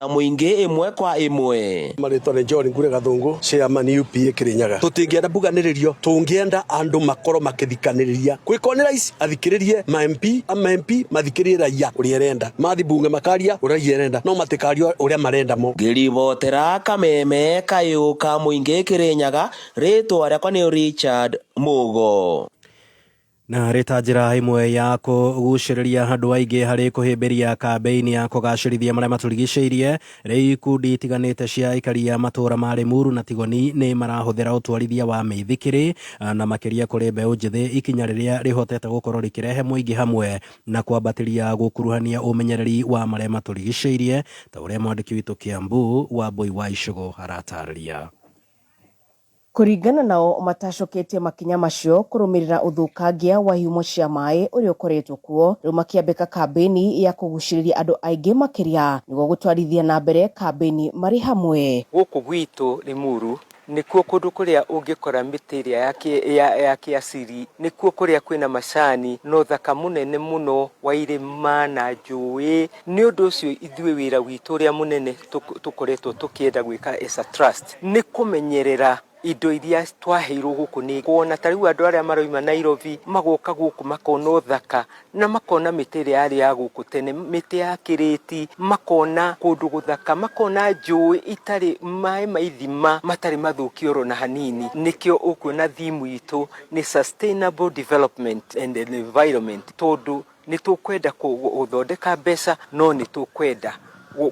Mũingĩ ĩmwe kwa ĩmwe. Marĩtwa nĩ John Ngure Gathungu, chairman UPA Kirinyaga. Tũtingĩenda mbuganĩrĩrio, tũngĩenda andũ makorwo makĩthikanĩrĩria. Kwĩkorwo nĩ rais athikĩrĩrie ma MP, ama MP mathikĩrĩrie raia ũrĩa ĩrenda. Mathi bunge makaria ũrĩa raia ĩrenda, no matikaria ũrĩa marenda mo. Ngĩribotera kameme kayũ ka mũingĩ Kĩrĩnyaga, rĩtwa rĩakwa nĩ Richard Mũgo. Na arĩ ta njĩra ĩmwe ya kũgucĩrĩria andũ aingĩ harĩ kũhĩmbĩria kambĩini ya kũgacĩrithia marĩa matũrigicĩirie, rĩu ikundi itiganĩte cia aikari a matũũra ma Limuru na Tigoni nĩ marahũthĩra ũtwarithia wa mĩithikiri na makĩria kũrĩ mbeũ njĩthĩ, ikinya rĩrĩa rĩhotete gũkorwo rĩkĩrehe mũingĩ hamwe na kwambatĩria gũkuruhania ũmenyereri wa marĩa matũrigicĩirie, ta ũrĩa mwandĩki witũ Kiambu Wambũi wa Icũgũ aratarĩria. Kũringana nao, matacoketie makinya macio kũrũmĩrĩra ũthũkangia wa ihumo cia maĩ ũrĩa ũkoretwo kuo, rĩu makĩambĩka kambĩini ya kũgucĩrĩria andũ aingĩ makĩria nĩguo gũtwarithia na mbere kambĩini marĩ hamwe. Gũkũ gwitũ Limuru nĩkuo kũndũ kũrĩa ũngĩkora mĩtĩ ĩrĩa ya kĩasiri, nĩkuo kũrĩa kwĩna macani na ũthaka mũnene mũno wa irĩma na njũĩ. Nĩ ũndũ ũcio ithuĩ wĩra witũ ũrĩa mũnene tũkoretwo tũkĩenda gwĩka as a trust nĩ kũmenyerera indo iria twaheirwo gũkũ nĩ kuona ta rĩu andũ arĩa maroima Nairobi magoka gũkũ makona ũthaka na makona mĩtĩ ĩrĩa yarĩ ya gũkũ tene, mĩtĩ ya kĩrĩti, makona kũndũ gũthaka, makona njũĩ itarĩ maĩ ma ithima matarĩ mathũkie oro na hanini. Nĩkĩo ũkuona theme itũ nĩ sustainable development and environment, tondũ nĩ tũkwenda gũthondeka mbeca no nĩ tũkwenda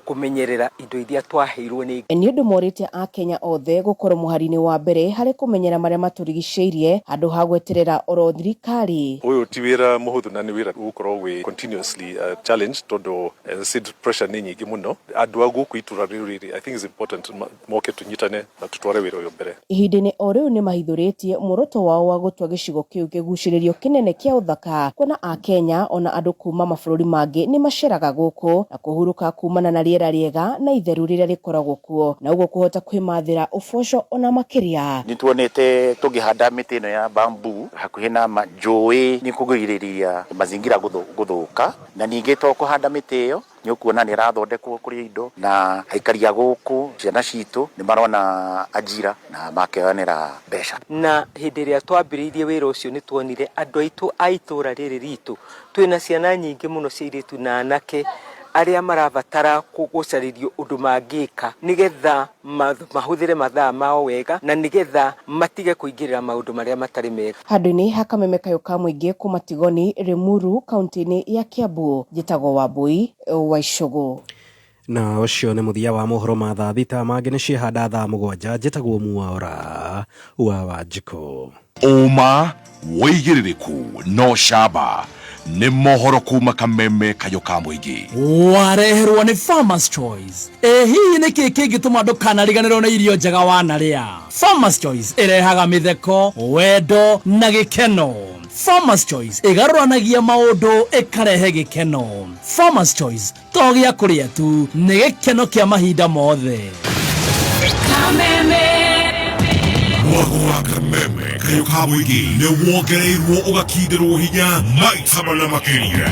kũmenyerera indo iria twaheirwo nĩ Nĩ ũndũ morĩtie Akenya othe gũkorwo mũhari-inĩ wa mbere harĩ kũmenyera marĩa matũrigicĩirie handũ ha gweterera oro thirikari. Ũyũ ti wĩra mũhũthũ na nĩ wĩra ũgũkorwo wĩ continuously challenge, tondũ as I said, pressure nĩ nyingĩ mũno. Andũ a gũkũ itũra rĩu rĩrĩ, I think it's important moke tũnyitane na tũtware wĩra ũyũ mbere. Ihinda-inĩ o rĩu nĩ mahithũrĩtie muoroto wao wa gũtua gĩcigo kĩu kĩgucĩrĩrio kĩnene kĩa ũthaka, kuona Akenya ona andũ kuma mabũrũri mangĩ nĩ maceraga gũkũ na kũhurũka kumana na rĩera rĩega na itheru rĩrĩa rĩkoragwo kuo, na ũguo kũhota kwĩmathĩra ũboco ona makĩria. Nĩ tuonete tũngĩhanda mĩtĩ ĩno ya bamboo hakuhĩ na njũĩ nĩ kũgirĩrĩria mazingira gũthũka, na ningĩ to kũhanda mĩtĩ ĩyo, nĩ ũkuona nĩ ĩrathondekwo kũrĩ indo na aikari a gũkũ, ciana citũ nĩ marona ajira na makeyonera mbeca. Na hĩndĩ ĩrĩa twambĩrĩirie wĩra ũcio nĩ tuonire andũ aitũ a itũra rĩrĩ ritũ twĩna ciana nyingĩ mũno cia airĩtu na anake arĩa marabatara gũcarĩrio ũndũ mangĩka nĩgetha mahũthĩre mathaa mao wega na nĩgetha matige kũingĩrĩra maũndũ marĩa matarĩ mega. Handũ-inĩ ha kameme kayũ ka mũingĩ kuma Tigoni, Limuru, kaunti-inĩ ya Kiambu, njĩtagwo Wambui wa Icũgũ. Na ũcio nĩ mũthia wa mohoro ma thaa 6, mangĩ nĩ ciehanda thaa 7. Njĩtagwo Mwaura wa Wanjikũ. Ũma, wĩigĩrĩrĩku no camba nĩ mohoro kuma kameme kayũ ka mũingĩ. Wareherwo nĩ Farmers Choice. Ĩ hihi nĩ kĩĩ kĩngĩtũma ndũkanariganĩrwo nĩ irio njega wanarĩa? Farmers Choice ĩrehaga mĩtheko, wendo na gĩkeno. Farmers Choice ĩgarũranagia maũndũ ĩkarehe gĩkeno. Farmers Choice to gĩa kũrĩa tu, nĩ gĩkeno kĩa mahinda mothe. Mwago wa kameme kayũ ka mũingĩ nĩ wongereirwo ũgakindĩrwo hinya maita mana makĩria.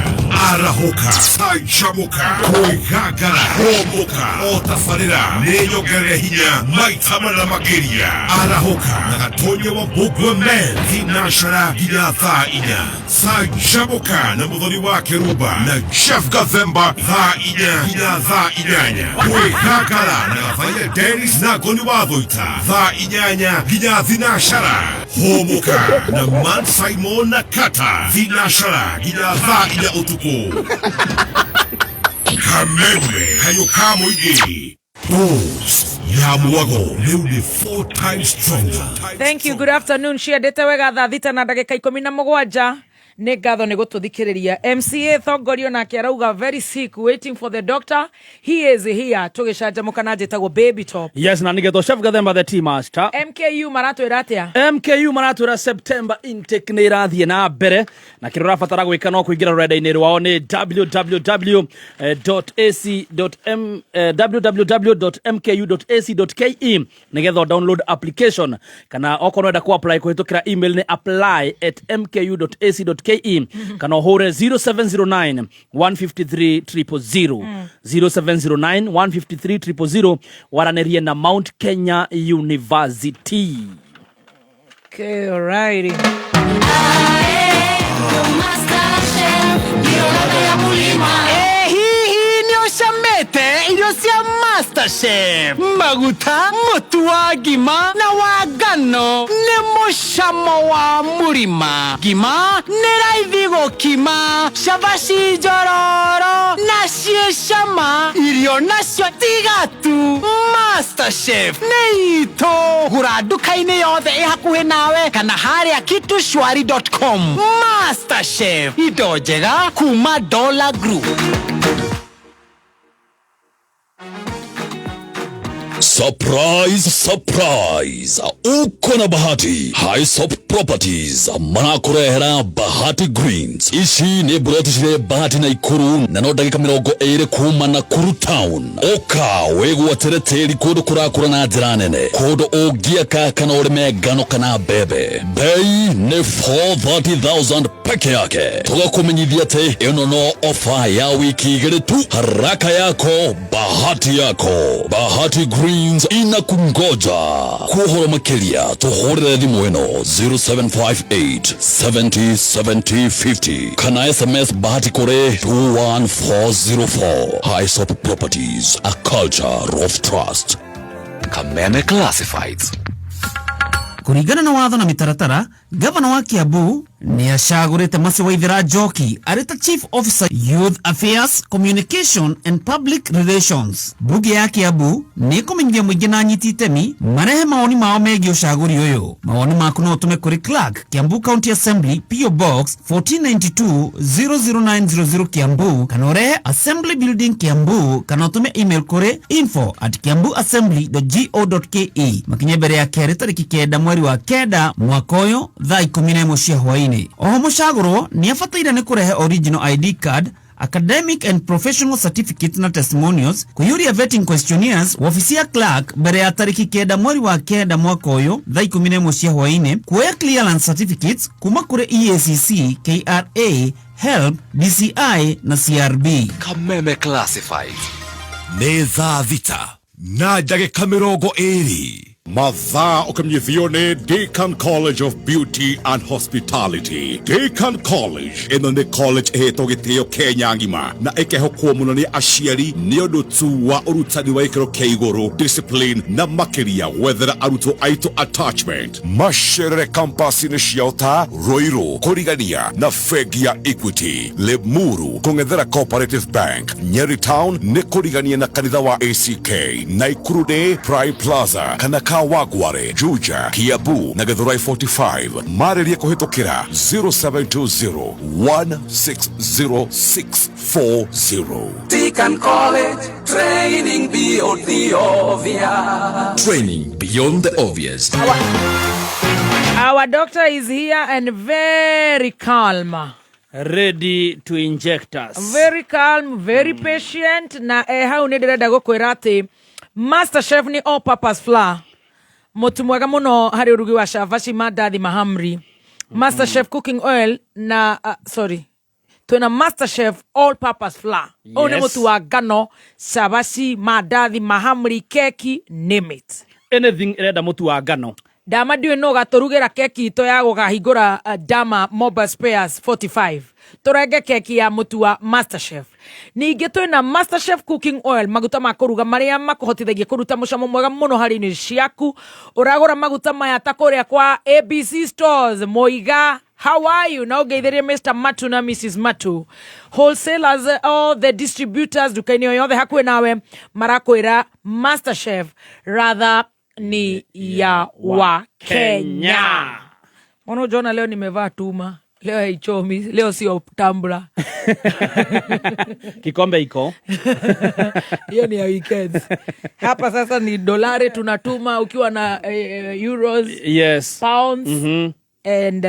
Arahũka, canjamũka, kwĩgangara, hũmũka, o tabarĩra nĩ nyongerere hinya maita mana makĩria. Arahũka na gatonya wa Mbũngwe Men thinacara nginya thaa 4. Canjamũka na mũthoni wa Kĩrumba na Jeff Gathemba thaa 4 nginya thaa 8. Kwĩgangara na Gabaia Dennis na Ngoni wa Thũita thaa 8 nginya thinacara. Hũmũka na Man Simon na Kata thinacara nginya thaa 4 ũtukũ. Kameme kayũ ka mũingĩ. Dose ya mwago rĩu nĩ four times stronger. Thank you. Good afternoon. Ciendete wega thaa 6 na ndagĩka 17. Nĩ ngatho nĩ gũtũthikĩrĩria. MCA Thongorio nake arauga very sick, waiting for the doctor. He is here. Tũgĩcanjamũka na njĩtagwo Baby Top. Yes, na nĩgetwo Chef Gathemba the tea master. MKU maratwĩra atĩa? MKU maratwĩra September intake nĩ ĩrathiĩ na mbere, na kĩrĩa ũrabatara gwĩka no kũingĩra rũrenda-inĩ rwao nĩ www.ac.m www.mku.ac.ke nĩgetha download application, kana okorwo wenda ku apply kũhĩtũkĩra email nĩ apply@mku.ac.ke. ac.ke kana ũhũre 0709 153 000, 0709 153 000, waranĩrie na Mount Kenya University. Okay, alrighty. Hihi nĩ ũcamĩte irio cia MasterChef? Maguta, mũtu wa ngima na wa ngano nĩ mũcamo wa mũrima. Ngima nĩ raithi gũkima, cabaci njororo na ciĩ cama, irio nacio tiga tu. MasterChef nĩ itũ. Gũra nduka-inĩ yothe ĩ hakuhĩ nawe kana harĩa kitushwari.com. MasterChef, indo njega kuma Dollar Group. Surprise, surprise! Uko na bahati. Hisop Properties marakurehera Bahati Greens. Ici nĩ mburoti cirĩ Bahati na Ikuru na no ndagĩka 20 kuma Nakuru town. Ũka wĩgwatĩre tĩri kũndũ kũrakũra na njĩra nene, kũndũ ũngĩaka kana ũrĩme ngano kana mbembe. Bei nĩ 430,000 peke yake. Tũgakũmenyithia atĩ ĩno no ofa ya wiki 2 tu. Haraka yako, bahati yako. Bahati Greens inakungoja. Kuhoro makiria tuhurire thimu ĩno 0758 70 70 50 kana SMS Bahati kũrĩ 21404. Hisop Properties, a culture of trust. Kameme Classifieds. Kũringana na watho na mĩtaratara, gavana wa Kiambu nĩ acagũrĩte Mercy Waithera Njoki arĩ ta Chief Officer Youth Affairs, Communication and Public Relations. Mbunge ya Kiambu nĩ ĩkũmenyithia mũingĩ na anyiti itemi marehe mawoni mao megiĩ ũcagũri ũyũ. Mawoni maku no ũtũme kũrĩ Clerk, Kiambu County Assembly, PO Box 1492 00900 Kiambu, kana ũrehe Assembly Building Kiambu, kana ũtũme email kũrĩ info@kiambuassembly.go.ke. Makinye mbere ya kerĩ tarĩki 9 mweri wa 9 mwaka ũyũ thaa 11 cia hwaĩ-inĩ. Oho mũcagũrwo nĩ abataire nĩ kũrehe original ID card, academic and professional certificates na testimonials, kũiyũria vetting questionnaires wabici ya clerk mbere ya tarĩki 9 mweri wa 9 mwaka ũyũ thaa 11 cia hwaĩ-inĩ, kuoya clearance certificates kuma kũrĩ EACC, KRA, HELB, DCI na CRB. Kameme Classifieds. Nĩ thaa 6 na ndagĩka 20. Mathaa ũkĩmenyithio nĩ Deacon College of Beauty and Hospitality. Deacon College ĩno nĩ college ĩhetwo gĩtĩo Kenya ng'ima na ĩkehokwo mũno nĩ aciari nĩ ũndũ tu wa ũrutani wa gĩkĩro kĩa igũrũ, discipline na makĩria gwethera arutwo aitũ attachment. Macerere campus-inĩ ciao ta Ruiru kũrigania na bengi ya Equity, Limuru kũng'ethera Cooperative Bank, Nyeri Town nĩ kũrigania na kanitha wa ACK, Naikuru nĩ Prime Plaza kana Kawangware, Juja, Kiambu na Githurai 45. Marĩrie kũhĩtũkĩra 0720 160640. Deacon College, training beyond the obvious. Training beyond the obvious. Our doctor is here and very calm. Ready to inject us. Very calm, very patient na hau nĩ ndĩrenda gũkwĩra atĩ MasterChef nĩ all purpose flour, mũtu mwega mũno harĩ ũrugi wa cabaci, mandathi, mahamri. MasterChef cooking oil na sorry, twĩna MasterChef all purpose flour. Ũyũ nĩ mũtu wa ngano, cabaci, mandathi, mahamri, keki, name it. Anything ĩrenda mũtu wa ngano. Dama ndiũĩ no gatũrugĩra keki itũ ya gũkahingũra, Dama Mobile Spares 45, tũrenge keki ya mũtu wa MasterChef. Ningĩ twĩna MasterChef cooking oil, maguta ma kũruga marĩa makũhotithagia kũruta mũcamo mwega mũno harĩ irio ciaku. Ũragũra maguta maya ta kũrĩa kwa ABC Stores. Moiga, how are you? Na ũngeithĩrie Mr. Matu na Mrs. Matu. Wholesalers, all the distributors, nduka-inĩ o yothe hakuhĩ nawe marakwĩra MasterChef rather ni ya wa Kenya. Mbona ujaona leo nimevaa tuma? Leo haichomi, leo sio tambla. Kikombe iko. Hiyo ni ya weekends. Hapa sasa ni dolari tunatuma ukiwa na euros, pounds and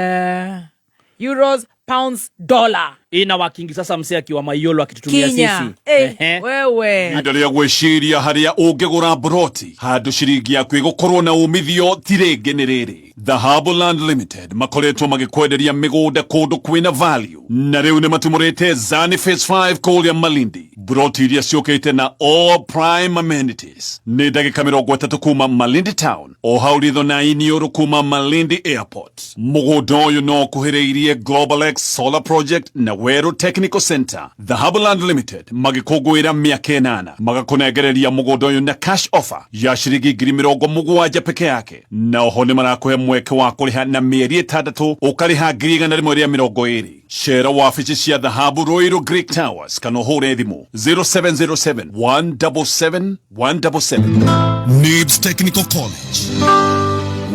euros, pounds, dollar. Ina wakingi sasa msee akiwa Mayolo akitutumia Kinya. sisi. Eh, Ehe. wewe. Ihinda rĩa gwĩciria harĩa ũngĩgũra broti handũ ciringi yaku ĩgũkorwo na umithio ti rĩngĩ nĩ rĩrĩ. Dhahabu Land Limited makoretwo magĩkwenderia mĩgũnda kũndũ kwĩna value, na rĩu nĩ matumũrĩte Zani Phase 5 kũrĩa Malindi. Broti iria ciũkĩte na all prime amenities nĩ ndagĩka 30 kuma Malindi town, o hau ritho na iniũrũ kuma Malindi Airport. Mũgũnda ũyũ no ũkuhĩrĩirie Global X Solar Project na Weru Technical Center. Dhahabu Land Limited magĩkũngũĩra mĩaka 8 magakũnengereria mũgũnda ũyũ na cash offer ya ciringi 70,000 peke yake, na oho nĩ marakũhe mweke wa kũrĩha na mĩeri 6 ũkarĩha 120,000. Cera wabici cia Dhahabu Ruiru Greek Towers kana ũhũre thimũ 0707 177 177. Nibs Technical College.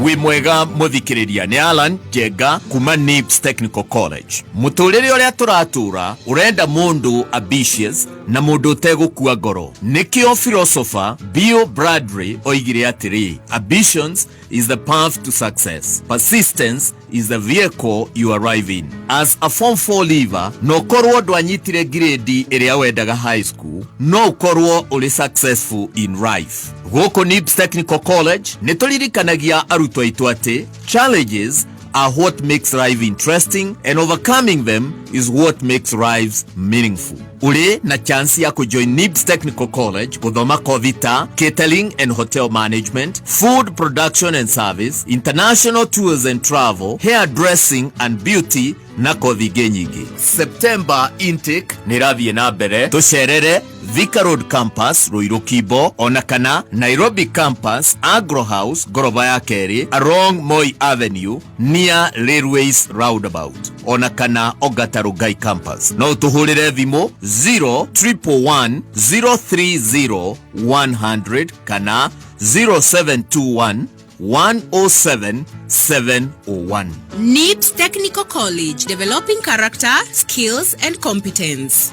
Wĩ mwega mũthikĩrĩria, nĩ Alan Njenga kuma Nibs Technical College. Mũtũrĩre ũrĩa tũratũra ũrenda mũndũ ambitious na mũndũ ũtegũkua ngoro. Nĩkĩo philosopher Bill Bradley oigire atĩrĩ, ambitions is the path to success, persistence is the vehicle you arrive in. As a form 4 leaver, no ũkorwo ndwanyitire grade ĩrĩa wendaga high school, no ũkorwo ũrĩ successful in life. Gũkũ Nibs Technical College nĩ tũririkanagia arutwo aitũ atĩ challenges are what makes life interesting and overcoming them is what makes lives meaningful. Ũrĩ na chance ya kũjoin Nibs Technical College gũthoma kothi ta catering and hotel management, food production and service, international tours and travel, hair dressing and beauty na kothi ingĩ nyingĩ. September intake nĩ ĩrathiĩ na mbere. Tũcerere Thika Road Campus, Ruiru Kimbo, ona kana Nairobi Campus, Agro House, ngoroba ya kerĩ, along Moi Avenue, near Railways Roundabout, ona kana Ongata Rongai Campus. No ũtũhũrĩre thimũ 0111 030 100 kana 0721 107 701. NIBS Technical College, developing character, skills, and competence.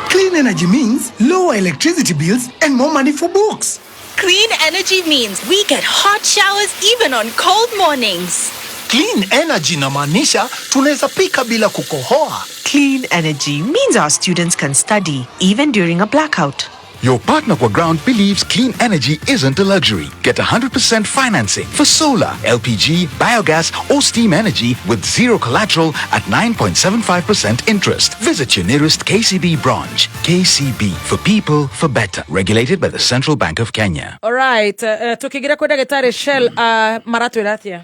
Clean energy means lower electricity bills and more money for books. Clean energy means we get hot showers even on cold mornings. Clean energy inamaanisha tunaweza pika bila kukohoa. Clean energy means our students can study even during a blackout. Your partner kwa ground believes clean energy isn't a luxury. Get 100% financing for solar, LPG, biogas, or steam energy with zero collateral at 9.75% interest. Visit your nearest KCB branch. KCB, for people, for better. Regulated by the Central Bank of Kenya. Alright, tukigira kwĩ ndagĩtarĩ Shell, maratwĩra atĩa?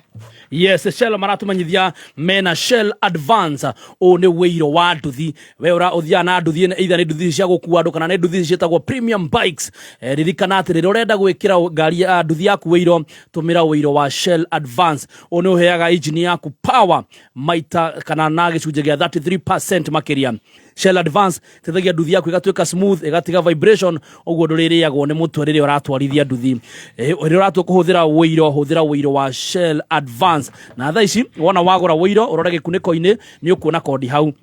Yes, Shell maratumenyithia mena Shell Advance. Ũũ nĩ wĩiro wa nduthi. We ũra ũthiaga na nduthi, either nĩ nduthi cia gũkua andũ kana nĩ nduthi ciĩtagwo premium bikes. Ririkana atĩ rĩrĩa ũrenda gwĩkĩra ngari ya nduthi yaku wĩiro, tũmĩra wĩiro wa Shell Advance. Ũũ nĩ ũheaga engine yaku power maita kana na gĩcunjĩ gĩa 33% makĩria. Shell Advance ĩteithagia nduthi yaku ĩgatuĩka smooth, ĩgatiga vibration, ũguo ndũrĩrĩagwo nĩ mũtwe rĩrĩa ũratwarithia nduthi. Rĩrĩa ũratua kũhũthĩra wĩiro, hũthĩra wĩiro wa Shell Advance. Na thaa ici wona wagũra wĩiro, ũrore gĩkunĩko-inĩ nĩ ũkuona kondi hau.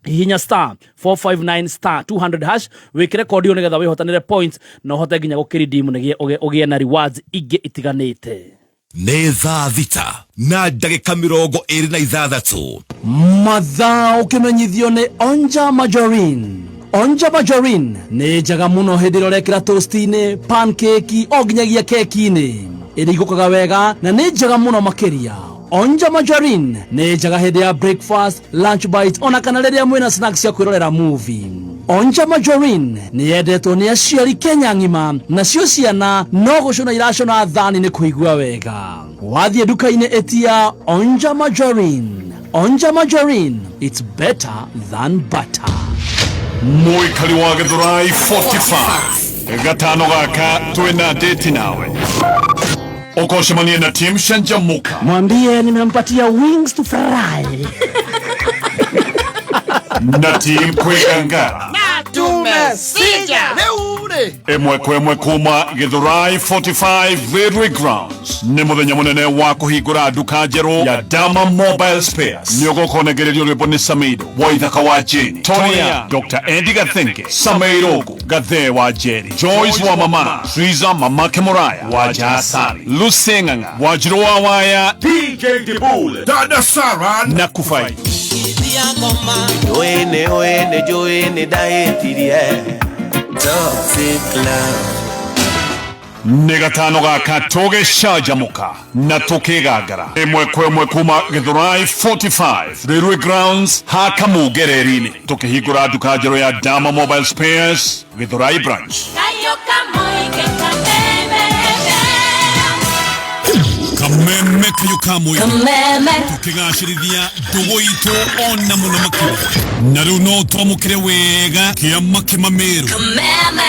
Hihinya star 459 star 200 hash wĩkĩre kondi ĩyo nĩgetha wĩhotanĩre points na ũhote nginya gũkĩredeem nĩguo ũgĩe na rewards ingĩ itiganĩte. Nĩ thaa 6:26. Mathaa ũkĩmenyithio nĩ Onja Margarine. Onja Margarine nĩ njega mũno hĩndĩ ĩrĩa ũrekĩra toast-inĩ, pancake, o nginyagia keki-inĩ. Ĩrigũkaga wega na nĩ njega mũno makĩria. Onja Margarine nĩ njega hĩndĩ ya breakfast, lunch bite, ona kana rĩrĩa mwĩna snacks cia kwĩrorera movie. Onja Margarine nĩ yendetwo nĩ aciari Kenya ng'ima, nacio ciana no gũcũna iracũna thani nĩ kũigua wega. Wathiĩ nduka-inĩ ĩtia Onja Margarine. Onja Margarine, it's better than butter. Mũikari wa Gĩthũrai 45 gatano gaka twĩna date nawe ũkocemanie na team Canjamũka. Mwambie nimempatia wings to fry. Na team Kwĩgangara. Tumesija rĩu rĩ. Ĩmwe kwa ĩmwe kuma Gĩthũrai 45 Railway Grounds nĩ mũthenya mũnene wa kũhingũra nduka njerũ ya Dama Mobile Spares. Nĩ ũgũkonengererio rwĩmbo nĩ Samido Waithaka wa Jane, Tonya, Dr. Andy Gathenge, Sameirogo Gathe wa Jerry, Joyce wa Mama, Triza Mamake Moraya wa Jasari, Lucy Ng'ang'a Wanjiru wa Waya, DJ Dibul, Dada Sara na Kufai. ngoma Njũĩ nĩ ũĩ nĩ njũĩ nĩ ndahĩtirie Toxic love Nĩ gatano gaka tũgĩcanjamũka na tũkĩgangara ĩmwe kwa ĩmwe kuma Gĩthũrai 45 Railway Grounds ha Kamungereri-inĩ tũkĩhingũra nduka njerũ ya Dama Mobile Spares Gĩthũrai branch. Kameme kayo ka mũingĩ Kameme. Tũkĩgacĩrithia ndũgũ itũ ona mũno makĩria na rĩu no twamũkĩre wega kĩama kĩmamĩrũ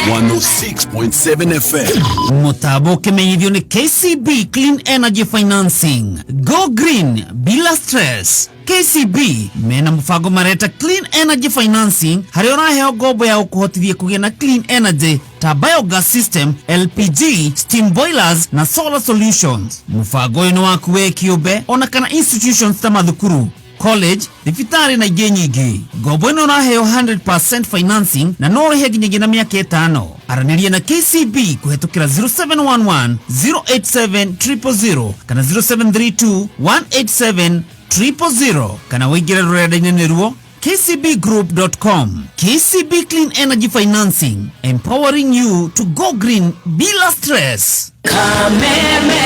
106.7 FM. Mũtambo ũkĩmenyithio nĩ KCB Clean Energy Financing. Go green bila stress. KCB mena mũbango mareta Clean Energy Financing harĩa ũraheo ngombo ya gũkũhotithia kũgĩa na clean energy ta biogas system, LPG, steam boilers na solar solutions. Mũbango ũyũ nĩ waku we kĩũmbe ona kana institutions ta mathukuru, college, thibitarĩ na ingĩ nyingĩ. Ngombo ĩno ũraheo 100% financing na no ũrĩhe nginyagia na mĩaka ĩtano. Aranĩria na KCB kũhetũkĩra 0711 087 000 kana 0732 187 000 kana wĩingĩre rũrenda-inĩ nĩruo kcbgroup.com. KCB Clean Energy Financing, empowering you to go green bila stress. Kameme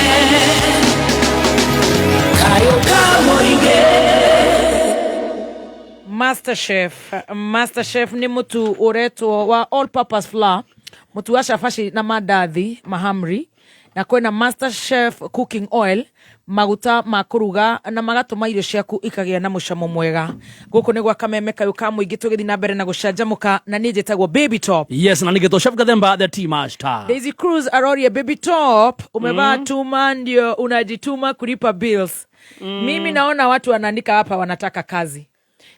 Kayo kamoige Masterchef Masterchef nĩ mũtu ũretwo wa all purpose flour, mũtu wa cabaci na mandathi mahamri, na kwĩna Masterchef cooking oil, maguta ma kũruga na magatũma irio ciaku ikagĩa na mũcamo mwega. Gũkũ nĩ gwa Kameme kayũ ka mũingĩ, tũgĩthiĩ na mbere na gũcanjamũka, na niĩ njĩtagwo Baby Top. Yes, na nigĩtwo Chef Gathemba the tea master. Daisy Cruz arorie Baby Top, umevaa tuma ndio unajituma kulipa bills. Mimi naona watu wanaandika hapa wanataka kazi.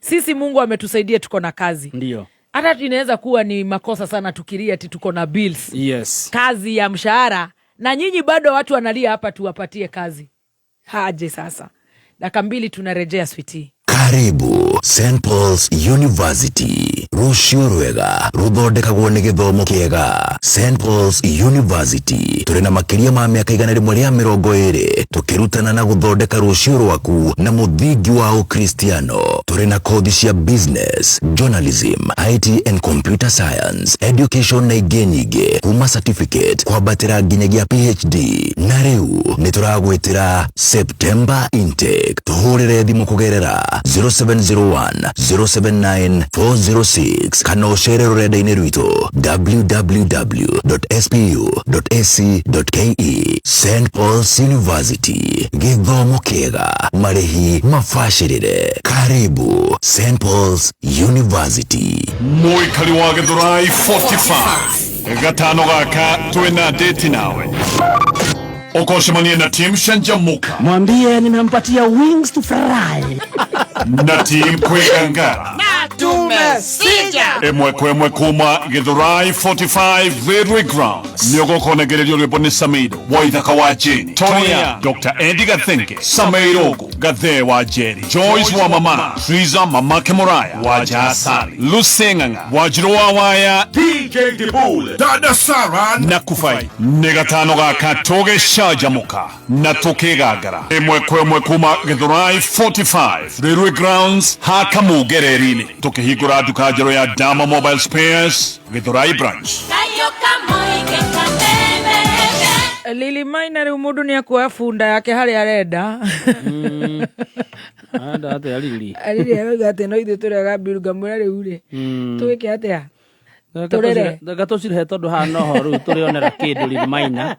Sisi Mungu ametusaidia tuko na kazi. Ndio. Hata inaweza kuwa ni makosa sana tukiria ati tuko na bills. Yes. Kazi ya mshahara na nyinyi bado watu wanalia hapa tuwapatie kazi. Haje sasa. Dakika mbili tunarejea switi. Karibu St Paul's University. Rũciũ rwega rũthondekagwo nĩ gĩthomo kĩega. St Paul's University tũrĩ na makĩria ma mĩaka 120 tũkĩrutana na gũthondeka rũciũ rwaku na mũthingi wa Ũkristiano. Tũrĩ na kothi cia business, journalism, IT and computer science, education na ingĩ nyingĩ kuma certificate kwambatĩra nginyagia PhD. Na rĩu nĩ tũragwĩtĩra September intake. Tũhũrĩre thimũ kũgerera 0701 079 406 kana ũcere rũrenda-inĩ rwitũ www.spu.ac.ke. St Paul's University, gĩthomo kĩega, marĩhi mabacĩrĩre. Karibu St Paul's University. Mũikari wa Gĩthũrai 45 gatano gaka twĩna date nawe ũkocemania na team Canjamũka Mwambie nimempatia wings to fry. Na team Kwĩgangara Tumesija ĩmwe kwa ĩmwe kuma Gĩthũrai 45 Railway Grounds nĩ ũgũkonegererio rwĩmbo nĩ Samido Waithaka wa Jane Tonya Dr. Eddie Gathenge Sameirogo Gathee wa Jerry Joyce wa Mama Triza Mamake Muraya wa Jasali Lucy Ng'ang'a Wanjirũ wa Waya DJ Dibul Dada Sara na Kufai. Nĩ gatano gaka tũgĩcanjamũka na tũkĩgangara ĩmwe kwa ĩmwe kuma Gĩthũrai 45 Railway Grounds ha Kamungereri-inĩ tũkĩhingũra nduka njerũ ya Dama Mobile Spares Gĩthũrai branch. Lili Maina rĩu mũndũ nĩ akuoya bunda yake harĩa arenda. Anda atĩa Lili? Lili arauga atĩ no ithuĩ tũrega mbiru ngamwĩra rĩu rĩ tũgĩke atĩa tũrere. Reke tũcirehe tondũ haha noho rĩu tũrĩonera kĩndũ Lili Maina.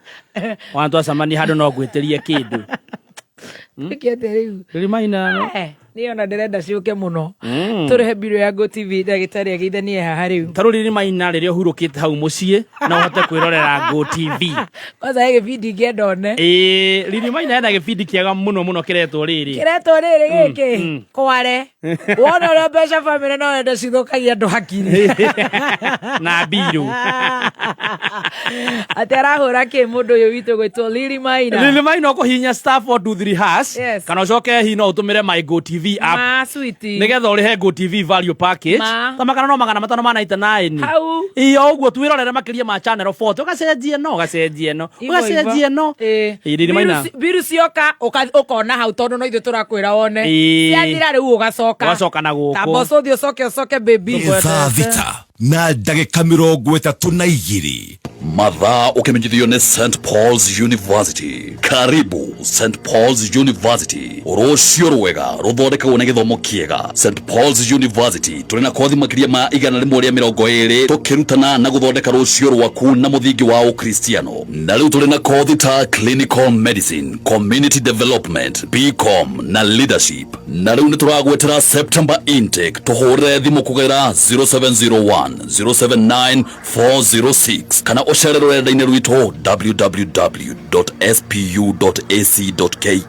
Wana twacemania handũ no ngwĩtĩrie kĩndũ. Tũgĩke atĩa rĩu? Lili Maina. Niĩ ona ndĩrenda ciũke mũno. Tũrehe mbirũ ya Go TV ndagĩtarĩ ageithanie haha rĩu. Ta rĩu Lili Maina rĩrĩa ũhurũkĩte hau mũciĩ no ũhote kwĩrorera Go TV. Kwanza he gĩbindi ingĩenda one. Ĩĩ, Lili Maina ena gĩbindi kĩega mũno mũno kĩretwo rĩrĩ. Kĩretwo rĩrĩ gĩkĩ kware wona ũrĩa mbeca bamĩrĩ no wende cithũkagia andũ hakiri. Na mbirũ. Atĩ arahũra kĩ mũndũ ũyũ witũ gwĩtwo Lili Maina. Lili Maina ũkũhihinya star 423 hash. Plus Yes. kana ũcoke hihi no ũtũmĩre my Go TV app Ma sweetie. nigetha ũrĩhe Go TV value package Ma. ta magana no 599 Hau. iyo ũguo twĩrorere makĩria ma channel 40 ũgacenjia ĩno ũgacenjia ĩno Ivo, ivo. ũgacenjia ĩno Ĩĩ. Ĩĩ, rĩrĩ maina. Biru cioka ũkona hau tondũ no ithuĩ tũrakwĩra wone Ĩĩ. ciathira rĩu ũgacoka Ũgacoka na gũkũ. ta mboco ũthiĩ ũcoke ũcoke baby thaa thita na ndagĩka 32. Mathaa ũkĩmenyithio nĩ St Paul's University. Karibu St Paul's University. Rũciũ rwega rũthondekagwo nĩ gĩthomo kĩega. St Paul's University tũrĩ na kothi makĩria ma 120 tũkĩrutana na gũthondeka rũciũ rwaku na mũthingi wa ũkristiano. Na rĩu tũrĩ na kothi ta clinical medicine, community development, BCom na leadership. Na rĩu nĩ tũragwetera September intake tũhũrĩre thimũ kũgerera 0701 079 406 kana ũcere rũrenda-inĩ rwitũ www.spu.ac.ke.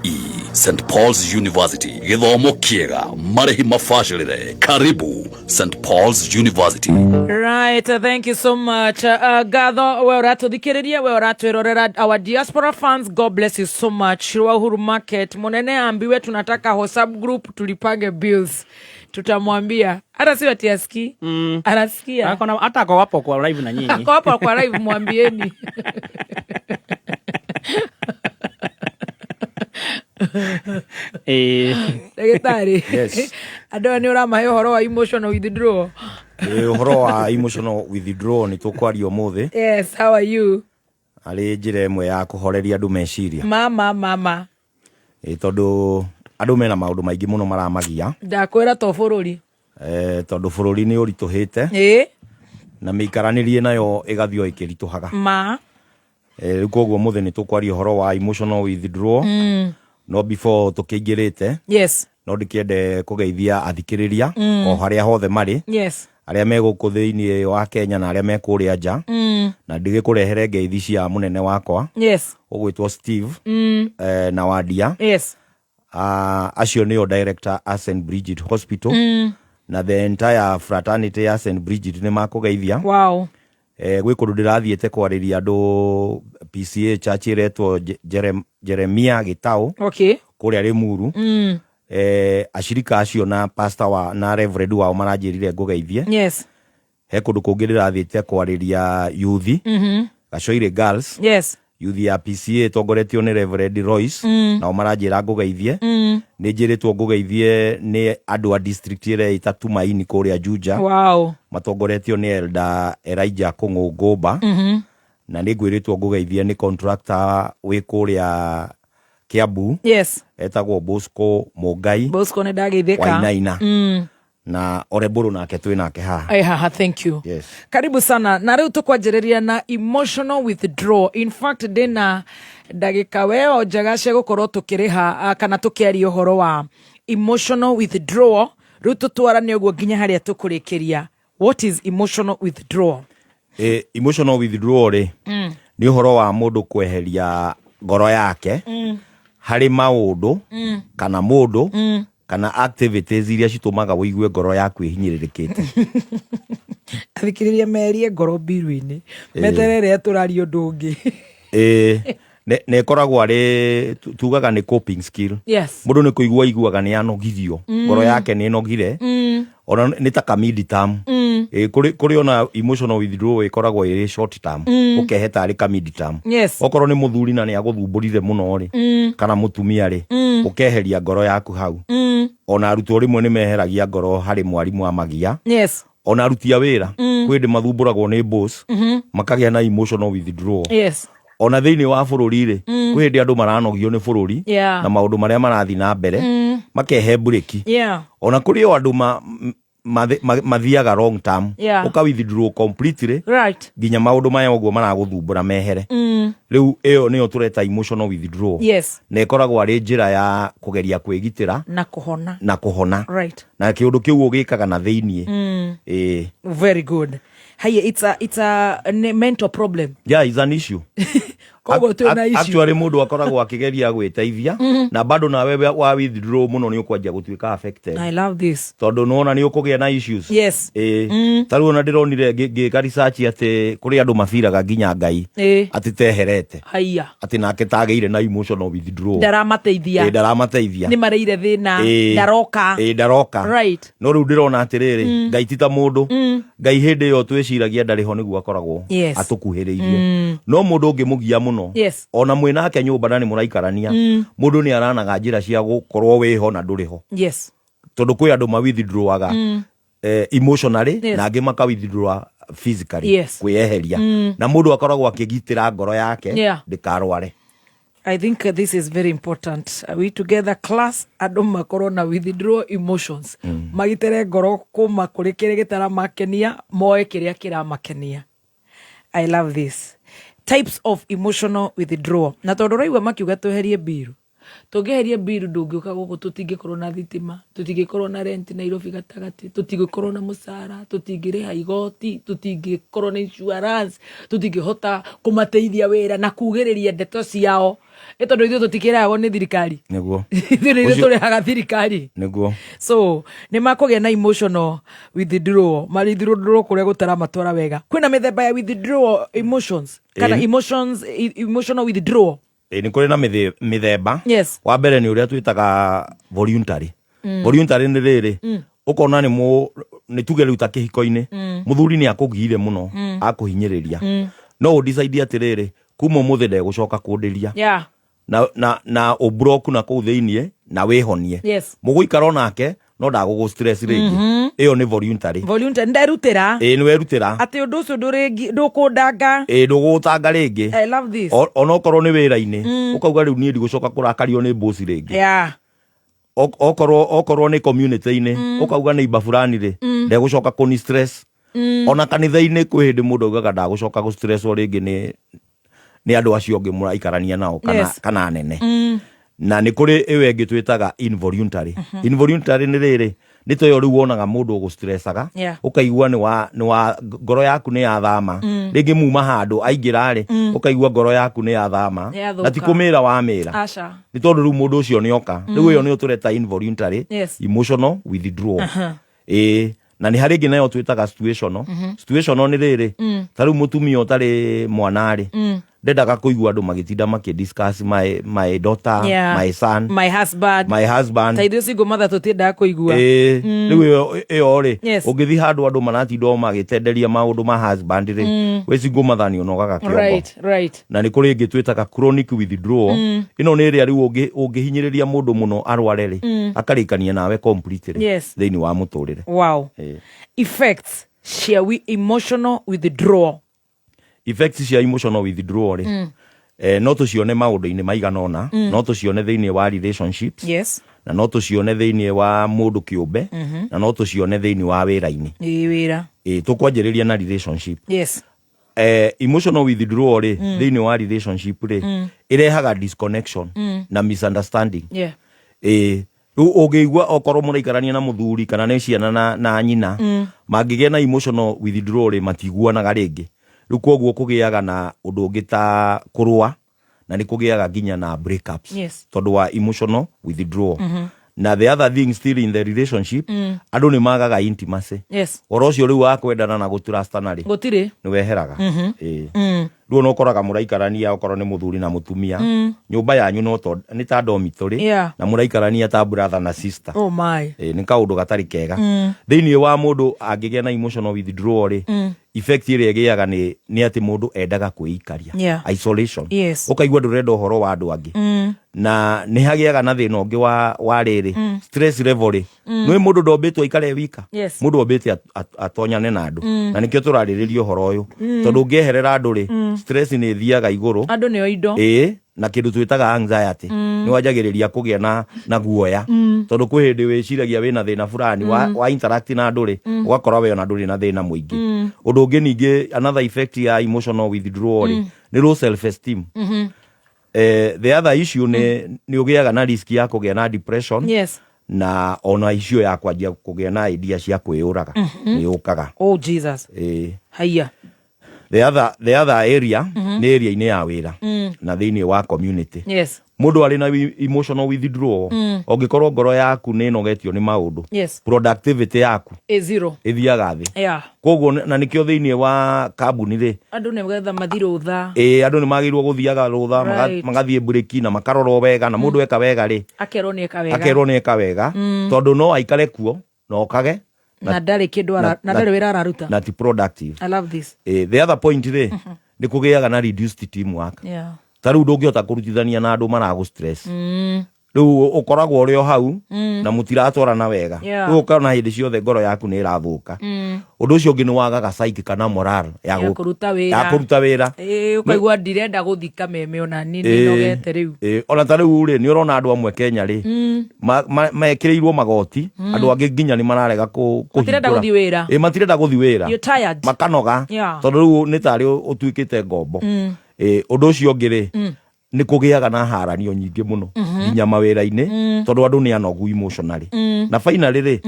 St Paul's University, gĩthomo kĩega, marĩhi mabacĩrĩre. Karibu St Paul's University. Right, thank you so much. Gatho, we ũratũthikĩrĩria, we ũratwĩrorera, our diaspora fans, God bless you so much. Wa Uhuru Market, munene ambiwe tunataka WhatsApp group tulipange bills. Tutamwambia. Hata sio ati asikii. Anasikia. Hata ako hapo kwa live na nyinyi. Ako hapo kwa live mwambieni. Ndagĩtarĩ. Yes. Andũ aya nĩ ũramahe ũhoro wa emotional withdrawal. Ĩ, ũhoro wa emotional withdrawal nĩ tũkwaria ũmũthĩ. Yes, how are you? Arĩ njĩra ĩmwe ya kũhoreria andũ meciria. Mama, mama. Ĩ, tondũ andũ mena maũndũ maingĩ mũno maramagia. Ndakwĩra to bũrũri. Tondũ bũrũri nĩ ũritũhĩte. Ĩ. Na mĩikaranĩrie nayo ĩgathiĩ o ĩkĩritũhaga. Ma. Rĩu koguo ũmũthĩ nĩ tũkwaria ũhoro wa emotional withdrawal. No before tũkĩingĩrĩte, Yes. no ndĩkĩende kũgeithia athikĩrĩria o harĩa hothe marĩ. Yes. Arĩa me gũkũ thĩinĩ wa Kenya na arĩa me kũrĩa nja. Na ndigĩkũrehere ngeithi cia mũnene wakwa. Yes. Ũgwĩtwo Steve. Na Wadia. Yes. Acio nĩo director a St Bridget Hospital. Na the entire fraternity ya St Bridget nĩ makũgeithia. Wow. Gwĩ kũndũ ndĩrathiĩte kwarĩria andũ PCA church ĩretwo Jeremia Gĩtaũ. Okay. Kũrĩa Limuru. Ashirika acio na pastor wa na reverend wao maranjĩrire ngũgeithie. Yes. He kũndũ kũngĩ ndĩrathiĩte kwarĩria youth. Gacoire Girls. Yes. Youth ya PCA ĩtongoretio nĩ Reverend Royce. Nao maranjĩra ngũgeithie. Nĩ njĩrĩtwo ngũgeithie nĩ andũ a district ĩrĩa ĩta Tumaini kũrĩa Juja. Wow. Matongoretio nĩ Elder Elijah Kũng'ũngũmba. Na nĩ ngwĩrĩtwo ngũgeithie nĩ contractor wĩ kũrĩa Kiambu. Yes. Etagwo Bosco Mũngai. Bosco nĩ ndageithĩka. Wainaina. Na Orebũrũ nake twĩ nake haha. Ai haha, thank you. Yes. Karibu sana. Na rĩu tũkwanjĩrĩria na emotional withdrawal. In fact, ndĩna ndagĩka weo njega cia gũkorwo tũkĩrĩha kana tũkĩaria ũhoro wa emotional withdrawal. Rĩu tũtwarane ũguo nginya harĩa tũkũrĩkĩria. What is emotional withdrawal? Emotional withdrawal rĩ, nĩ ũhoro wa mũndũ kweheria ngoro yake harĩ maũndũ kana mũndũ kana activities iria citũmaga ũigue ngoro yaku ĩhinyĩrĩrĩkĩte. Athikĩrĩria merie ngoro mbiru-inĩ. Meterere rĩrĩa tũraria ũndũ ũngĩ. Na ĩkoragwo arĩ tugaga nĩ coping skill. Yes. Mũndũ nĩ kũigua aiguaga nĩ anogithio. Ngoro yake nĩ ĩnogire. Ona nĩ ta ka mid term. Kũrĩ ona emotional withdrawal ĩkoragwo ĩrĩ short term. Ũkehe tarĩ ka mid term. Yes. Okorwo nĩ mũthuri na nĩ agũthumbũrire mũno rĩ, kana mũtumia rĩ, ũkeheria ngoro yaku hau. Ona arutwo rĩmwe nĩ meheragia ngoro harĩ mwarimũ amagia. Yes. Ona aruti a wĩra, kwĩ hĩndĩ mathumbũragwo nĩ boss, makagĩa na emotional withdrawal. Yes. Ona thĩinĩ wa bũrũri rĩ, kwĩ hĩndĩ andũ maranogio nĩ bũrũri Yeah. na maũndũ marĩa marathiĩ na mbere, makehe mburĩki. Yeah. Ona kũrĩ o andũ mathiaga long term. Yeah. Ũka withdraw completely. Right. Nginya maũndũ maya ũguo maragũthumbũra mehere. Rĩu ĩyo nĩyo tũreta emotional withdrawal. Yes. Na ĩkoragwo arĩ njĩra ya kũgeria kwĩgitĩra Na kũhona. na kũhona. Right. Na kĩũndũ kĩu ũgĩkaga na thĩiniĩ. Very good. Haya, it's a mental problem. Yeah, it's an issue. Koguo twĩ na issue. Actually mũndũ akoragwo akĩgeria gwĩteithia na bado nawe wa withdraw mũno nĩ ũkwanjia gũtuĩka affected. I love this. Tondũ nĩwona nĩ ũkũgĩa na issues. Yes. Ĩĩ. Ta rĩu ona ndĩronire ngĩka research atĩ kũrĩ andũ mabiraga nginya Ngai atĩ teherete Haiya. Atĩ nake tagĩire na emotional withdrawal. Ndaramateithia. Ĩĩ, ndaramateithia. Nĩ mareire thĩna. Ĩĩ. Ndaroka. Ĩĩ, ndaroka. Right. No rĩu ndĩrona atĩrĩrĩ, Ngai ti ta mũndũ. Ngai hĩndĩ ĩyo twĩciragia ndarĩ ho nĩguo akoragwo atũkuhĩrĩirie. No mũndũ ũngĩmũgia mũno, ona mwĩ nake nyũmba na nĩ mũraikarania, mũndũ nĩ aranaga njĩra cia gũkorwo wĩho na ndũrĩ ho. Tondũ kwĩ andũ ma withdrawaga emotionally na angĩ maka withdraw physically, kwĩyeheria, na mũndũ akoragwo akĩgitĩra ngoro yake ndĩkarware. I think this is very important. Are we together, class? Andũ makorwo na withdraw emotions. Magitĩre ngoro kuma kũrĩ kĩrĩa gĩtaramakenia, moe kĩrĩa kĩramakenia. I love this. Types of emotional withdrawal. Na tondũ ũraigua makiuga tweherie mbiru. Tũngĩeheria mbiru ndũngĩũka gũkũ, tũtingĩkorwo na thitima, tũtingĩkorwo na rent Nairobi gatagatĩ, tũtingĩkorwo na mũcara, tũtingĩrĩha igoti, tũtingĩkorwo na insurance, tũtingĩhota kũmateithia wĩra na kugĩrĩria ndeto ciao. Ĩ tondũ ithuĩ tũtikĩrehagwo nĩ thirikari. Ithuĩ nĩ ithuĩ tũrĩhaga thirikari. So nĩ makũgĩa na emotional withdrawal, ma withdraw kũrĩa gũtaramatwara wega. Kwĩna mĩthemba ya withdrawal emotions kana emotions, emotional withdrawal. Ĩ, nĩ kũrĩ na mĩthemba. Wa mbere nĩ ũrĩa twĩtaga voluntary. Voluntary nĩ rĩrĩ, ũkona nĩ tuge rĩu ta kĩhiko-inĩ, mũthuri nĩ akũgiire mũno, akũhinyĩrĩria, no ũdecide atĩrĩrĩ, kuma ũmũthĩ ndegũcoka kũndĩria, na ũbroku na kũu thĩiniĩ na wĩhonie. Mũgũikara onake no ndagũgũ stress rĩngĩ. Ĩyo nĩ voluntary. Voluntary, nderutĩra. Ĩ, nĩ werutĩra. Atĩ ũndũ ũcio ndũkũndanga. Ĩ, ndũgũgũtanga rĩngĩ. I love this. Onokorwo nĩ wĩra-inĩ, ũkauga rĩu niĩ ndigũcoka kũrakario nĩ boss rĩngĩ. Okorwo nĩ community-inĩ, ũkauga neighbor fulani rĩ, ndegũcoka kũni stress. Ona kanitha-inĩ kwĩ hĩndĩ mũndũ augaga ndagũcoka gũ stresswo rĩngĩ nĩ andũ acio angĩ mũraikarania nao kana, kana anene. Na nĩ kũrĩ ĩyo ĩngĩ twĩtaga involuntary. Involuntary nĩ rĩrĩ, nĩ ta ĩyo rĩu wonaga mũndũ ũgũstressaga, ũkaigua nĩ wa ngoro yaku nĩ yathama. Rĩngĩ muma handũ aingĩra rĩ, ũkaigua ngoro yaku nĩ yathama. Nĩ Na ti yathũka. kũmĩra wamĩra, Aca. nĩ tondũ rĩu mũndũ ũcio nĩ oka. Rĩu ĩyo nĩyo tũreta involuntary emotional withdrawal. Ĩĩ, na nĩ harĩ ĩngĩ nayo twĩtaga situational. Situational nĩ rĩrĩ, ta rĩu mũtumia ũtarĩ mwana rĩ, ndendaga kũigua andũ magĩtinda makĩ discuss my daughter, my son, my husband, my husband. Ta ithuĩ single mother tũtiendaga kũigua. Ĩĩ, rĩu ĩyo rĩ, ũngĩthiĩ handũ andũ maratinda o magĩtenderia maũndũ ma husband rĩ, wĩ single mother nĩ ũnogaga kĩongo. Na nĩ kũrĩ ĩngĩ twĩtaga chronic withdrawal. Ĩno nĩ ĩrĩa rĩu ũngĩhinyĩrĩria mũndũ mũno arware rĩ, akarĩkania nawe completely thĩinĩ wa mũtũrĩre. Wow. Ĩĩ. Effects cia emotional withdrawal. Effects cia emotional withdrawal rĩ, no tũcione maũndũ-inĩ maigana ũna. No tũcione thĩinĩ wa relationships, na no tũcione thĩinĩ wa mũndũ kĩũmbe, na no tũcione thĩinĩ wa wĩra-inĩ. Ĩĩ, wĩra. Ĩĩ, tũkwanjĩrĩria na relationship. Emotional withdrawal rĩ, thĩinĩ wa relationship rĩ, ĩrehaga disconnection na misunderstanding. Ĩĩ, rĩu ũngĩigua okorwo mũraikarania na mũthuri kana nĩ ciana na nyina, mangĩgĩa na emotional withdrawal rĩ, matiguanaga rĩngĩ. Rĩu koguo kũgĩaga na ũndũ ũngĩ ta kũrũa, na nĩ kũgĩaga nginya na breakups tondũ wa emotional withdrawal. Na the other thing, still in the relationship, andũ nĩ magaga intimacy. Ũhoro ũcio rĩu wa kwendana na gũtrustana rĩ, Gũtirĩ. Nĩ weheraga. Ĩĩ. Rĩu ona ũkoraga mũraikarania, okorwo nĩ mũthuri na mũtumia, nyũmba yanyu no nĩ ta dormitory, na mũraikarania ta brother na sister. Oh my. Ĩĩ, nĩ kaũndũ gatarĩ kega. Thĩinĩ wa mũndũ angĩgĩa na emotional withdrawal rĩ, effect ĩrĩa ĩgĩaga nĩ atĩ mũndũ endaga kwĩikaria. Isolation. Ũkaigua ndũrenda ũhoro wa andũ angĩ. Na nĩ hagĩaga na thĩna ũngĩ wa rĩrĩ, stress level rĩ, nĩ mũndũ ndombĩtwo aikare wika. Mũndũ ombĩte atonyane na andũ, na nĩkĩo tũrarĩrĩria ũhoro ũyũ, tondũ ũngĩeherera andũ rĩ, stress nĩ ĩthiaga igũrũ. Andũ nĩo indo. Ĩĩ, na kĩndũ twĩtaga anxiety, nĩ wanjagĩrĩria kũgĩa na guoya, tondũ kwĩ hĩndĩ wĩciragia wĩna thĩna fulani, wa interact na andũ rĩ, ũgakora we ona ndũrĩ na thĩna mũingĩ. Ũndũ ũngĩ ningĩ, another effect ya emotional withdrawal rĩ, nĩ low self esteem. The other issue nĩ ũgĩaga na risk ya kũgĩa na depression, na ona issue ya kwanjia kũgĩa na idea cia kwĩyũraga nĩ yũkaga. Oh Jesus. Ĩĩ. Haiya. The other area nĩ area-inĩ ya wĩra na thĩinĩ wa community. Mũndũ arĩ na emotional withdrawal, ũngĩkorwo ngoro yaku nĩ ĩnogetio nĩ maũndũ, productivity yaku A zero. ĩthiaga thĩ. Koguo na nĩkĩo thĩinĩ wa kambuni rĩ, Andũ nĩ getha mathi rũtha. Ĩ, andũ nĩ magĩrĩirwo gũthiaga rũtha, magathiĩ mburĩki na makarorwo wega, na mũndũ eka wega rĩ, Akerwo nĩ eka wega. Akerwo nĩ eka wega, tondũ no aikare kuo na okage Na ndarĩ kĩndũ na ndarĩ wĩra araruta. Na ti productive. I love this. The other point rĩ, nĩ kũgĩaga na reduced teamwork. Ta rĩu ndũngĩhota kũrutithania na andũ maragũ stress. Rĩu ũkoragwo ũrĩ o hau na mũtiratwarana wega. Rĩu ũkona hĩndĩ ciothe ngoro yaku nĩ ĩrathũka. Ũndũ ũcio ũngĩ nĩ wagaga psyche kana moral ya Ya kũruta wĩra. Ya kũruta wĩra. Ĩĩ, ũkaigua ndirenda gũthika meme ona niĩ nĩnogete rĩu. Ĩĩ, ona ta rĩu rĩ, nĩ ũrona andũ amwe Kenya rĩ, mekĩrĩirwo magoti, andũ angĩ nginya nĩ mararega Matirenda kũhingũra. Gũthiĩ wĩra. Ĩĩ, matirenda gũthiĩ wĩra. You're tired. Makanoga, tondũ rĩu nĩ tarĩ ũtuĩkĩte ngombo. Ĩĩ, ũndũ ũcio ũngĩ rĩ, nĩ kũgĩaga na haranio nyingĩ mũno nginya mawĩra-inĩ, tondũ andũ nĩ anogu emotionally. Na finally rĩ,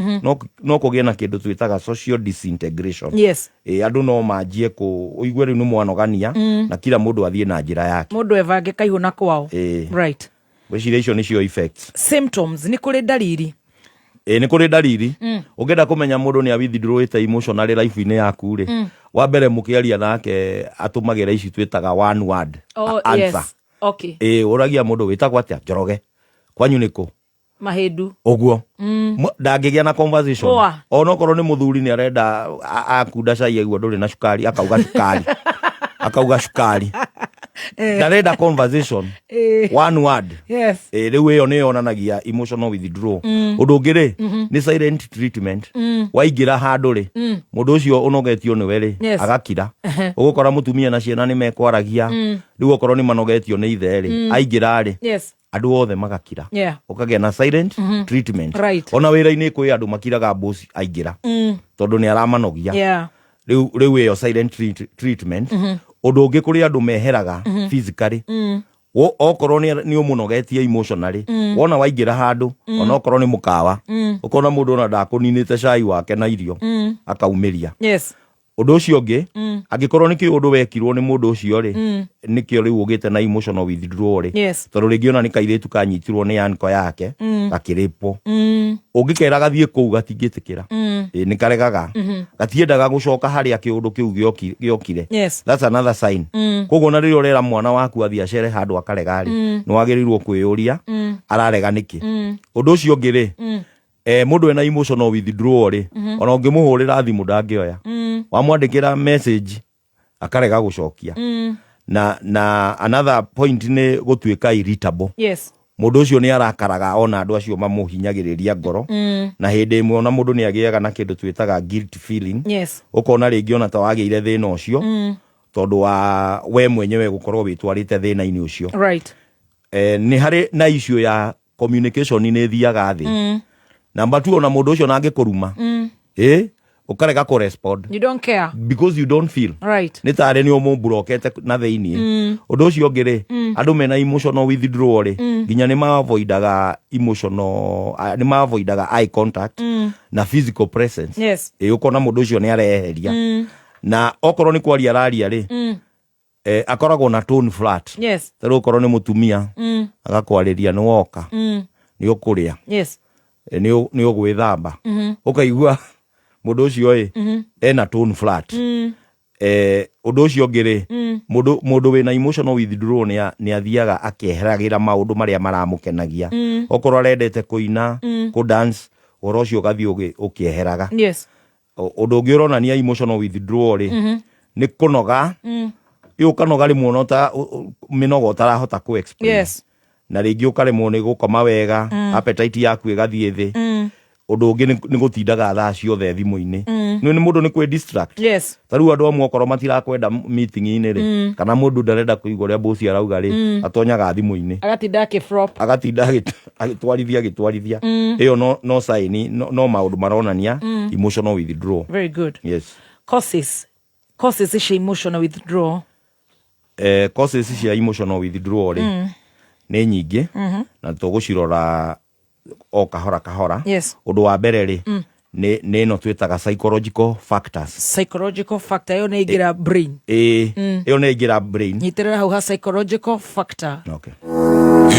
no kũgĩe na kĩndũ twĩtaga social disintegration. Ĩĩ, andũ no manjie kũ ũigue rĩu nĩ mwanogania, na kila mũndũ athiĩ na njĩra yake. Mũndũ ebange kaihũ na kwao. Ĩĩ. Ngwĩciria icio nĩcio effects. Symptoms, nĩ kũrĩ ndariri? Ĩĩ, nĩ kũrĩ ndariri. Ũngĩenda kũmenya mũndũ nĩ awithdrawĩte emotionally life-inĩ yaku rĩ, wa mbere mũkĩaria nake atũmagĩra ici twĩtaga one word answer. Ĩĩ, ũragia mũndũ, "Wĩtagwo atĩa?" "Njoroge." "Kwanyu nĩ kũ?" Mahĩndu. Ũguo. Ndangĩgĩa na conversation. Poa. Ona okorwo nĩ mũthuri nĩ arenda akunda cai aigua ndũrĩ na cukari, akauga cukari, akauga cukari. Ndarenda conversation. One word. Rĩu ĩyo nĩ yonanagia emotional withdrawal. Ũndũ ũngĩ rĩ, nĩ silent treatment. Waingĩra handũ rĩ, mũndũ ũcio ũnogetio nĩwe rĩ, agakira. Ũgũkora mũtumia na ciana nĩ mekwaragia. Rĩu okorwo nĩ manogetio nĩ ithe rĩ, aingĩra rĩ, andũ othe magakira. Ũkagĩa na silent treatment. Ona wĩra-inĩ kwĩ andũ makiraga boss aingĩra, tondũ nĩ aramanogia. Rĩu ĩyo silent treatment. Ũndũ ũngĩ, kũrĩ andũ meheraga physically. Okorwo nĩ ũmũnogetie emotionally, wona waingĩra handũ, ona okorwo nĩ mũkawa, ũkona mũndũ ona ndakũninĩte cai wake na irio, akaumĩria. Ũndũ ũcio ũngĩ, angĩkorwo nĩ kĩũndũ wekirwo nĩ mũndũ ũcio rĩ, nĩkĩo rĩu ũgĩte na emotional withdrawal rĩ, tondũ rĩngĩ ona nĩ kairĩtu kanyitirwo nĩ anko yake, gakĩrĩpwo, ũngĩkera gathiĩ kũu gatingĩtĩkĩra. Ĩ, nĩ karegaga, gatiendaga gũcoka harĩa kĩũndũ kĩu gĩokire. That's another sign. Koguo na rĩrĩa ũrera mwana waku athiĩ acere handũ akarega rĩ, nĩ wagĩrĩirwo kwĩyũria ararega nĩkĩ. Ũndũ ũcio ũngĩ rĩ, mũndũ ena emotional withdrawal rĩ, ona ũngĩmũhũrĩra thimũ ndangĩoya, wamwandĩkĩra message akarega gũcokia. Na another point nĩ gũtuĩka irritable. Mũndũ ũcio nĩ arakaraga ona andũ acio mamũhinyagĩrĩria ngoro. Na hĩndĩ ĩmwe ona mũndũ nĩ agĩaga na kĩndũ twĩtaga guilt feeling. Ũkona rĩngĩ ona ta wagĩire thĩna ũcio tondũ wa we mwenyewe gũkorwo wĩtwarĩte thĩna-inĩ ũcio. Nĩ harĩ na issue ya communication, nĩ ĩthiaga thĩ. Namba tu, ona mũndũ ũcio nangĩkũruma, ĩ, ũkarega kũ respond. You don't care. Because you don't feel. Nĩ tarĩ nĩ ũmũmburokete na thĩiniĩ. Ũndũ ũcio ũngĩ rĩ, andũ mena emotional withdrawal rĩ, nginya nĩ maavoidaga emotional, nĩ maavoidaga eye contact na physical presence. Ĩ, ũkona mũndũ ũcio nĩ areheria, na okorwo nĩ kwaria araria rĩ, akoragwo na tone flat. Ta rĩu okorwo nĩ mũtumia, agakwarĩria, "Nĩ woka? Nĩ ũkũrĩa? Nĩ ũgwĩthamba?" Ũkaigua mũndũ ũcio ĩ, ena tone flat. Ũndũ ũcio ũngĩ rĩ, mũndũ wĩna emotional withdrawal nĩ athiaga akĩeheragĩra maũndũ marĩa maramũkenagia. Okorwo arendete kũina, kũ dance, ũhoro ũcio ũgathiĩ ũkĩeheraga. Ũndũ ũngĩ ũronania emotional withdrawal rĩ, nĩ kũnoga. Ĩ, ũkanoga rĩmwe ona mĩnoga ũtarahota kũ explain. Na rĩngĩ ũkaremwo nĩ gũkoma wega, appetite yaku ĩgathiĩ thĩ. Ũndũ ũngĩ nĩ gũtindaga thaa ciothe thimũ-inĩ. Nĩ mũndũ nĩ kwĩ distract. Ta rĩu andũ amwe okorwo matirakwenda meeting-inĩ rĩ, kana mũndũ ndarenda kũigua ũrĩa boss arauga rĩ, atonyaga thimũ-inĩ. Agatinda akĩflop. Agatinda agĩtwarithia agĩtwarithia. Ĩyo no sign, no maũndũ maronania emotional withdrawal. Very good. Yes. Causes cia emotional withdrawal. Causes cia emotional withdrawal rĩ, nĩ nyingĩ, na tũgũcirora o kahora kahora. Ũndũ wa mbere rĩ, Nĩ ĩno twĩtaga psychological factors. Psychological factor ĩyo nĩ ĩingĩra brain. Ĩĩ, ĩyo nĩ ĩingĩra brain. Nyitĩrĩra hau ha psychological factor. Okay.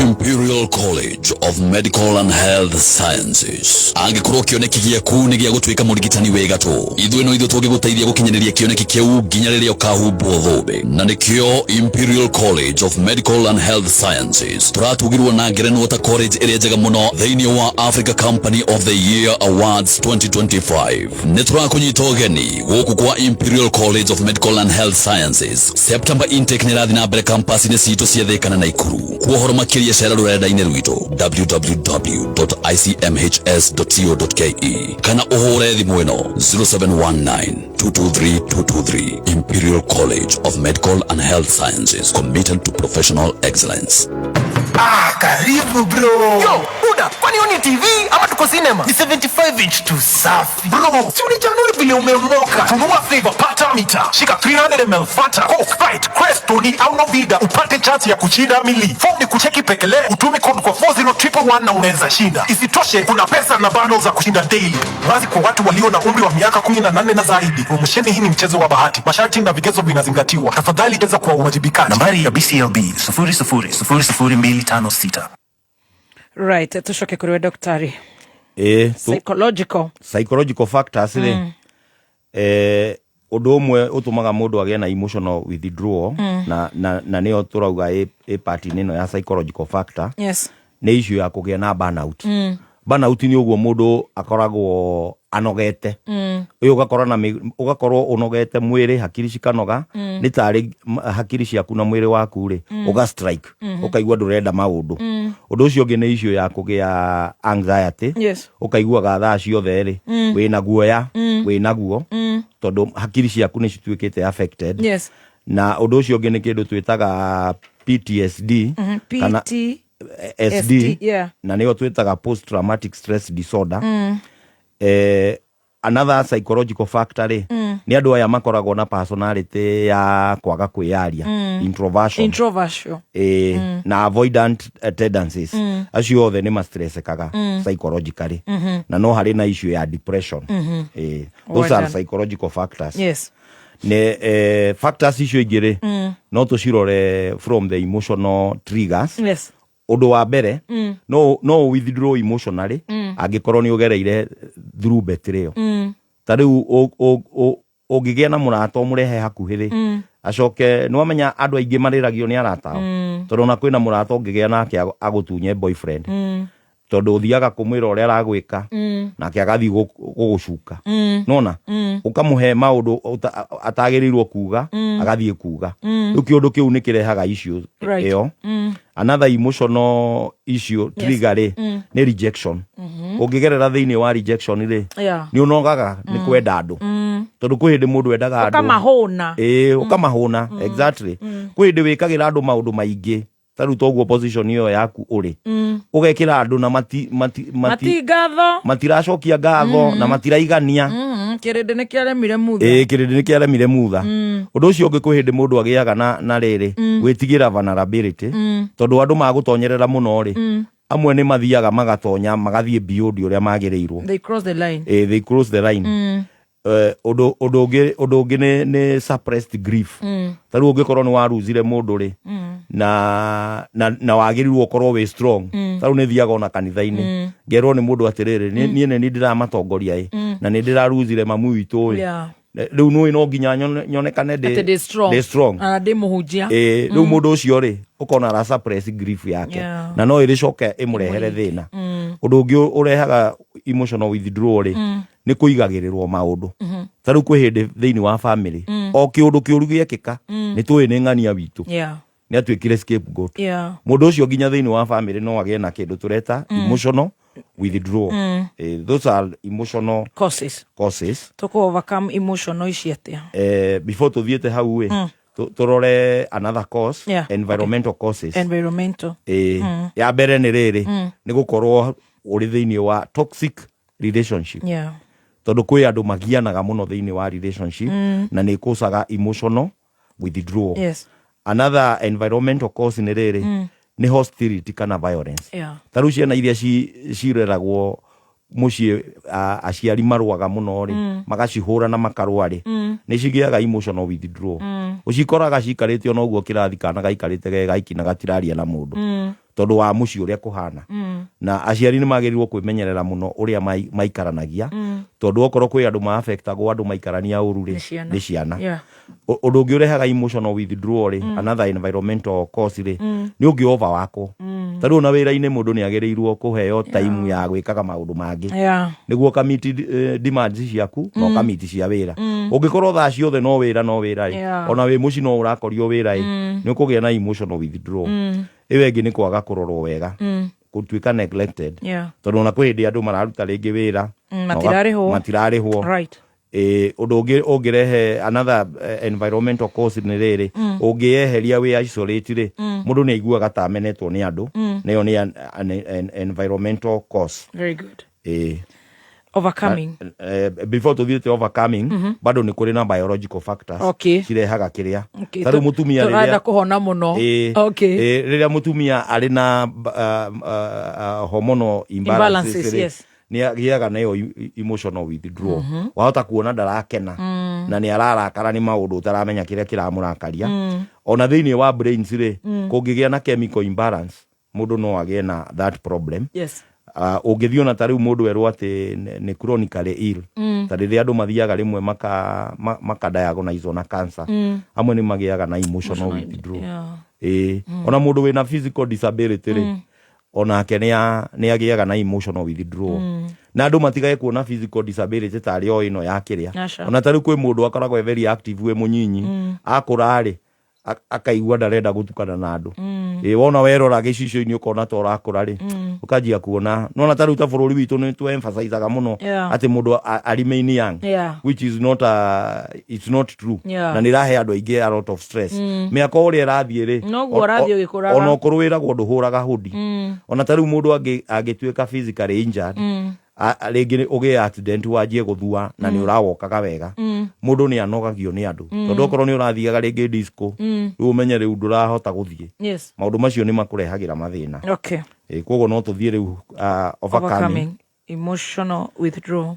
Imperial College of Medical and Health Sciences. Angĩkorwo kĩoneki gĩaku nĩ gĩa gũtuĩka mũrigitani wĩ gatũ, ithuĩ no ithuĩ tũngĩgũteithia gũkinyanĩria kĩoneki kĩu nginya rĩrĩa ũkahumbwo thũmbĩ. Na nĩkĩo Imperial College of Medical and Health Sciences tũratugirwo na ngerenwa ta college ĩrĩa njega mũno thĩinĩ wa Africa Company of the Year Awards 2025. Nĩ tũrakũnyita ũgeni gũkũ kwa Imperial College of Medical and Health Sciences. September intake nĩ ĩrathiĩ na mbere campus-inĩ citũ cia Thĩka na Naikuru. Kwa ũhoro makĩria cera rũrenda-inĩ rwitũ www.icmhs.co.ke kana ũhũre thimũ ĩno 0719 223 223. Imperial College of Medical and Health Sciences, committed to professional excellence. Ah, karibu bro. Yo, Buda, kwani hii ni TV ama tuko cinema? Ni 75 inch tu safi. Bro, si unichanue vile umemoka. Funua favor, pata mita. Shika 300 ml Fanta, Coke, Sprite, Crest, Tony au Novida upate chance ya kushinda mili. Form ni kucheki pekele, utume code kwa 40111 na unaweza shinda. Isitoshe, kuna pesa na bundles za kushinda daily. Wazi kwa watu walio na umri wa miaka 18 na zaidi. Promosheni hii ni mchezo wa bahati. Masharti na vigezo vinazingatiwa. Tafadhali cheza kwa uwajibikaji. Nambari ya BCLB 0000256. Right, tucoke kũrĩ we daktari. Ĩĩ, Psychological. Psychological factors rĩ, ũndũ ũmwe ũtũmaga mũndũ agĩe na emotional withdrawal, na nĩyo tũrauga ĩ part-inĩ ĩno ya psychological factor, nĩ issue ya kũgĩa na burnout. Burnout nĩ ũguo mũndũ akoragwo anogete. Ũyũ ũgakorwo na ũgakorwo ũnogete mwĩrĩ, hakiri cikanoga, nĩ tarĩ hakiri ciaku na mwĩrĩ waku rĩ, ũga strike, ũkaigua ndũrenda maũndũ. Ũndũ ũcio ũngĩ nĩ issue ya kũgĩa anxiety. Ũkaiguaga thaa ciothe rĩ, wĩna guoya, wĩna guo, tondũ hakiri ciaku nĩ cituĩkĩte affected. Na ũndũ ũcio ũngĩ nĩ kĩndũ twĩtaga PTSD, kana PT SD, SD, yeah. na nĩyo twĩtaga post traumatic stress disorder. Another psychological factor rĩ, nĩ andũ aya makoragwo na personality ya kwaga kwĩyaria, introversion. Introversion. Na avoidant tendencies. Acio othe nĩ mastressekaga psychologically. Na no harĩ na issue ya depression. Well Those are done. psychological factors. Ne factors icio ingĩ rĩ, no tũcirore from the emotional triggers. Ũndũ wa mbere, no withdraw emotionally angĩkorwo nĩ ũgereire through betrayal. Ta rĩu ũngĩgĩa na mũrata ũmũrehe hakuhĩ rĩ, acoke nĩ wamenya andũ aingĩ marĩragio nĩ arata ao, tondũ ona kwĩna mũrata ũngĩgĩa nake agũtunye boyfriend, tondũ ũthiaga kũmwĩra ũrĩa aragwĩka, nake agathiĩ gũgũcuka. Nona ũkamũhe maũndũ atagĩrĩirwo kuga, agathiĩ kuga. Rĩu kĩũndũ kĩu nĩ kĩrehaga issue ĩyo. Another emotional issue trigger rĩ, nĩ rejection. Ũngĩgerera thĩinĩ wa rejection rĩ, nĩ ũnogaga nĩ kwenda andũ, tondũ kwĩ hĩndĩ mũndũ endaga andũ. Ũkamahũna. Ĩĩ, ũkamahũna, exactly. Kwĩ hĩndĩ wĩkagĩra andũ maũndũ maingĩ, ta rĩu toguo position ĩyo yaku ũrĩ, ũgekĩra andũ na mati, mati, mati, Matingatho. matiracokia ngatho na matiraigania. Kĩrĩndĩ nĩ kĩaremire mutha. Ĩĩ, kĩrĩndĩ nĩ kĩaremire mutha. Ũndũ ũcio ũngĩ, kwĩ hĩndĩ mũndũ agĩaga na rĩrĩ, gwĩtigĩra vulnerability, tondũ andũ magũtonyerera mũno rĩ, amwe nĩ mathiaga magatonya magathiĩ beyond ũrĩa magĩrĩirwo. They cross the line. Ĩĩ, they cross the line. Ũndũ ũngĩ nĩ suppressed grief. Ta rĩu ũngĩkorwo nĩ waruzire mũndũ rĩ, na wagĩrĩirwo ũkorwo wĩ strong, ta rĩu nĩ thiaga ona kanitha-inĩ, ngerwo nĩ mũndũ atĩrĩrĩ, niĩ nĩ niĩ ndĩramatongoria ĩ, na nĩ ndĩraruzire mamu witũ ĩ. Rĩu nũĩ no nginya nyonekane Atĩ ndĩ strong. Ndĩ strong. Na ndĩ mũhunjia. Ĩ, rĩu mũndũ ũcio rĩ, ũkona ara suppress grief yake, na no ĩrĩcoke ĩmũrehere thĩna. Ũndũ ũngĩ ũrehaga emotional withdrawal rĩ, nĩ kũigagĩrĩrwo maũndũ. Ta rĩu kwĩ hĩndĩ thĩinĩ wa family, o kĩũndũ kĩũru gĩekĩka, nĩ tũĩ nĩ ng'ania witũ nĩ atuĩkire scapegoat. Mũndũ ũcio nginya thĩinĩ wa family no agĩe na kĩndũ tũreta emotional withdrawal. Those are emotional causes. Causes. Tũkũ overcome emotional ici atĩa? Before tũthiĩte hau ĩ, tũrore another cause, environmental causes. Environmental. Ya mbere nĩ rĩrĩ, nĩ gũkorwo ũrĩ thĩinĩ wa toxic relationship, tondũ kwĩ andũ magianaga mũno thĩinĩ wa relationship, na nĩ ĩkũcaga emotional withdrawal. Another environmental cause nĩ rĩrĩ, nĩ hostility kana violence. Ta rĩu ciana iria cireragwo Mũciĩ aciari marũaga mũno rĩ, magacihũra na makarũa rĩ, nĩ cigĩaga emotional withdrawal. Ũcikoraga cikarĩte ona ũguo kĩrathi, kana gaikarĩte ge gaiki na gatiraria na mũndũ, tondũ wa mũciĩ ũrĩa kũhana. Na aciari nĩ magĩrĩirwo kwĩmenyerera mũno ũrĩa maikaranagia, tondũ okorwo kwĩ andũ ma-affectagwo andũ maikarania ũru rĩ, Nĩ ciana. Nĩ ciana. Ũndũ ũngĩ ũrehaga emotional withdrawal rĩ, another environmental cause rĩ, nĩ ũngĩ overworkwo. Ta rĩu ona wĩra-inĩ mũndũ nĩ agĩrĩirwo kũheo time ya gwĩkaga maũndũ mangĩ, nĩguo ũkameet demands ciaku na ũkameet cia wĩra. Ũngĩkorwo thaa ciothe no wĩra, no wĩra rĩ, ona wĩ mũciĩ no ũrakorio wĩra ĩ, nĩ ũkũgĩa na emotional withdrawal. Ĩyo ĩngĩ nĩ kwaga kũrorwo wega, gũtuĩka neglected, tondũ ona kwĩ hĩndĩ andũ mararuta rĩngĩ wĩra na matirarĩhwo. Matirarĩhwo. Ũndũ ũngĩ ũngĩrehe another environmental cause nĩ rĩrĩ, ũngĩyeheria wĩ isolate rĩ, mũndũ nĩ aiguaga ta amenetwo nĩ andũ. Nayo nĩ an environmental cause. Very good. Overcoming. Before tũthiĩte overcoming, bado nĩ kũrĩ na biological factors cirehaga kĩrĩa. Ta rĩu mũtumia tũratha rĩrĩa kũhona mũno. Rĩrĩa mũtumia arĩ na hormonal imbalances Imbalances, rĩ, nĩ agĩaga nayo emotional withdrawal. Wahota kuona ndarakena na nĩ ararakara nĩ maũndũ ũtaramenya kĩrĩa kĩramũrakaria. Ona thĩinĩ wa brains rĩ, kũngĩgĩa na chemical imbalance, mũndũ no agĩe na that problem. Ũngĩthiĩ ona ta rĩu mũndũ erwo atĩ nĩ chronically ill, ta rĩrĩa andũ mathiaga rĩmwe maka diagnose na cancer, amwe nĩ magĩaga na emotional withdrawal. Ona mũndũ wĩna physical disability rĩ, onake nĩ agĩaga na emotional withdrawal. Na andũ matigage kuona physical disability tarĩ o ĩno ya kĩrĩa. Aca. Ona ta rĩu kwĩ mũndũ akoragwo e very active wĩ mũnyinyi, akũra rĩ, akaigua ndarenda gũtukana na andũ. Wona werora gĩcicio-inĩ ũkona ta ũrakũra rĩ, ũkanjia kuona nona ta rĩu ta bũrũri witũ nĩ tũ emphasizaga mũno atĩ mũndũ a remain young, which is not it's not true. Na nĩ ĩrahe andũ aingĩ a lot of stress. Mĩaka ũrĩa ĩrathiĩ rĩ, Noguo ũrathiĩ ũgĩkũraga. Ona ũkũrũ wĩragwo ndũhũraga hũdi. Ona ta rĩu mũndũ angĩtuĩka physically injured, rĩngĩ ũgĩe accident wanjie gũthua na nĩ ũrawokaga wega, mũndũ nĩ anogagio nĩ andũ, tondũ okorwo nĩ ũrathiaga rĩngĩ disco, rĩu ũmenye rĩu ndũrahota gũthiĩ. Maũndũ macio nĩ makũrehagĩra mathĩna. Koguo no tũthiĩ rĩu overcoming. Overcoming emotional withdrawal.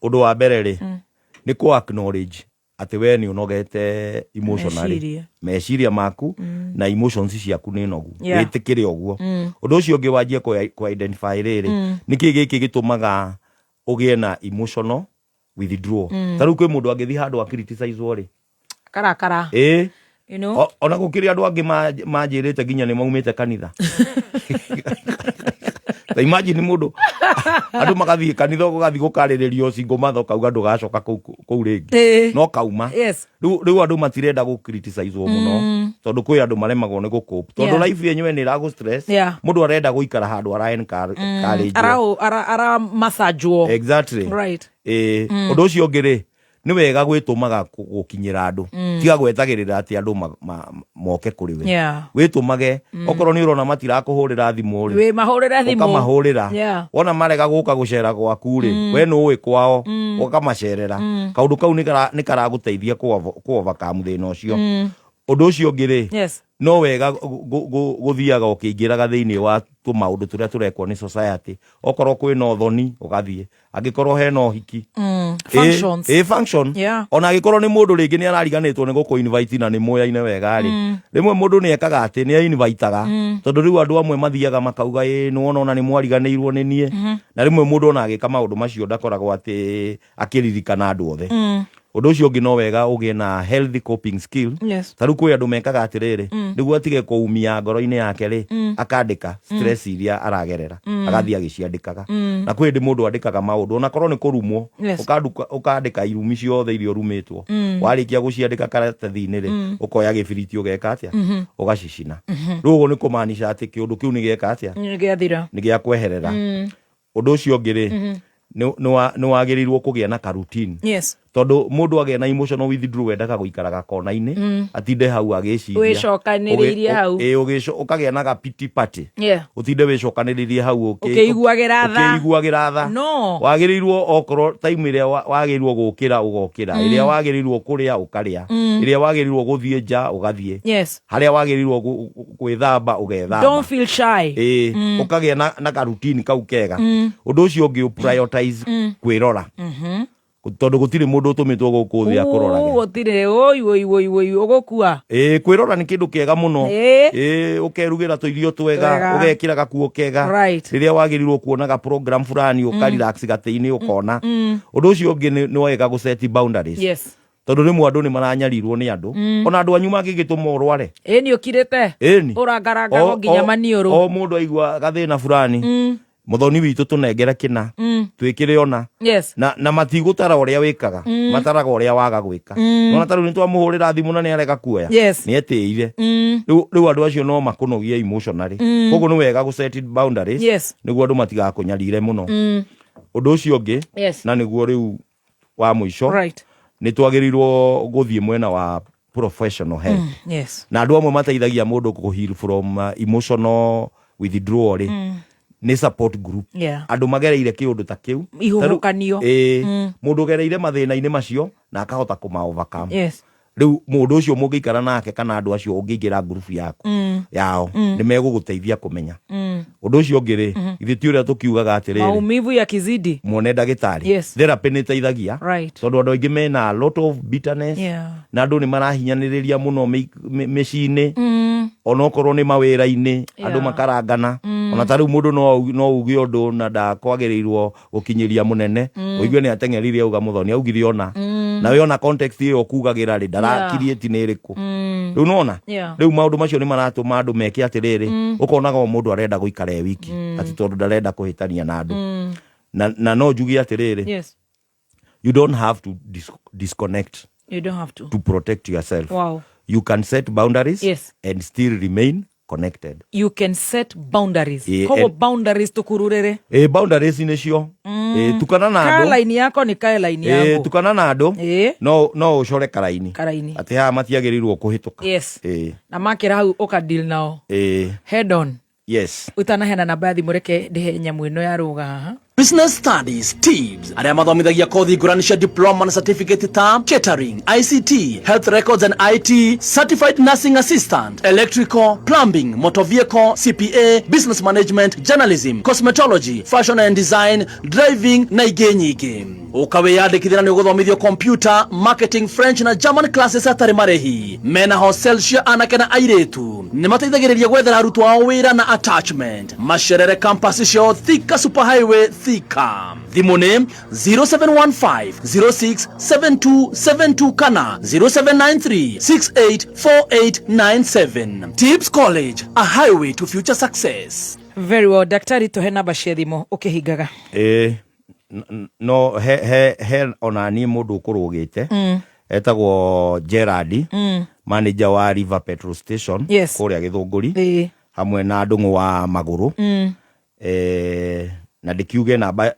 Ũndũ wa mbere rĩ, nĩ kũ acknowledge atĩ we nĩ ũnogete emotionally. Meciria. Meciria maku na emotions ciaku nĩ nogu. Wĩtĩkĩre ũguo. Ũndũ ũcio ũngĩ, wanjie kũ identify rĩrĩ, nĩkĩ gĩkĩ gĩtũmaga ũgĩe na emotional withdrawal. Ta rĩu kwĩ mũndũ angĩthiĩ handũ akriticizwo rĩ, karakara. You know? Ona gũkĩrĩ andũ angĩ manjĩrĩte nginya nĩ maumĩte kanitha. Ta imagine mũndũ, andũ magathiĩ kanitha, ũgathiĩ gũkarĩrĩrio single mother, ũkauga ndũgacoka kũu rĩngĩ. No kauma. Rĩu andũ matirenda gũ criticizwo mũno, tondũ kwĩ andũ maremagwo nĩ gũcope, tondũ life yenyewe nĩ ĩragũ stress. Mũndũ arenda gũikara handũ ara encourage. Ara massage. Exactly. Ũndũ ũcio ũngĩ rĩ, nĩ wega gwĩtũmaga gũkinyĩra andũ. Tiga gwetagĩrĩra atĩ andũ moke kũrĩ we. Wĩtũmage. Okorwo nĩ ũrona matirakũhũrĩra thimũ rĩ, Wĩ mahũrĩre thimũ. Ũkamahũrĩra. Wona marega gũka gũcera gwaku rĩ, we nĩ ũĩ kwao, ũkamacerera. Kaũndũ kau nĩ karagũteithia kũ overcome thĩna ũcio. Ũndũ ũcio ũngĩ rĩ, no wega gũthiaga ũkĩingĩraga thĩinĩ wa tũmaũndũ tũrĩa tũrekwo nĩ society. Okorwo kwĩna ũthoni, ũgathiĩ. Angĩkorwo hena ũhiki, Functions. Function. Ona angĩkorwo nĩ mũndũ rĩngĩ nĩ arariganĩtwo nĩ gũkũ invite na nĩ moyaine wega rĩ, rĩmwe mũndũ nĩ ekaga atĩ nĩ invitaga, tondũ rĩu andũ amwe mathiaga makauga, ĩ nĩ wona ona nĩ mwariganĩirwo nĩ niĩ. Na rĩmwe mũndũ ona agĩka maũndũ macio ndakoragwo atĩ akĩririkana andũ othe. Ũndũ ũcio ũngĩ, no wega ũgĩe na healthy coping skill. Ta rĩu kwĩ andũ mekaga atĩrĩrĩ, nĩguo atige kũumia ngoro-inĩ yake rĩ, akandĩka stress iria aragerera, agathiĩ agĩciandĩkaga. Na kwĩ hĩndĩ mũndũ andĩkaga maũndũ onakorwo nĩ kũrumwo, ũkandĩka irumi ciothe iria ũrumĩtwo. Warĩkia gũciandĩka karatathi-inĩ rĩ, ũkoya gĩbiriti, ũgeka atĩa? Ũgacicina. Rĩu ũguo nĩ kũmaanisha atĩ kĩũndũ kĩu nĩ gĩeka atĩa? Nĩ gĩathira. Nĩ gĩa kweherera. Ũndũ ũcio ũngĩ rĩ, nĩ wagĩrĩirwo kũgĩa na ka routine. Tondũ mũndũ agĩa na emotional withdrawal endaga gũikaraga kona-inĩ, atinde hau agĩciria. Wĩcokanĩrĩirie hau. Ĩĩ, ũkagĩa na ga pity party. Ũtinde wĩcokanĩrĩirie hau Ũkĩiguagĩra tha. Ũkĩiguagĩra tha. No. Wagĩrĩirwo okorwo time ĩrĩa wagĩrĩirwo gũkĩra ũgokĩra, ĩrĩa wagĩrĩirwo kũrĩa ũkarĩa, ĩrĩa wagĩrĩirwo gũthiĩ nja ũgathiĩ, harĩa wagĩrĩirwo gwĩthamba ũgethamba. Don't feel shy. Ĩĩ, ũkagĩa na karutini kau kega. Ũndũ ũcio ũngĩ, prioritize kwĩrora, tondũ gũtirĩ mũndũ ũtũmĩtwo gũkũ thĩ akũrorage. Gũtirĩ. Oi oi oi oi, ũgũkua. Ĩĩ, kwĩrora nĩ kĩndũ kĩega mũno. Ĩĩ, ũkerugĩra tũirio twega, Twega. ũgekĩra gakuo kega. Rĩrĩa wagĩrĩirwo kuonaga program fulani, ũkarelax gatĩ-inĩ ũkona. Ũndũ ũcio ũngĩ nĩ wega gũ set boundaries, tondũ rĩmwe andũ nĩ maranyarirwo nĩ andũ, ona andũ anyu mangĩgĩtũma ũrware. Ĩ, nĩ ũkirĩte. Ĩni. Ũrangarangagwo nginya maniũrũ. O mũndũ aigua gathĩna fulani, mũthoni witũ tũnengere kĩna, twĩkĩre ona, na matigũtara ũrĩa wĩkaga, mataraga ũrĩa waga gwĩka. Nona ta rĩu nĩ twamũhũrĩra thimũ na nĩ arega kuoya, nĩ etĩire. Rĩu andũ acio no makũnogie emotionally. Koguo nĩ wega gũ set boundaries, nĩguo andũ matigakũnyarire mũno. Ũndũ ũcio ũngĩ, na nĩguo rĩu wa mũico, nĩ twagĩrĩirwo gũthiĩ mwena wa professional help. Na andũ amwe mateithagia mũndũ kũ heal from emotional withdrawal rĩ, nĩ support group, andũ magereire kĩũndũ ta kĩu. Ihuhũkanio. Ĩĩ, mũndũ ũgereire mathĩna-inĩ macio na akahota kũma overcome. Rĩu mũndũ ũcio mũngĩikara nake, kana andũ acio ũngĩingĩra ngurubu yaku yao, nĩ megũgũteithia kũmenya. Ũndũ ũcio ũngĩ rĩ, ithuĩ ti ũrĩa tũkiugaga atĩrĩrĩ, Maumivu yakizidi, muone ndagĩtarĩ. Therapy nĩ ĩteithagia, tondũ andũ aingĩ mena a lot of bitterness, na andũ nĩ marahinyanĩrĩria mũno mĩciĩ-inĩ, onokorwo nĩ mawĩra-inĩ, andũ makarangana. Ona ta rĩu mũndũ no uge ũndũ na ndakwagĩrĩirwo gũkinyĩria mũnene, ũigue nĩ ateng'erire auga mũthoni augire ona, nawe ona context ĩyo ũkugagĩra rĩ, ndarakiriĩti nĩ ĩrĩkũ rĩu nona. Rĩu maũndũ macio nĩ maratũma andũ meke atĩrĩrĩ, ũkonaga o mũndũ arenda gũikara e wiki, atĩ tondũ ndarenda kũhĩtania na andũ. Na no njuge atĩrĩrĩ, you don't have to disconnect You don't have to. to protect yourself. You can set boundaries and still remain connected. You can set boundaries. Ĩĩ, Koguo boundaries tukururĩre. Ĩ, boundaries nĩcio. Ĩ, tukana na Kaa andũ. Laini yako nĩ kae laini Ĩ, yangu. tukana na andũ, no ũcore karaini Karaini. atĩ haha matiagĩrĩirwo kũhĩtũka. Ĩ. Na makĩra hau ũka deal nao head on. Ũtanaheana namba ya thimũ, reke ndĩhe nyamũ ĩno ya rũga haha. Business Studies TIBS arĩa mathomithagia kothi ngũrani cia diploma na certificate ta catering, ICT, health records and IT, certified nursing assistant, electrical, plumbing, motor vehicle, CPA, business management, journalism, cosmetology, fashion and design, driving na ingĩ nyingĩ. Ũka wĩyandĩkithia na nĩ ũgũthomithio computer, marketing, French na German classes atarĩ marĩhi. Mena hostel cia anake na airĩtu. Nĩ mateithagĩrĩria gwethera arutwo ao wĩra na attachment. Macerere campus ciao Thika Superhighway, Thika. Thimũ nĩ 0715 067272 kana 0793 684897. Tips College, a highway to future success. Very well. Daktari, tũhe namba cia thimũ ũkĩhingaga. Ĩ, no he ona niĩ mũndũ ũkũrũgĩte, etagwo Gerard, manager wa River Petrol Station kũrĩa Gĩthũngũri, hamwe na Ndũng'ũ wa Magũrũ. Na ndĩkiuge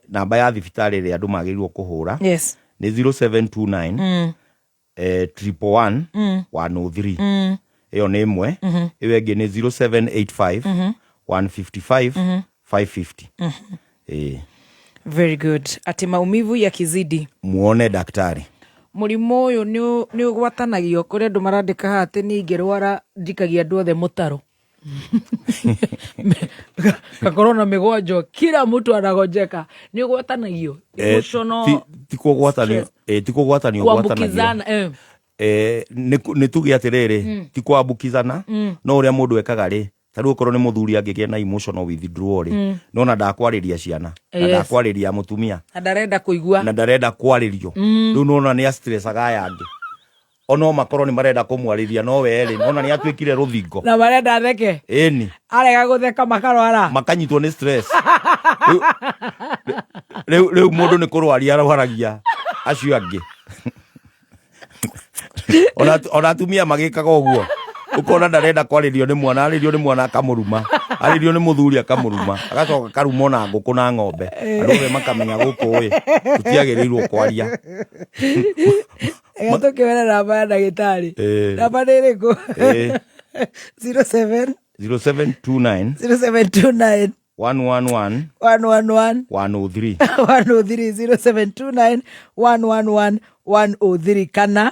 namba ya thibitarĩ ĩrĩa andũ magĩrĩirwo kũhũra nĩ 0729 111 103. Ĩyo nĩ ĩmwe. Ĩyo ĩngĩ nĩ 0785 155 550. Ĩĩ. Very good. Ati maumivu yakizidi, muone daktari. Mũrimũ ũyũ nĩ ũgwatanagio? Kũrĩ andũ marandĩka haha atĩ niĩ ingĩrwara njikagia andũ othe mũtaro, gakorwo na mĩgwanjo, kila mtu anagonjeka. Nĩ ũgwatanagio? Emotional Ti kũgwatanio, ti kũgwatanio ũgwatanagio. Kuambukizana. Nĩ tuge atĩrĩrĩ, ti kwambukizana, no ũrĩa mũndũ ekaga rĩ, ta rĩu okorwo nĩ mũthuri angĩgĩa na emotional withdrawal rĩ, nona ndakwarĩria ciana na ndakwarĩria mũtumia, na ndarenda kũigua, na ndarenda kwarĩrio. Rĩu nona nĩ astressaga aya angĩ, ono makorwo nĩ marenda kũmwarĩria, no we rĩ, nona nĩ atuĩkire rũthingo. Na marenda theke. Ĩni. Arega gũtheka makarwara. Makanyitwo nĩ stress. Rĩu mũndũ nĩ kũrwaria arwaragia acio angĩ. Ona atumia magĩkaga ũguo, ũkona ndarenda kwarĩrio nĩ mwana, arĩrio nĩ mwana akamũruma. Arĩrio nĩ mũthuri akamũruma, agacoka akarumwo na ngũkũ na ng'ombe. Andũ othe makamenya gũkũ ĩ tũtiagĩrĩirwo kwaria. Ega tũkĩone namba ya ndagĩtarĩ. Namba nĩ ĩrĩkũ? 07 0729 0729 111 111 103. 103. 0729 111 103 kana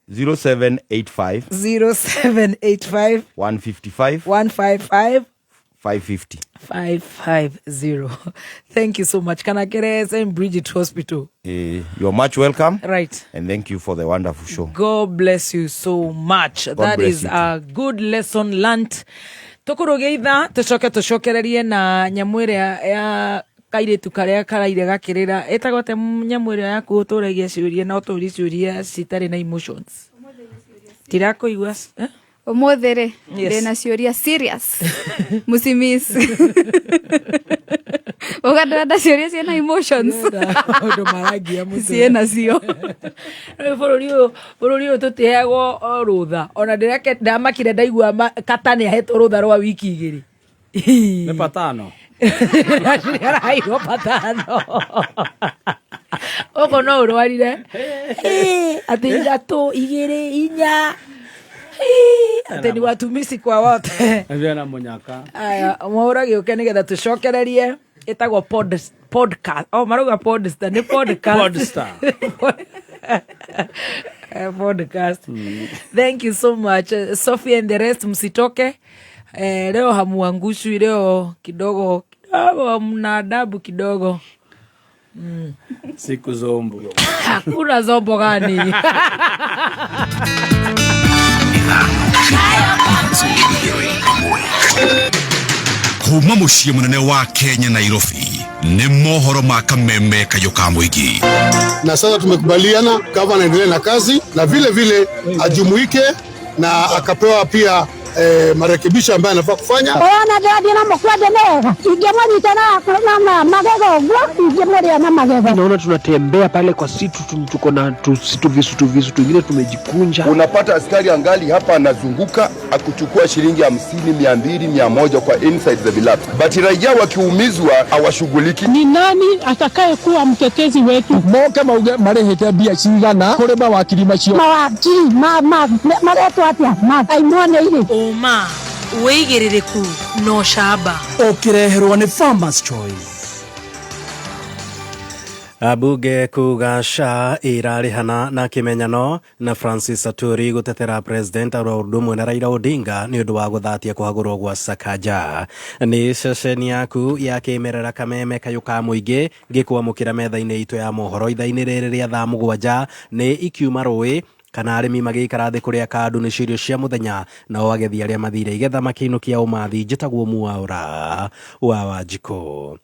0785 0785 155 155 550. 550. Thank you so much. Kana kere St. Bridget Hospital. You're much welcome. Right. And thank you for the wonderful show. God bless you so much. God That bless is you too. A good lesson learnt. Tũkũrũgĩa itha tũcoke tũcokererie na nyamũ ĩrĩa ya kairĩtu karĩa karaire gakĩrĩra, ĩtagwo te nyamũ ĩrĩa yaku ũtũragia ciũria na ũtũrie ciũria citarĩ na emotions, tirakũigua, eh? Ũmũthĩ rĩ, Yes. ndĩna ciũria serious, mũcimis uga ndĩrenda ciũria ciĩna emotions. Maũndũ marangia mũtwe. Ciĩna cio. Rĩu bũrũri ũyũ tũtiheagwo o rũtha, ona ndĩreke ndamakire ndaigua kata nĩ ahetwo rũtha rwa wiki 2. Nĩ patano. Araheirwo patano ũguo no ũrwarire atĩ 3 2 4, atĩ ni watumisi kwa wote. Na mũnyaka. Aya, mwaũra gĩũke nĩgetha tũcokererie, ĩtagwo podcast. Oh, marauga podstar, nĩ podcast. Podstar. Podcast. Thank you so much. Sophie and the rest, msitoke. Leo hamuangushwi, leo kidogo kidogo mna adabu kidogo. Siku zombo. Hakuna zombo gani. Kuma muciĩ mũnene wa Kenya, Nairobi, nĩ mohoro ma kameme kayũ ka mũingĩ. Na sasa tumekubaliana gavana aendelee na kazi na vile vile ajumuike na akapewa pia marekebisho ambayo anafaa kufanya. Ona ndĩrathiĩ na mũkwanja nĩwega ingĩmũnyita na magego ũguo ingĩmũrĩa na magego. Naona tunatembea pale kwa situ, tuko na tusitu visu tungine tumejikunja. Unapata askari angali hapa anazunguka akuchukua shilingi 50, 200, 100 kwa inside the village, but raia wakiumizwa hawashughuliki. Ni nani atakayekuwa mtetezi wetu? Moke mauge marĩhĩte mbia cigana kũrĩ mawakiri macio. Mawakiri maretwo atĩa aimone irĩ. Ũma, wĩigĩrĩrĩku na ũcamba. Ũkĩreherwo nĩ Farmers Choice. Abunge kuga SHA ĩrarĩhana na kĩmenyano, na Francis Aturi gũtetera president oro ũndũ ũmwe na Raila Odinga nĩ ũndũ wa gũthatia kũhagũrwo gwa Sakaja. Nĩ ceceni yaku ya kĩmerera kameme kayũ ka mũingĩ ngĩkwamũkĩra metha-inĩ itũ ya mohoro ithaa-inĩ rĩrĩ rĩa thaa 7 nĩ ikiuma rũĩ kana arĩmi magĩikara thĩ kũrĩa kandu nĩ irio cia mũthenya, nao agethi arĩa mathire igetha makĩinũkia ũmathi. Njĩtagwo Mwaũra wa Wanjikũ.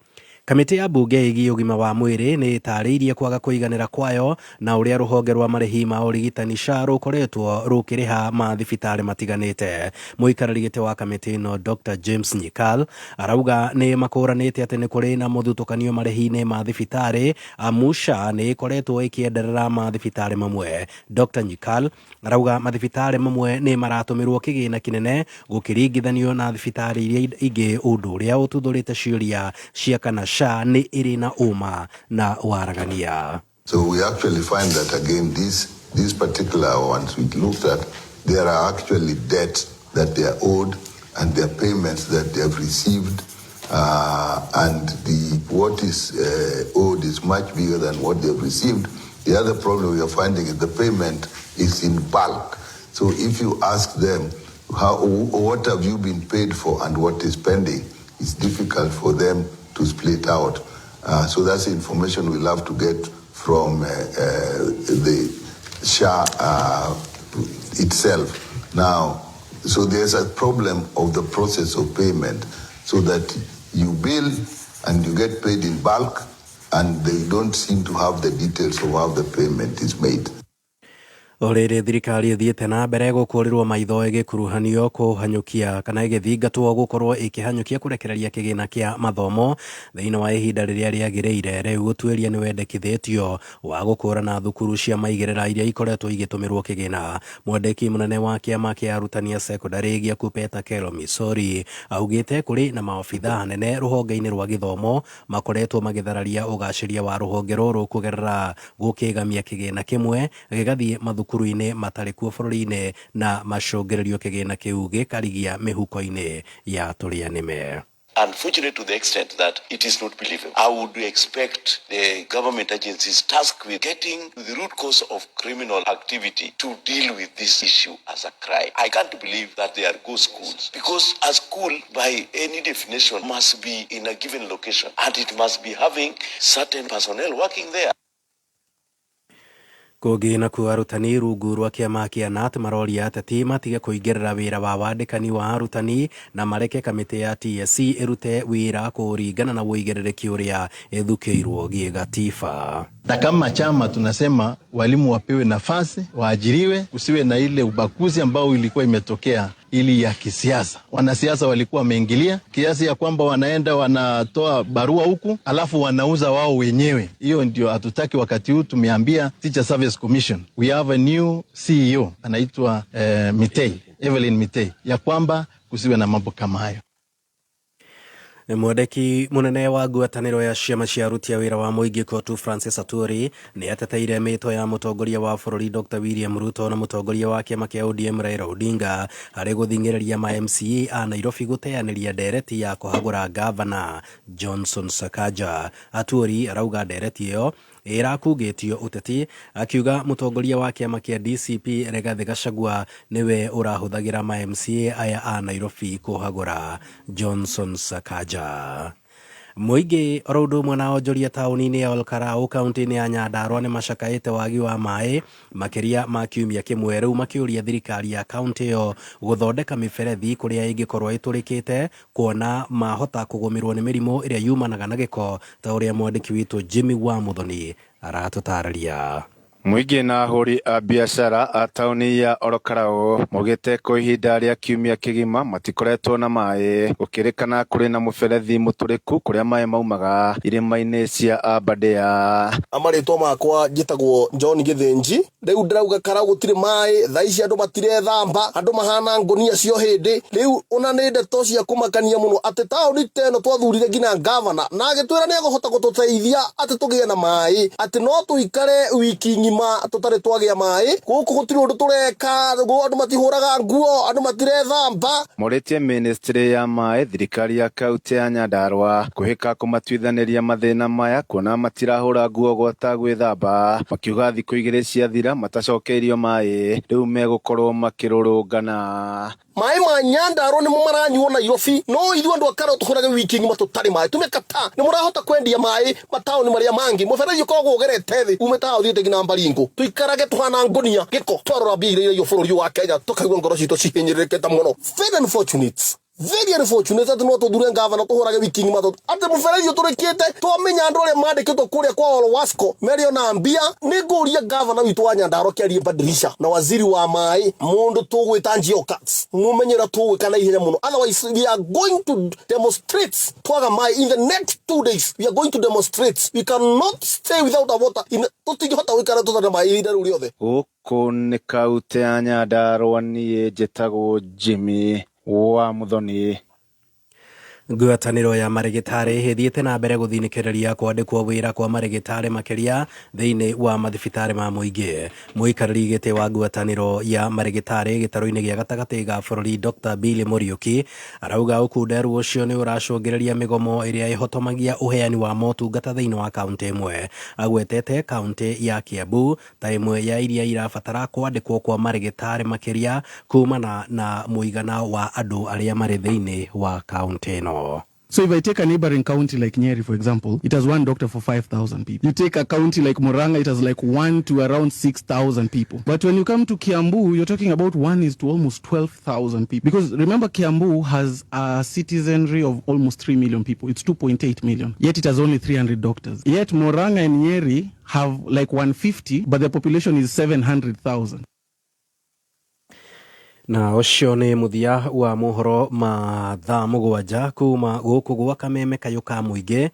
Kamĩtĩ ya mbunge ĩgiĩ ũgima wa mwĩrĩ nĩ ĩtarĩirie kwaga kũiganĩra kwayo na ũrĩa rũhonge rwa marĩhi ma ũrigitani SHA rũkoretwo rũkĩrĩha mathibitarĩ matiganĩte. Mũikarĩri gĩtĩ wa kamĩtĩ ĩno Dr James Nyikal arauga nĩ makũranĩte atĩ nĩ kũrĩ na mũthutũkanio marĩhi-inĩ ma thibitarĩ, amu SHA nĩ ĩkoretwo ĩkĩenderera mathibitarĩ mamwe. Dr Nyikal arauga mathibitarĩ mamwe nĩ maratũmĩrwo kĩgĩna kĩnene gũkĩringithanio na thibitarĩ iria ingĩ, ũndũ ũrĩa ũtuthũrĩte ciũria cia kana SHA nĩ ĩrĩ na ũma na waragania. So we actually find that again, these particular ones we looked at, there are actually debts that they are owed and their payments that they have received, and the what is owed is much bigger than what they have received. The other problem we are finding is the payment is in bulk. So if you ask them, what have you been paid for and what is pending, it's difficult for them to split out. So that's information we'll have to get from the SHA itself. So there's a problem of the process of payment, so that you bill and you get paid in bulk, and they don't seem to have the details of how the payment is made. O rĩrĩ thirikari ĩthiĩte na mbere gũkũrĩrwo maitho ĩgĩkuruhanio kũhanyũkia kana ĩgĩthingatwo gũkorwo ĩkĩhanyũkia kũrekereria kĩgĩna kĩa mathomo thĩinĩ wa ihinda rĩrĩa rĩagĩrĩire. Rĩu ũtuĩria nĩ wendekithĩtio wa gũkũrana thukuru cia maigĩrĩra iria ikoretwo igĩtũmĩrwo kĩgĩna. Mwandĩki mũnene wa kĩama kĩa arutani a cekondarĩ gĩa Kupeta Kelo Misori augĩte kũrĩ na maobithaa anene rũhonge-inĩ rwa gĩthomo makoretwo magĩthararia ũgacĩria wa rũhonge rũrũ kũgerera gũkĩgamia kĩgĩna kĩmwe gĩgathiĩ mathukuru-inĩ matarĩ kuo bũrũri-inĩ na macũngĩrĩrio kĩgĩna kĩu gĩkarigia mĩhuko-inĩ ya tũrĩa nĩme. Unfortunate to the extent that it is not believable. I would expect the government agencies tasked with getting to the root cause of criminal activity to deal with this issue as a crime. I can't believe that there are ghost schools, because a school by any definition must be in a given location and it must be having certain personnel working there. Kũngĩ nakuo arutani rungu rwa kĩama kĩa KNUT maroria ateti matige kũingĩrĩra wĩra wa wandĩkani wa arutani na mareke kamĩtĩ ya TSC ĩrute wĩra kũringana na ũigĩrĩrĩki ũrĩa ĩthukĩirwo gĩgatiba. Na kama chama tunasema walimu wapewe nafasi, waajiriwe, kusiwe na ile ubaguzi ambao ilikuwa imetokea ili ya kisiasa. Wanasiasa walikuwa wameingilia kiasi ya kwamba wanaenda wanatoa barua huku alafu wanauza wao wenyewe. Hiyo ndio hatutaki wakati huu. Tumeambia Teacher Service Commission, we have a new CEO anaitwa Mitei, Evelyn Mitei, ya kwamba kusiwe na mambo kama hayo. Mwandĩki mũnene wa ngwatanĩro ya ciama cia aruti a wĩra wa mũingĩ KOTU Francis Atwoli nĩ ateteire mĩto ya mũtongoria wa bũrũri Dr William Ruto na mũtongoria wa kĩama kĩa ODM Raila Odinga harĩ gũthing'ĩrĩria ma MCA a Nairobi gũteanĩria ndereti ya kũhagũra ngavana Johnson Sakaja. Atwoli arauga ndereti ĩyo ĩrakungĩtio ũteti, akiuga mũtongoria wa kĩama kĩa DCP Rigathi Gachagua nĩwe ũrahũthagĩra ma MCA aya a Nairobi kũhagũra Johnson Sakaja. Mũingĩ oro ũndũ ũmwe na onjoria taũni-inĩ ya Olkalau kaunti-inĩ ya Nyandarua nĩ macakaĩte wagi wa maĩ makĩria ma kiumia kĩmwe rĩu makĩũria thirikari ya kaunti ĩyo gũthondeka mĩberethi kũrĩa ĩngĩkorwo ĩtũrĩkĩte kuona mahota kũgũmĩrwo nĩ mĩrimũ ĩrĩa yumanaga na gĩko ta ũrĩa mwandĩki witũ Jimmy wa Muthoni aratũtarĩria. Mũingĩ na ahũri a biacara a taũni ya Olkalau maugĩte kwa ihinda rĩa kiumia kĩgima matikoretwo na maĩ, gũkĩrĩkana kũrĩ na mũberethi mũtũrĩku kũrĩa maĩ maumaga irĩma-inĩ cia Aberdare. Amarĩtwa makwa njĩtagwo John Gĩthĩnji. Rĩu ndĩrauga Karau gũtirĩ maĩ, thaa ici andũ matirethamba, andũ mahana ngũnia cio hĩndĩ. Rĩu ona nĩ ndeto cia kũmakania mũno atĩ taũni ta ĩno twathurire nginya ngavana na agĩtwĩra nĩ egũhota gũtũteithia atĩ tũgĩe na maĩ, atĩ no tũikare wiki ng'ima tũtarĩ twagĩa maĩ. Gũkũ gũtirĩ ũndũ tũreka, andũ matihũraga nguo, andũ matirethamba. Morĩtie ministry ya maĩ thirikari ya kaunti ya Nyandarua kũhĩka kũmatuithanĩria mathĩna maya kuona matirahũra nguo gwata gwĩthamba, makiuga thikũ igĩrĩ ciathira matacokeirio maĩ rĩu megũkorwo makĩrũrũngana. Maĩ ma Nyandarua nĩmo maranyuo Nairobi, no ithuĩ andũ a Karau tũhũrage wiki ng'ima tũtarĩ maĩ. Tumekata nĩ mũrahota kwendia maĩ mataũni marĩa mangĩ, mũberethi ũkoragwo ũgerete thĩ ume taũni ũthiĩte nginya Baringo. Tũikarage tũhana ngũnia gĩko, twarora mbia iria iraiyo bũrũri wa Kenya tũkaigua ngoro citũ cihinyĩrĩrĩkĩte mũno. Very unfortunate, very unfortunate atĩ no tũthure ngavana tũhũrage wiki ng'ima atĩ mũberethi ũtũrĩkĩte. Twamenya andũ arĩa mandĩkĩtwo kũrĩa kwa Olwasco merĩ ona mbia. Nĩ ngũria ngavana witũ wa Nyandarua kĩarie badirisha na waziri wa maĩ mũndũ tũgwĩta Njioka, mũmenye ũrĩa tũgwĩka na ihenya mũno, otherwise we are going to demonstrate. Twaga maĩ in the next 2 days we are going to demonstrate. We cannot stay without a water in, tũtingĩhota gũikara tũtarĩ na maĩ ihinda rĩu rĩothe. Gũkũ nĩ kaunti ya Nyandarua, niĩ njĩtagwo Jimmy wa Muthoni. Ngwatanĩro ya marĩgĩtarĩ ĩthiĩte na mbere gũthinĩkĩrĩria kwandĩkwo wĩra kwa marĩgĩtarĩ makĩria thĩinĩ wa mathibitarĩ ma mũingĩ. Mũikarĩri gĩtĩ wa ngwatanĩro ya marĩgĩtarĩ gĩtarũ-inĩ gĩa gatagatĩ ga bũrũri Dr Billy Muriuki arauga ũkunderu ũcio nĩ ũracũngĩrĩria mĩgomo ĩrĩa ĩhotomagia ũheani wa motungata thĩinĩ wa kaunti ĩmwe. Agwetete kaunti ya Kiambu ta ĩmwe ya iria irabatara kwandĩkwo kwa marĩgĩtarĩ makĩria kumana na mũigana wa andũ arĩa marĩ thĩinĩ wa kaunti ĩno. So if I take a neighboring county like Nyeri, for example, it has one doctor for 5,000 people. You take a county like Murang'a, it has like 1 to around 6,000 people. But when you come to Kiambu, you're talking about 1 is to almost 12,000 people. Because remember, Kiambu has a citizenry of almost 3 million people. It's 2.8 million. Yet it has only 300 doctors. Yet Murang'a and Nyeri have like 150, but the population is 700,000. Na ũcio nĩ mũthia wa mohoro ma thaa 7 kuma gũkũ gwa Kameme Kayũ ka Mũingĩ.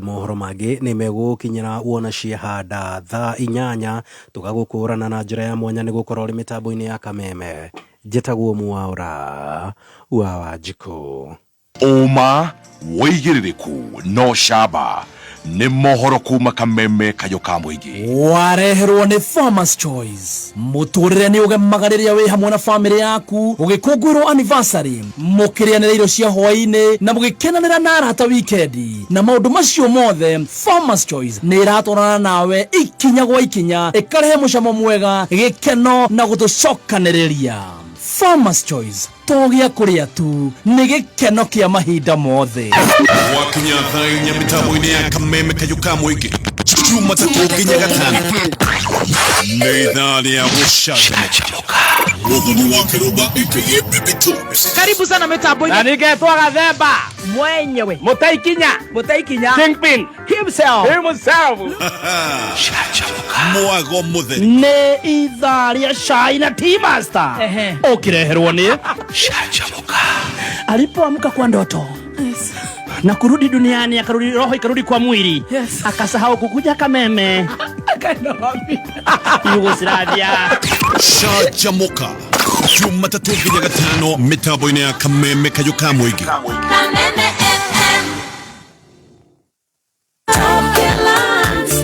Mohoro mangĩ nĩ megũkinyĩra wona ciehanda thaa 8 tũgagũkũrana na njĩra ya mwanya nĩ gũkorwo ũrĩ mĩtambo-inĩ ya Kameme. Njĩtagwo Mwaũra wa Wanjikũ. Ũma wĩigĩrĩrĩku no camba nĩ mohoro kuma Kameme Kayũ ka Mũingĩ. Wareherwo nĩ Farmers Choice. Mũtũrĩre nĩ ũgemaga rĩrĩa wĩ hamwe na famĩlĩ yaku gũgĩkũngũĩrwo anniversary, mũkĩrĩanĩra irio cia hwaĩ-inĩ na mũgĩkenanĩra na arata wikendi. Na maũndũ macio mothe Farmers Choice nĩ ĩratwarana nawe ikinya gwa ikinya, ĩkarehe mũcamo mwega, gĩkeno na gũtũcokanĩrĩria. Farmers Choice to gĩa kũrĩa tu, nĩ gĩkeno kĩa mahinda mothe. Wakinya thaa 4 mĩtambo-inĩ ya Kameme Kayũ ka Mũingĩ Jumatatũ nginya Gatano nĩ ithaa rĩa gũcanjamũka. Mũthoni wa Kĩrũmba aka Baby Tops. Karibu sana mitambo-inĩ. Na ningetwo Gathemba. Mwenyewe. Mũtaikinya. Mũtaikinya. Kingpin. Himself. Himself. Mwago mũtheri. Nĩ ithaa rĩa cai na tea master. Ũkĩreherwo nĩ Canjamũka. Alipoamka kwa ndoto na kurudi duniani, akarudi roho ikarudi kwa mwili, akasahau kukuja Kameme. Yugoslavia. Canjamũka Jumatatũ nginya Gatano mĩtambo-inĩ ya Kameme Kayũ ka Mũingĩ. Kameme FM.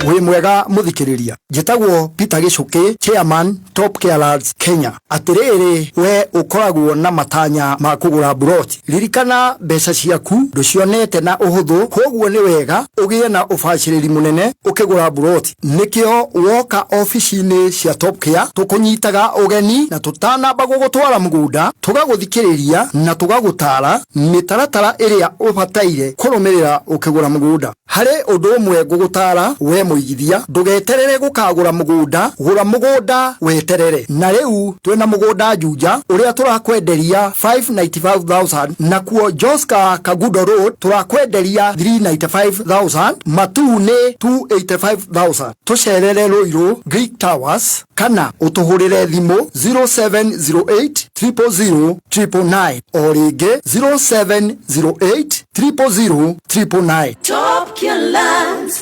Wĩ mwega mũthikĩrĩria, njĩtagwo Peter Gĩcũkĩ, chairman Top Care Lads Kenya. Atĩrĩrĩ, we ũkoragwo na matanya ma kũgũra mburoti, ririkana mbeca ciaku ndũcionete na ũhũthũ, koguo nĩ wega ũgĩe na ũbacĩrĩri mũnene ũkĩgũra mburoti. Nĩkĩo woka obici-inĩ cia Top Care tũkũnyitaga ũgeni na tũtanamba gũgũtwara mũgũnda tũgagũthikĩrĩria na tũgagũtara mĩtaratara ĩrĩa ũbataire kũrũmĩrĩra ũkĩgũra mũgũnda. Harĩ ũndũ ũmwe ngũgũtara we mũigithia, ndũgeterere gũkagũra mũgũnda, gũra mũgũnda weterere. Na rĩu twĩna mũgũnda Juja ũrĩa tũrakwenderia 595,000, nakuo Joska Kagudo Road tũrakwenderia 395,000, Matuu nĩ 285,000. Tũcerere Ruiru Greek Towers kana ũtũhũrĩre thimũ 0708 000 999, o rĩngĩ 0708 000 999. Top Care Lads.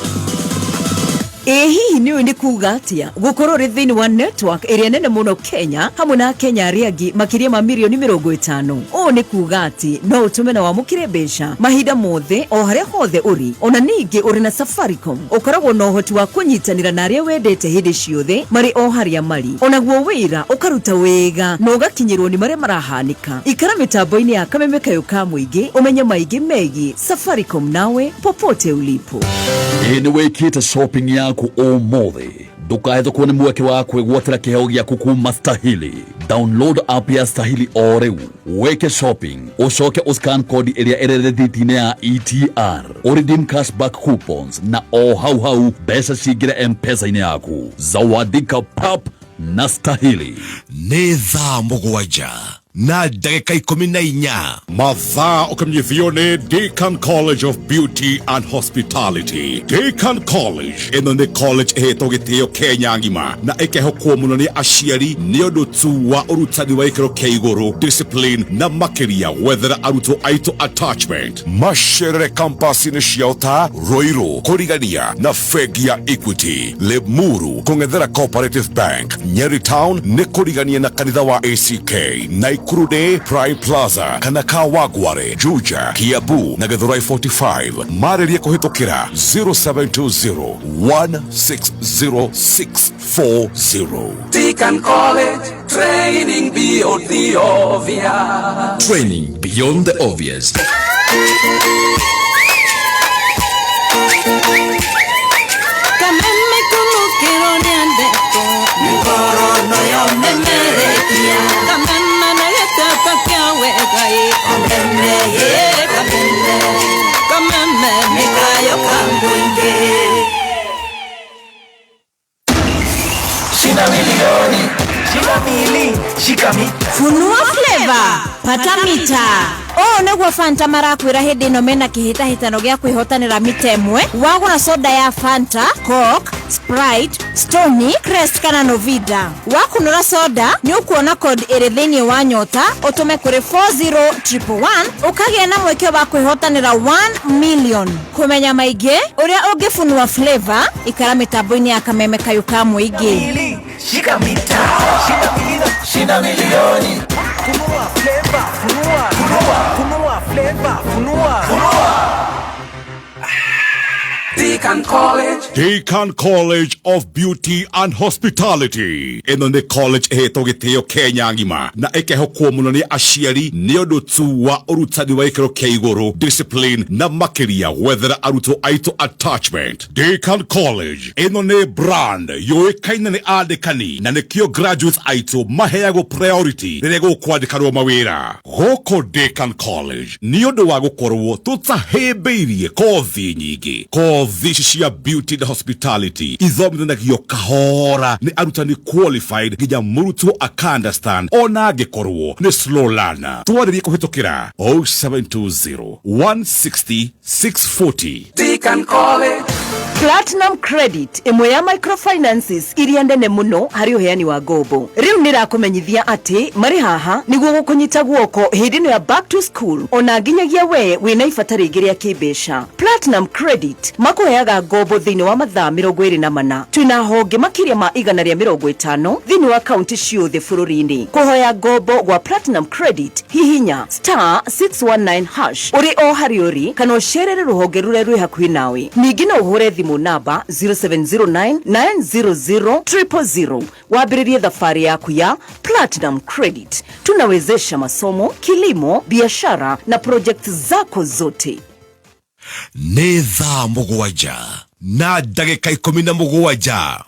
Ĩ hihi nĩ ũĩ nĩ kuga atĩa gũkorwo ũrĩ thĩinĩ wa network ĩrĩa nene mũno Kenya hamwe na Kenya arĩa angĩ makĩria ma mirioni 50? Ũũ nĩ kuga atĩ no ũtũme na wamũkĩre mbeca mahinda mothe o harĩa hothe ũrĩ. Ona ningĩ ũrĩ na Safaricom ũkoragwo na ũhoti wa kũnyitanĩra na arĩa wendete hĩndĩ ciothe marĩ o harĩa marĩ. Onaguo wĩra ũkaruta wega na ũgakinyĩrwo nĩ marĩa marahanĩka. Ikara mĩtambo-inĩ ya Kameme Kayũ ka Mũingĩ ũmenye maingĩ megiĩ Safaricom nawe popote ulipo. Ĩ nĩ wĩkĩte shopping yaku ũmũthĩ, ndũkahĩtũkwo nĩ mweke wa kwĩgwatĩra kĩheo gĩaku kuma Stahili. Download app ya Stahili o rĩu, wĩke shopping, ũcoke ũscan kodi ĩrĩa ĩrĩ rĩthiti-inĩ ya ETR, ũredeem cashback coupons na o hau hau mbeca cingĩre M-Pesa-inĩ yaku. Zawadika pap na Stahili. Nĩ thaa 7 na ndagĩka 14. Mathaa ũkĩmenyithio nĩ Deacon College of Beauty and Hospitality. Deacon College ĩno nĩ college ĩhetwo gĩtĩo Kenya ng'ima na ĩkehokwo mũno nĩ aciari nĩ ũndũ tu wa ũrutani wa gĩkĩro kĩa igũrũ, discipline na makĩria gwethera arutwo aitũ attachment. Macerere campus-inĩ ciao ta Ruiru kũrigania na bengi ya Equity, Limuru kũng'ethera Cooperative Bank, Nyeri Town nĩ kũrigania na kanitha wa ACK, Nakuru nĩ Prime Plaza kana Kawangware, Juja, Kiambu na Githurai 45. Marĩrie kũhĩtũkĩra 0720 160640. Deacon College, training beyond the obvious. Training beyond the obvious. Kameme kumukiro nĩandĩtwo Mĩkorono yomemerekia Kameme na gĩtata kĩa wega ĩ Kameme ĩ kameme Kameme nĩ kayũ ka mũingĩ. Sina milioni, sina mili, shika mita. Funua flavor. Pata mita ũũ nĩguo Fanta marakwĩra hĩndĩ ĩno mena kĩhĩtahĩtano gĩa kwĩhotanĩra mita ĩmwe wagũra soda ya Fanta, Coke, Sprite, Stony, Crest kana Novida. Wakunũra soda nĩ ũkuona code ĩrĩ thĩinĩ wa nyota ũtũme kũrĩ 40111 ũkagĩa na mweke wa kwĩhotanĩra 1 million. Kũmenya maingĩ ũrĩa ũngĩfunua flavor ikara mĩtambo-inĩ ya kameme kayũ ka mũingĩ. Shika mita, shika milioni, shida milioni. Funua flavor, funua, funua, funua flavor, funua, funua. Deacon College. Deacon College of Beauty and Hospitality ĩno nĩ college ĩhetwo gĩtĩo Kenya ng'ima na ĩkehokwo mũno nĩ aciari nĩ ũndũ tu wa ũrutani wa gĩkĩro kĩa igũrũ, discipline na makĩria gwethera arutwo aitũ attachment. Deacon College ĩno nĩ brand yũĩkaine nĩ andĩkani na nĩkĩo graduates aitũ maheagwo priority rĩrĩa gũkwandĩkanwo mawĩra gũkũ Deacon College nĩ ũndũ wa gũkorwo tũtahĩmbĩirie kothi nyingĩ. Kothi ici cia beauty na hospitality ithomithanagio kahora nĩ arutani qualified nginya mũrutwo aka understand ona angĩkorwo nĩ slow learner. Twarĩrie kũhĩtũkĩra 0720 160 640. Deacon College. Platinum Credit ĩmwe ya microfinances iria nene mũno harĩ ũheani wa ngombo rĩu nĩ rakũmenyithia atĩ marĩ haha nĩguo gũkũnyita guoko hĩndĩ ĩno ya back to school ona nginyagia we wĩna ibata rĩngĩ rĩa kĩmbeca. Platinum Credit makũheaga ngombo thĩinĩ wa mathaa 24. Twĩna honge makĩria ma 150 thĩinĩ wa kaunti ciothe bũrũri-inĩ. Kũhoya ngombo gwa Platinum Credit hihinya star 619 hash ũrĩ o harĩa ũrĩ kana ũcerere rũhonge rũrĩa rwĩ hakuhĩ nawe. Ningĩ no ũhũre thimũ namba 0709 900 000 wambĩrĩrie thabarĩ yaku ya Platinum Credit. Tunawezesha masomo, kilimo, biashara na project zako zote. Nĩ thaa 7:17.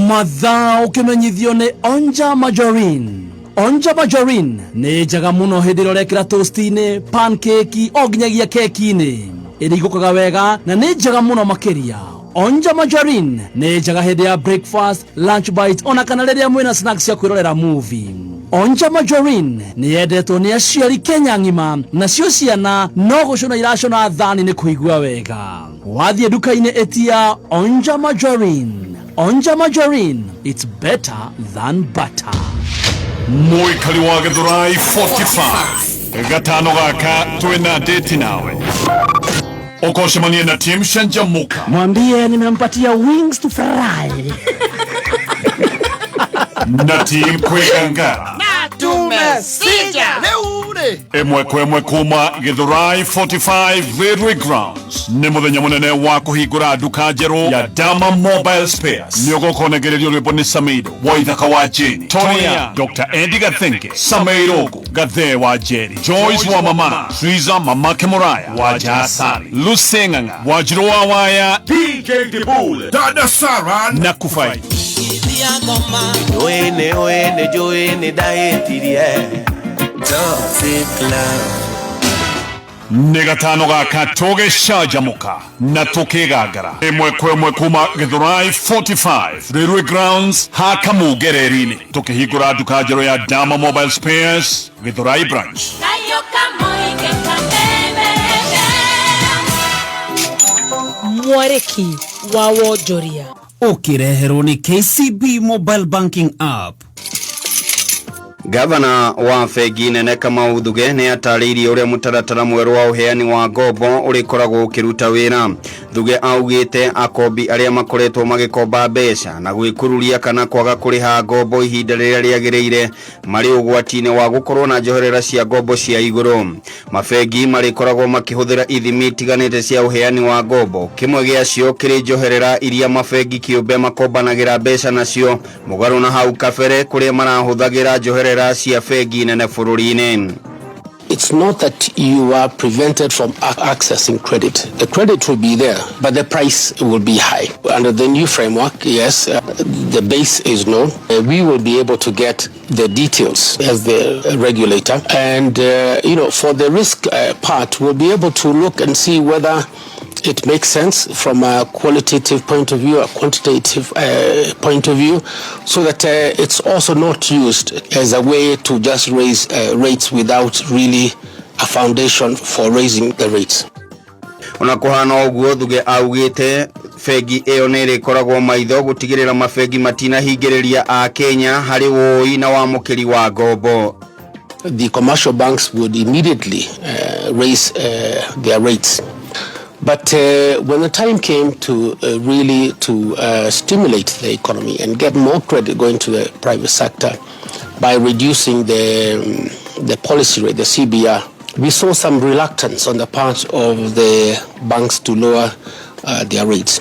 Mathaa ũkĩmenyithio nĩ Onja Margarine. Onja Margarine nĩ njega mũno hĩndĩ ĩrĩa ũrekĩra toast-inĩ, pancake o nginyagia keki-inĩ. Ĩringũkaga wega na nĩ njega mũno makĩria. Onja Margarine nĩ njega hĩndĩ ya breakfast, lunch bite ona kana rĩrĩa mwĩna snacks cia kwĩrorera movie. Onja Margarine nĩ yendetwo nĩ aciari Kenya ng'ima nacio ciana no gũcũna iracũna thani nĩ kũigua wega. Wathiĩ nduka-inĩ ĩtia Onja Margarine. Onja Margarine, it's better than butter. Mũikari wa Gĩthũrai 45 gatano gaka twĩna date nawe ũkocemania na team Canjamũka. Mwambie nimempatia wings to fry. Na team Kwĩgangara. Tumesija. Leo rĩ. Ĩmwe kwa ĩmwe kuma Gĩthũrai 45 Railway Grounds nĩ mũthenya mũnene wa kũhingũra nduka njerũ ya Dama Mobile Spares. Nĩ ũgũkonegererio rwĩmbo nĩ Samido Waithaka wa Jane, Tonya, Dr. Andy Gathenge, Sameirogo Gathe wa Jerry, Joyce wa Mama, Triza Mamake Muraya wa Jasari, Lucy Ng'ang'a Wajiro wa Waya, DJ Dibul, Dada Sara na Kufai. Wene wene joene daetirie Toxic love. Nĩ gatano gaka tũgĩcanjamũka na tũkĩgangara ĩmwe kwa ĩmwe kuma Gĩthũrai 45 Railway Grounds Hakamungereri-inĩ tũkĩhingũra nduka njerũ ya Dama Mobile Spares Gĩthũrai branch. Mwarĩki wa wonjoria ũkĩreherwo nĩ KCB Mobile Banking App. Gavana wa bengi nene Kamau Thuge nĩ atarĩirie ũrĩa mũtaratara mwerũ wa ũheani wa ngombo ũrĩkoragwo ũkĩruta wĩra. Thuge augĩte akombi arĩa makoretwo magĩkomba mbeca na gwĩkururia kana kwaga kũrĩha ngombo ihinda rĩrĩa rĩagĩrĩire marĩ ũgwati-inĩ wa gũkorwo na njoherera cia ngombo cia igũrũ. Mabengi marĩkoragwo makĩhũthĩra ithimi itiganĩte cia ũheani wa ngombo, kĩmwe gĩacio kĩrĩ njoherera iria mabengi kĩũmbe makombanagĩra mbeca nacio mũgarũ na hau kabere kũrĩa marahũthagĩra njoherera cia bengi nene bũrũri-inĩ. It's not that you are prevented from accessing credit. The credit will be there, but the price will be high. Under the new framework, yes, the base is known. We will be able to get the details as the regulator. And, for the risk part, we'll be able to look and see whether It makes sense from a qualitative point of view, a quantitative point of view, so that it's also not used as a way to just raise rates without really a foundation for raising the rates. Ona kuhana ũguo, Thuge augĩte bengi ĩyo nĩ ĩrĩkoragwo maitho gũtigĩrĩra mabengi matinahingĩrĩria a Kenya harĩ woi na wamũkĩri wa ngombo. The commercial banks would immediately raise their rates. But when the time came to really to stimulate the economy and get more credit going to the private sector by reducing the policy rate, the CBR, we saw some reluctance on the part of the banks to lower their rates.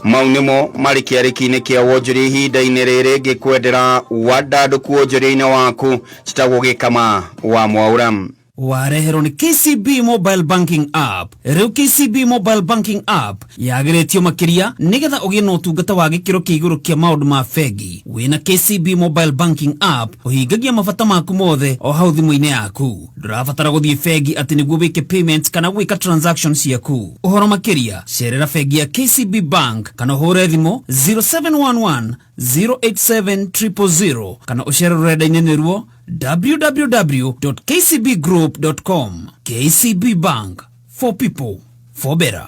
Mau nĩmo marĩ kĩarĩki-inĩ kĩa wonjoria ihinda-inĩ rĩrĩ ngĩkwendera wandandũku wonjoria-inĩ waku citagwo Gĩkama wa Mwaũra. Wareherwo nĩ KCB Mobile Banking App. Rĩu KCB Mobile Banking App yagĩrĩtio makĩria nĩgetha ũgĩe na ũtungata wa gĩkĩro kĩa igũrũ kĩa maũndũ ma bengi. Wĩna KCB Mobile Banking App ũhingagia mabata maku mothe o hau thimũ-inĩ yaku. Ndũrabatara gũthiĩ bengi atĩ nĩguo wĩke payments kana gwĩka transactions ciaku. Ũhoro makĩria cerera bengi ya KCB Bank kana ũhũre thimũ 0711 087 000 kana ũcere rũrenda-inĩ nĩruo www.kcbgroup.com. KCB Bank, for people, for better.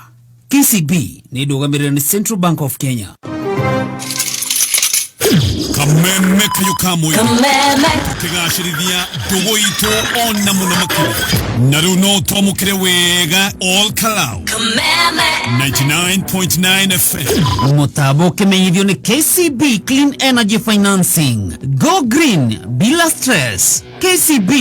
KCB nĩ ndũgamĩrĩre nĩ Central Bank of Kenya. Kameme kayo kamwe. Kameme. Tukigacĩrithia ndũgũ itũ ona mũno makĩria na rĩu no twamũkĩre wega all Kalau. Kameme. 99.9 FM. Mũtambo ũkĩmenyithio nĩ KCB Clean Energy Financing. Go green bila stress. KCB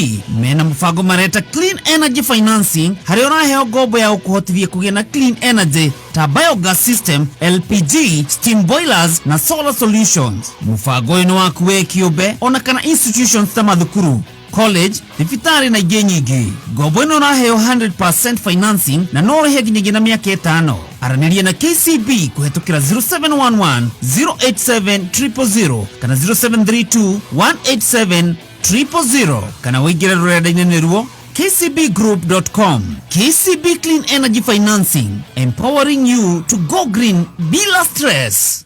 mena mũbango mareta Clean Energy Financing harĩa ũraheo ngombo ya gũkũhotithia kũgĩa na clean energy ta biogas system, LPG, steam boilers na solar solutions. Mũbango ũyũ nĩ waku we kĩũmbe ona kana institutions ta mathukuru, college, thibitarĩ na ingĩ nyingĩ. Ngombo ĩno ũraheo 100% financing na no ũrĩhe nginyagia na mĩaka 5. Aranĩria na KCB kũhetũkĩra 0711 087 000 kana 0732 187 000 kana ũingĩre rũrenda-inĩ nĩruo kcbgroup.com. KCB Clean Energy Financing, empowering you to go green bila stress.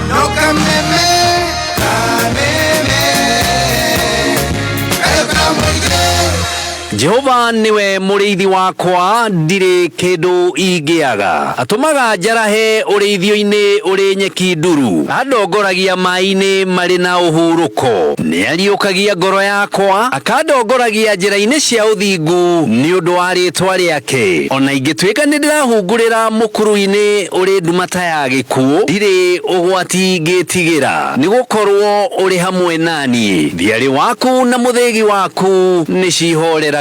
No kameme, kameme, kayo kamũige. Jehova niwe mũrĩithi wakwa, ndirĩ kĩndũ ingĩaga. Atũmaga njarahe ũrĩithio-inĩ ũrĩ nyeki nduru, andongoragia maĩ-inĩ marĩ na ũhurũko. Nĩariũkagia ngoro yakwa, akandongoragia njĩra-inĩ cia ũthingu nĩ ũndũ wa rĩĩtwa rĩake. Ona ingĩtuĩka nĩndĩrahungurĩra mũkuru-inĩ ũrĩ nduma ta ya gĩkuũ, ndirĩ ũgwati ngĩtigĩra, nĩgũkorwo ũrĩ hamwe naniĩ. Thiarĩ waku na mũthĩgi waku nĩcihoreragia.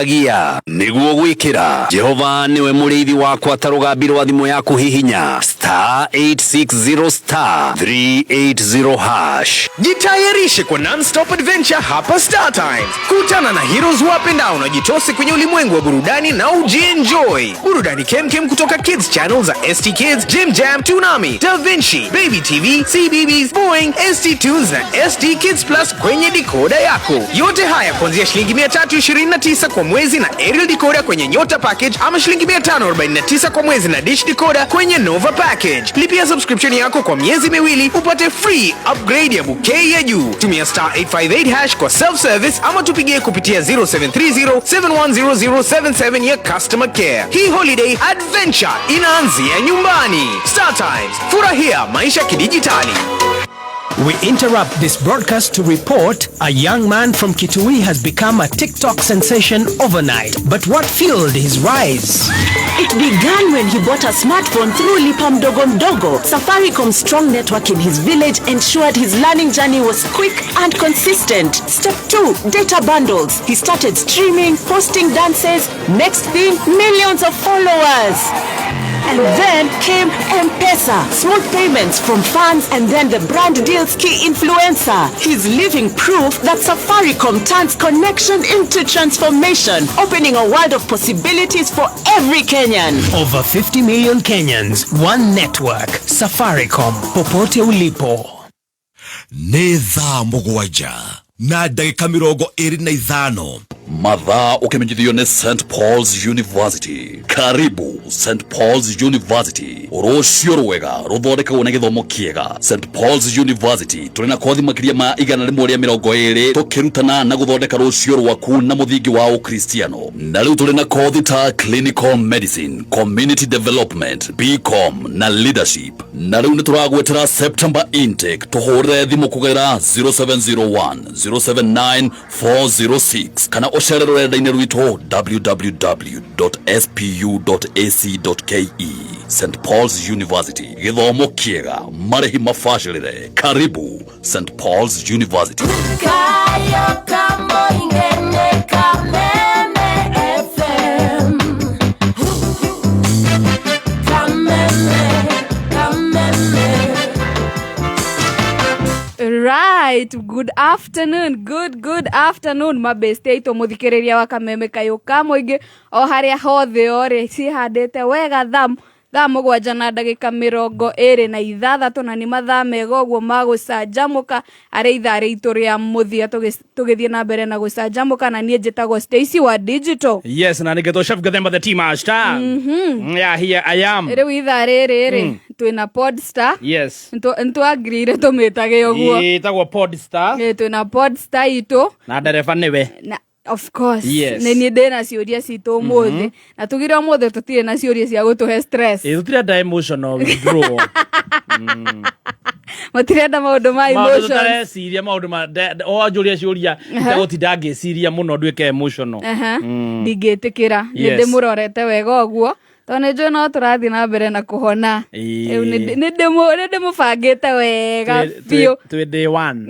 Nĩguo gwĩkĩra Jehova nĩwe mũrĩithi wakwa ta rũgambi rwa thimũ yaku hihinya *860 *380#. Jitayarishe kwa non-stop adventure hapa Star Times. Kutana na heroes wapendao na jitose kwenye ulimwengu wa burudani na ujienjoy. Burudani kemkem kutoka Kids Channel za ST Kids, Jim Jam, Toonami, Da Vinci, Baby TV, CBBS, Boeing, ST Tunes na ST Kids Plus kwenye decoder yako. Yote haya kuanzia shilingi 329 kwa mwezi na aerial decoder kwenye Nyota package ama shilingi 549 kwa mwezi na dish decoder kwenye Nova package. Lipia subscription yako kwa miezi 2 upate free upgrade ya bouquet ya juu. Tumia *858# kwa self service ama tupigie kupitia 0730 710077 ya customer care. Hii holiday adventure inaanzia nyumbani. Star Times, furahia maisha kidijitali. We interrupt this broadcast to report a young man from Kitui has become a TikTok sensation overnight. But what fueled his rise? It began when he bought a smartphone through Lipa Mdogo Mdogo. Safaricom's strong network in his village ensured his learning journey was quick and consistent. Step 2, data bundles. He started streaming, posting dances. Next thing, millions of followers. And then came M-Pesa, small payments from fans, and then the brand deals key influencer. He's living proof that Safaricom turns connection into transformation, opening a world of possibilities for every Kenyan. Over 50 million Kenyans, one network. Safaricom, popote ulipo. Nĩ thaa 7:25. Mathaa ũkĩmenyithio nĩ St Paul's University. Karibu St Paul's University. Rũciũ rwega rũthondekagwo na gĩthomo kĩega. St Paul's University tũrĩ na kothi makĩria ma 120 tũkĩrutana na gũthondeka rũciũ rwaku na mũthingi wa ũkristiano. Na rĩu tũrĩ na kothi ta clinical medicine, community development, BCom na leadership. Na rĩu nĩ tũragwetera September intake. Tũhũrĩre thimũ kũgerera 0701 079 406 kana ũcere rũrenda-inĩ rwitũ www.spu.ac.ke. St Paul's University, gĩthomo kĩega, marĩhi mabacĩrĩre. Karibu St Paul's University. Kayo kamoingene Kameme FM. Kameme, Kameme. Right, good afternoon, good afternoon mabeste aitũ mũthikĩrĩria wa Kameme kayũ ka mũingĩ o harĩa hothe ũrĩ cihandĩte wega thaa 7:26 na nĩ mathaa mega ũguo ma gũcanjamũka arĩ ithaa rĩitũ rĩa mũthia tũgĩthiĩ na mbere na gũcanjamũka na niĩ njĩtagwo Stacy wa Digital. Yes, na nĩgetwo Chef Gathemba the team master. Yeah, here I am. Rĩu ithaa rĩrĩ rĩ twĩna Podstar. Nĩtwagirire tũmĩtage ũguo. Ĩtagwo Podstar. Twĩna Podstar itũ. Na ndereba nĩwe. Na of course. Yes. Nĩ niĩ ndĩna ciũria citũ ũmũthĩ na tugire ũmũthĩ tũtirĩ na ciũria cia gũtũhe stress. Ĩ, tũtirenda emotional withdrawal. Matirenda maũndũ ma Maũndũ emotions. tũtareciria maũndũ ma wanjũria ciũria itegũtinda ngĩciria mũno nduĩke emotional. Ndingĩtĩkĩra nĩ ndĩmũrorete wega ũguo tondũ nĩ njũĩ no tũrathiĩ na mbere na kũhona. Rĩu nĩ ndĩmũbangĩte wega biũ. Twĩ day one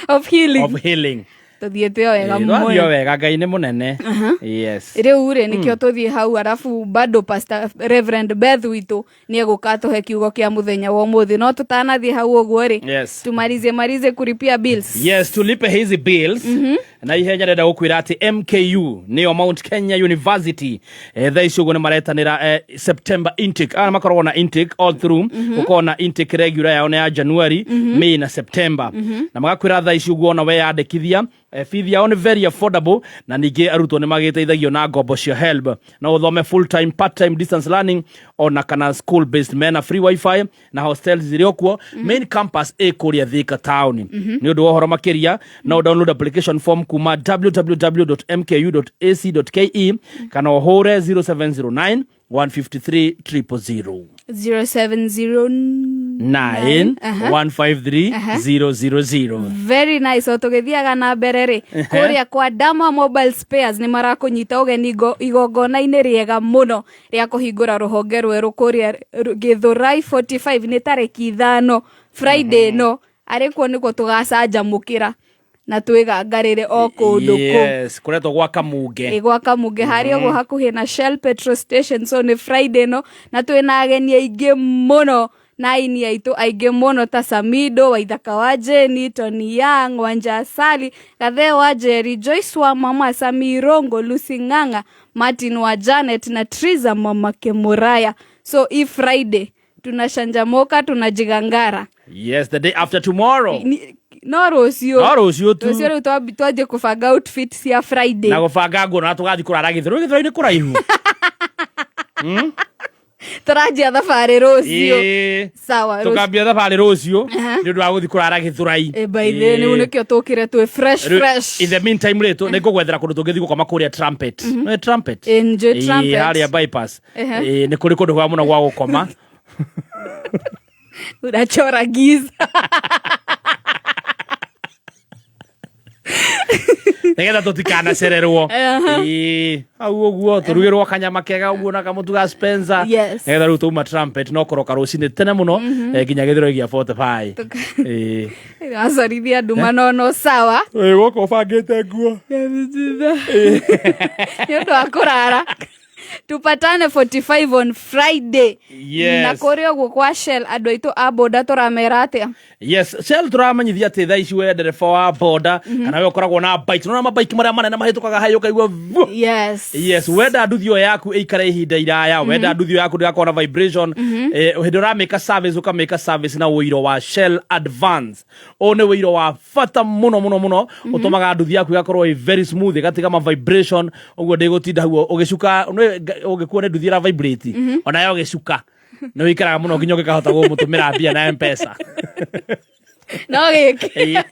of healing. Of healing. Tũthiĩte o wega Ĩ, twathiĩ o mũno. wega, Ngai nĩ mũnene. Yes. Rĩu rĩ nĩkĩo tũthiĩ hau arabu bado Pastor Reverend Beth witũ nĩ egũka atũhe kiugo kĩa mũthenya wa ũmũthĩ, no tũtanathiĩ hau ũguo rĩ, tumalize marize kuripia bills. Yes, tulipe hizi bills. Na ihenya ndenda gukwira ati MKU nĩyo Mount Kenya University, thaa ici ũguo nĩ maretanĩra September intake. Aya makoragwo na intake all through. Gũkoragwo na intake regular yao nĩ ya January, May na September. Na magakwĩra thaa ici ũguo ona weyandĩkithia, fees yao nĩ very affordable na ningĩ arutwo nĩ magĩteithagio na ngombo cia HELB. No ũthome full time, part time, distance learning ona kana school based. Mena free wifi na hostels zirĩ o kuo. Main campus ĩ kũrĩa Thika town. Nĩ ũndũ wa ũhoro makĩria no download application form kuma www.mku.ac.ke kana ũhũre 0709 153 000. 070 9 153 000. Very nice. O tũgĩthiaga na mbere rĩ, kũrĩa kwa Dama Mobile Spares nĩ marakũnyita ũgeni igongona-inĩ rĩega mũno rĩa kũhingũra rũhonge rwerũ kũrĩa Gĩthũrai 45 nĩ tarĩki 5 Friday ĩno. Arĩ kuo nĩkuo tũgacanjamũkĩra na twĩgangarĩre o kũndũ kũ. Yes, kũretwo gwa Kamunge. Ĩ, gwa Kamunge harĩa ũguo hakuhĩ na Shell petrol station. So nĩ Friday ĩno na twĩna ageni aingĩ mũno na aini aitũ aingĩ mũno ta Samido, Waithaka wa Jeni, Tony Young, Wanja Asali, Gathee wa Jerry, Joyce wa Mama, Sami Rongo, Lucy Ng'ang'a, Martin wa Janet na Triza Mama Kemuraya. So i Friday tunashanjamoka, tunajigangara. Yes, the day after tomorrow. No rũciũ. No rũciũ tu. Rũciũ rĩu twanjie kũbanga outfit cia Friday. Na gũbanga nguo na tũgathiĩ kũrara Gĩthũrai. Gĩthũrai nĩ kũraihu. Tũranjia thabarĩ rũciũ. Sawa, rũciũ. Tũkambia thabarĩ rũciũ nĩ ũndũ wa gũthiĩ kũrara Gĩthũrai. Ĩ, by the way, nĩu nĩkĩo tũkĩre twĩ fresh fresh. In the meantime rĩ, nĩ ngũgwethera kũndũ tũngĩthiĩ gũkoma kũrĩa Trumpet. Nĩ Trumpet? Ĩ, njũĩ Trumpet. Harĩa bypass. Ĩ, nĩ kũrĩ kũndũ kwa mũno gwa gũkoma. Unachora giza. Nĩgetha tũtikanacererwo. Ĩ, hau ũguo tũrugĩrwo kanyama kega ũguo na kamũtu ga Spencer. Nĩgetha rĩu twauma Trumpet no kũroka rũcinĩ tene mũno nginya Gĩthũrai gĩa 45. Ĩ. Acorithia nduma no sawa. Ĩ, gũkũ ũbangĩte nguo. Nĩ ũndũ wa kũrara. Tupatane 45 on Friday. Yes. Na kũrĩ ũguo kwa Shell andũ aitũ a boda tũramera atĩa? Yes, Shell tũramenyithia atĩ thaa ici we ndereba wa boda kana we ũkoragwo na bike, nona mabaiki marĩa manene mahĩtũkaga haĩ ũkaigua vu. Yes. Yes, wenda nduthi ĩyo yaku ĩikare ihinda iraya, wenda nduthi ĩyo yaku ndĩgakorwo na vibration, hĩndĩ ũramĩka service ũkamĩka service na ũiro wa Shell Advance. Ũyũ nĩ ũiro wa bata mũno mũno mũno, ũtũmaga nduthi yaku ĩgakorwo ĩ very smooth, ĩgatiga ma vibration, ũguo ndĩgũtinda hau ũgĩcuka, ũngĩkuo nĩ nduthi ĩra vibrate, onayo ũgĩcuka nĩ wĩikaraga mũno nginya ũngĩkahota gũmũtũmĩra mbia na Mpesa. No gĩkĩ.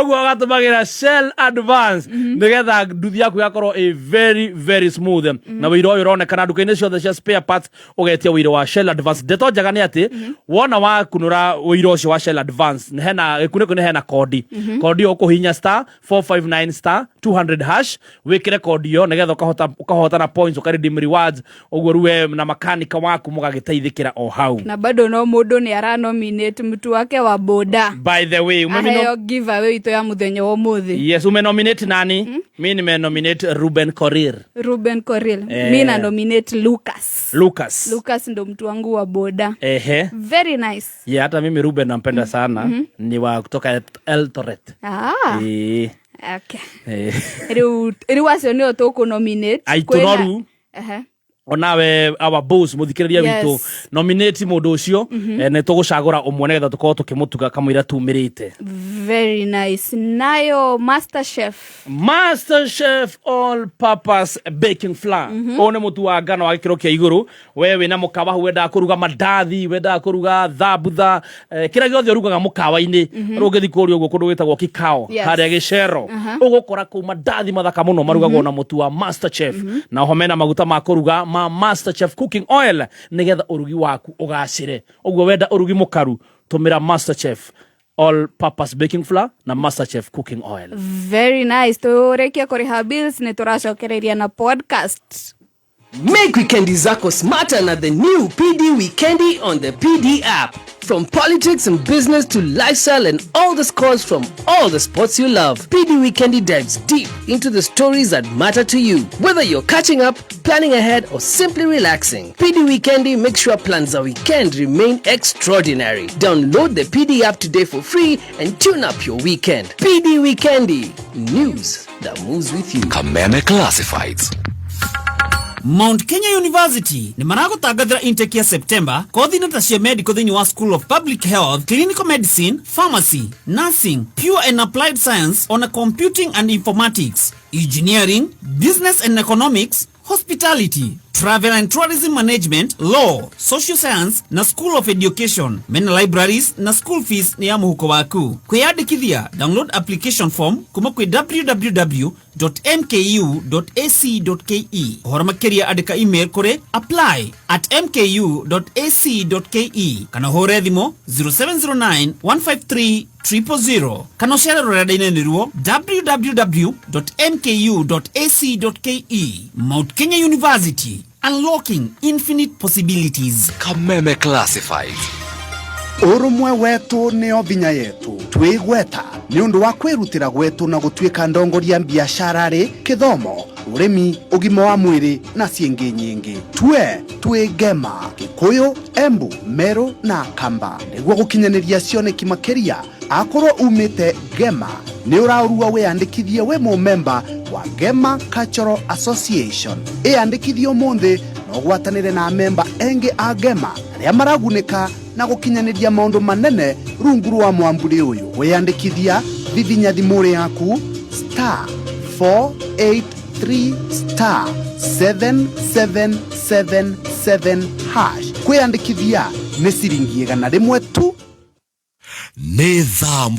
Ũguo ũgatũmagĩra Shell Advance nĩgetha nduthi yaku ĩgakorwo ĩ very very smooth, na wĩira ũyũ ũronekana nduka-inĩ ciothe cia spare parts, ũgetia wĩira wa Shell Advance. Ndeto njega nĩ atĩ wona wakunũra wĩira ũcio wa Shell Advance, nĩ hena gĩkunĩko, nĩ hena kodi. Kodi ĩyo ũkũhihinya star 459 star 200 hash, wĩkĩre kodi ĩyo nĩgetha ũkahota ũkahotana points, ũka redeem rewards, ũguo rĩu we na makanika waku mũgagĩteithĩkĩra o hau. Na bado no mũndũ nĩ aranominate mtu wake wa boda. By the way, aheo giveaway itũ ya mũthenya wa ũmũthĩ. Yes, umenominate nani? Mi nimenominate Ruben Korir. Ruben Koril. Eh. Mi na nominate Lucas. Lucas. Lucas ndo mtu wangu wa boda. Ehe. Very nice. Yeah, hata mimi Ruben nampenda sana. Ni wa kutoka Eldoret. Ah. Eh, Okay. eh. Rĩu acio nĩo tũkũnominate. Aitũ Kwĩna- noru. Ehe. Onawe our boss muthikĩrĩria witũ, nominate mũndũ ũcio, nĩ tũgũcagũra ũmwe nĩgetha tũkorwo tũkĩmũtuga kamũira tumĩrĩte. Very nice. Nayo Master Chef. Master Chef all purpose baking flour, ũyũ nĩ mũtu wa ngano wa gĩkĩro kĩa igũrũ. We wĩna mũkawa hau, wendaga kũruga mandathi, wendaga kũruga thambutha, kĩrĩa gĩothe ũrugaga mũkawa-inĩ. Rĩu ũngĩthiĩ kũrĩa ũguo kũndũ gwĩtagwo Kikao, harĩa Gĩcero, ũgũkora kũu mandathi mathaka mũno marugagwo na mũtu wa Master Chef, na oho mena maguta ma kũruga ma Master Chef cooking oil nĩgetha ũrugi waku ũgacĩre. Ũguo wenda ũrugi mũkaru, tũmĩra Master Chef all purpose baking flour na Master Chef cooking oil. Very nice. Tũrĩkie kũrĩha bills nĩ tũracokereria na podcast. Make weekendi zako smarter na the new PD Weekendi on the PD app. From politics and business to lifestyle and all the scores from all the sports you love, PD Weekendi dives deep into the stories that matter to you. Whether you're catching up, planning ahead, or simply relaxing, PD Weekendi makes sure plans a weekend remain extraordinary. Download the PD app today for free and tune up your weekend. PD Weekendi, news that moves with you. Kameme Classifieds. Mount Kenya University nĩ maragũtangathĩra intake ya September, kothi-inĩ ta cia medical thĩinĩ wa School of Public Health, Clinical Medicine, Pharmacy, Nursing, Pure and Applied Science, ona Computing and Informatics, Engineering, Business and Economics, Hospitality, Travel and Tourism Management, Law, Social Science na School of Education. Mena libraries na school fees nĩ ya mũhuko waku. Kwĩyandĩkithia, download application form kuma kwĩ www.mku.ac.ke. Ũhoro makĩria andĩka email kũrĩ apply@mku.ac.ke kana ũhũre thimũ 0709 153 000 kana ũcere rũrenda-inĩ nĩruo www.mku.ac.ke. Mount Kenya University, unlocking infinite possibilities. Kameme Classifieds. Ũrũmwe wetu nĩo vinya yetu. Twĩgweta nĩ ũndũ wa kwĩrutĩra gwetu na gũtuĩka ndongoria biacara-rĩ, kĩthomo, ũrĩmi, ũgima wa mwĩrĩ na ciĩngĩ nyingĩ. Tue twĩ Ngema, Gĩkũyũ, Embu, Meru na Kamba nĩguo gũkinyanĩria cioneki makĩria. Akorwo umĩte Ngema, nĩ ũraũrua wĩyandĩkithie wĩ mũmemba wa Ngema Cultural Association. Ĩyandĩkithie ũmũthĩ na ũgwatanĩre na memba engĩ a Ngema arĩa maragunĩka na gũkinyanĩria maũndũ manene rungu rwa mwamburi ũyũ. Wĩyandĩkithia, vivinya thimũ yaku star 483 star 7777 hash. Kwĩyandĩkithia nĩ ciringi 100 tu. Nĩ thaa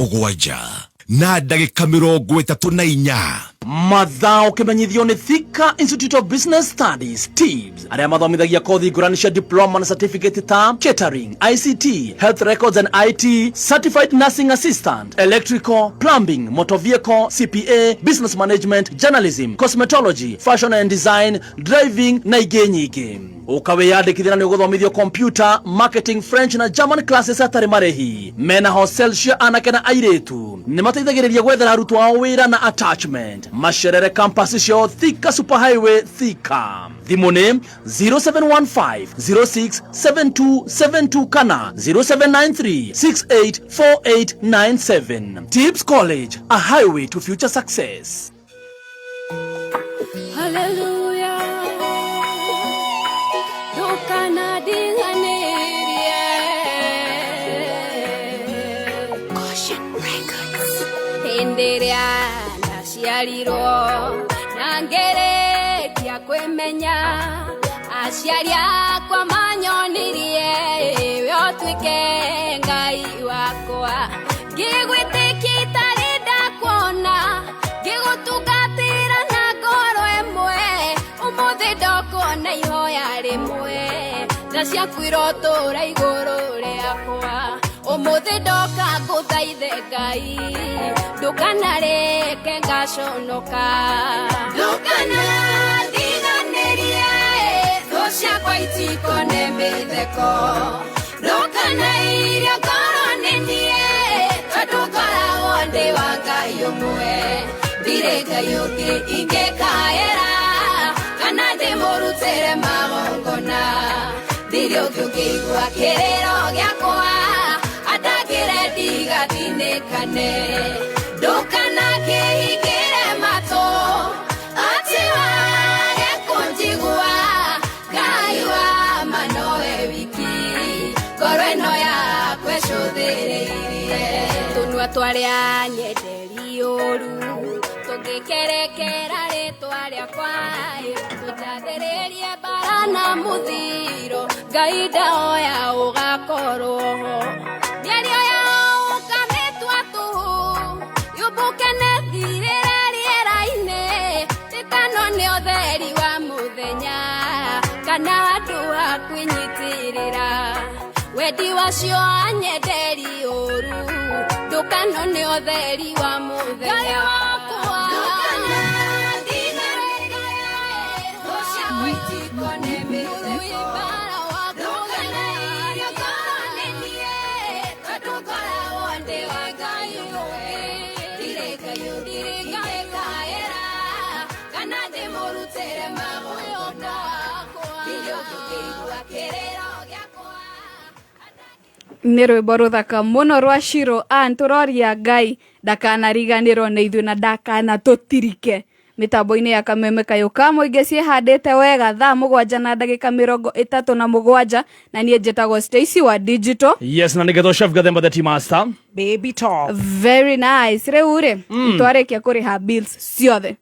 7:34. Mathaa ũkĩmenyithio nĩ Thika Institute of Business Studies, TIBS, arĩa mathomithagia kothi ngũrani cia diploma na certificate ta catering, ICT, health records and IT, certified nursing assistant, electrical, plumbing, motor vehicle, CPA, business management, journalism, cosmetology, fashion and design, driving na ingĩ nyingĩ. Ũkawĩyandĩkithia na nĩ ũgũthomithio computer, marketing, French na German classes hatarĩ marĩhi. Mena hostel cia anake na airĩtu. Nĩ mateithagĩrĩria gwethera arutwo ao wĩra na attachment. Macerere campus ciao Thika Super Highway Thika. Thimũ nĩ 0715 067272 kana 0793 684897. Tips College, a highway to future success. Hallelujah. Ndukanadiganĩrie. Caution Records. Hĩndĩ ĩrĩa ndaciarirwo na ngĩrĩkia kwĩmenya, aciari akwa manyonirie we ũtuĩke Ngai wakwa. Ngĩgwĩtĩkia itarĩ ndakuona, ngĩgũtungatĩra na ngoro ĩmwe, ũmũthĩ ndokuona ihoya rĩmwe, tha ciaku irotũra igũrũ rĩakwa. Ũmũthĩ ndoka ngũthaithe Ngai, ndũkanareke ngaconoka. Ndũkanandiganĩrie, thũ ciakwa itikone mĩtheko. Ndũkanairie ngoro nĩ niĩ, tondũ ngoragwo ndĩ wa Ngai ũmwe. Ndirĩ Ngai ũngĩ ingĩkaĩra, kana ndĩmũrutĩre magongona. Ndirĩ ũngĩ ũngĩigua kĩrĩro gĩakwa, andangĩre ndigatinĩkane. Ndũkanakĩhingĩre matũ, atĩ wage kũnjigua. Ngai wa ma nowe wiki, ngoro ĩno yakwa ĩcũthĩrĩirie. Tũnua twarĩa nyenderi ũru, tũngĩkerekera rĩtwa rĩakwa, tũnjathĩrĩrie mbara na mũthiro, Ngai ndahoya ũgakorwo ho. Mĩario yao ũkamĩtua tũhũ, yũmbũke na ĩthirĩre rĩera-inĩ, ĩtano nĩ ũtheri wa mũthenya, kana handũ ha kwĩnyitĩrĩra. Wendi wacio anyenderi ũru, ndũkano nĩ ũtheri wa mũthenya. Ngai wakwa, Nĩ rwĩmbo rũthaka mũno rwa Shiro Ann. Tũroria Ngai ndakanariganĩrwo nĩ ithuĩ na ndakanatũtirike mĩtambo-inĩ ya Kameme Kayũ ka Mũingĩ. Ciĩhandĩte wega thaa 7:37, na niĩ njĩtagwo Stacy wa Digital. Yes, na nĩgetwo Chef Gathemba the Tea Master. Baby talk. Very nice. Rĩu rĩ, twarĩkia kũrĩha bills ciothe,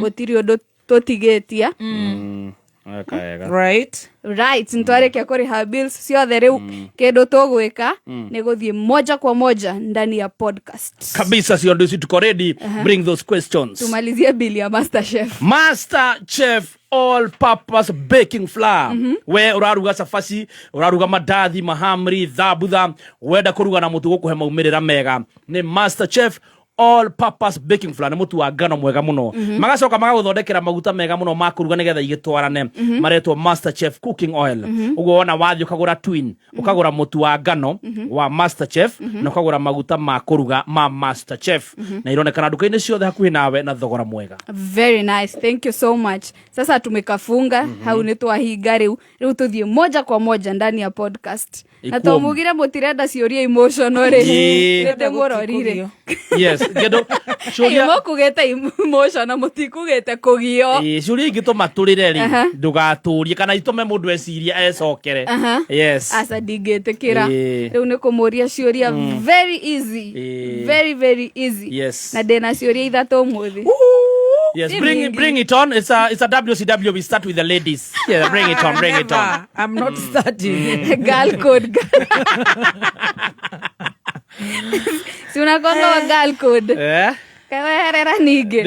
gũtirĩ ũndũ tũtigĩtia. Right. Right, nitwarĩkia kũrĩha bills ciothe, rĩu kĩndũ tũgwĩka nĩ gũthiĩ moja kwa moja ndani ya podcast. Kabisa, sio ndio? Tuko ready. Bring those questions. Tumalizie bili ya Master Chef. Master Chef all purpose baking flour. We ũraruga cabaci, ũraruga mandathi, mahamri, thambutha, wenda kũruga na mũtu gũkũhe maumĩrĩra mega, nĩ Master Chef all purpose baking flour. Nĩ mũtu wa ngano mwega mũno. Magacoka magagũthondekera maguta mega mũno ma kũruga nĩgetha igĩtwarane, maretwo Master Chef cooking oil. Ũguo wona wathiĩ ũkagũra twin, ũkagũra mũtu wa ngano wa Master Chef na ũkagũra maguta ma kũruga ma Master Chef, na ironekana nduka-inĩ ciothe hakuhĩ nawe na thogora mwega. Very nice, thank you so much. Sasa tumekafunga hau, nĩ twahinga rĩu. Rĩu tũthiĩ moja kwa moja ndani ya podcast na Ikuo. twamugire mũtirenda ciũria emotional rĩ. Ĩĩ. Nĩ ndĩmũrorire. Yes, kĩndũ ciũria. Mũkugĩte emotional, mũtikugĩte kũgio. Ĩĩ, ciũria ingĩtũma tũrĩre rĩ, ndũgatũrie kana itũme mũndũ ecirie ecokere. Yes. Aca, ndingĩtĩkĩra. Ĩĩ. Rĩu nĩ kũmũria ciũria very easy. Ĩĩ. Very very easy. Yes. Na ndĩna ciũria ithatũ ũmũthĩ. Yes, Si bring mingi. bring it on. It's a WCW. We start with the ladies. Yeah, bring it on, bring it on. Never. I'm not starting. Girl code. Si unakwanga wa girl code? Eh? Kaweherera ningĩ.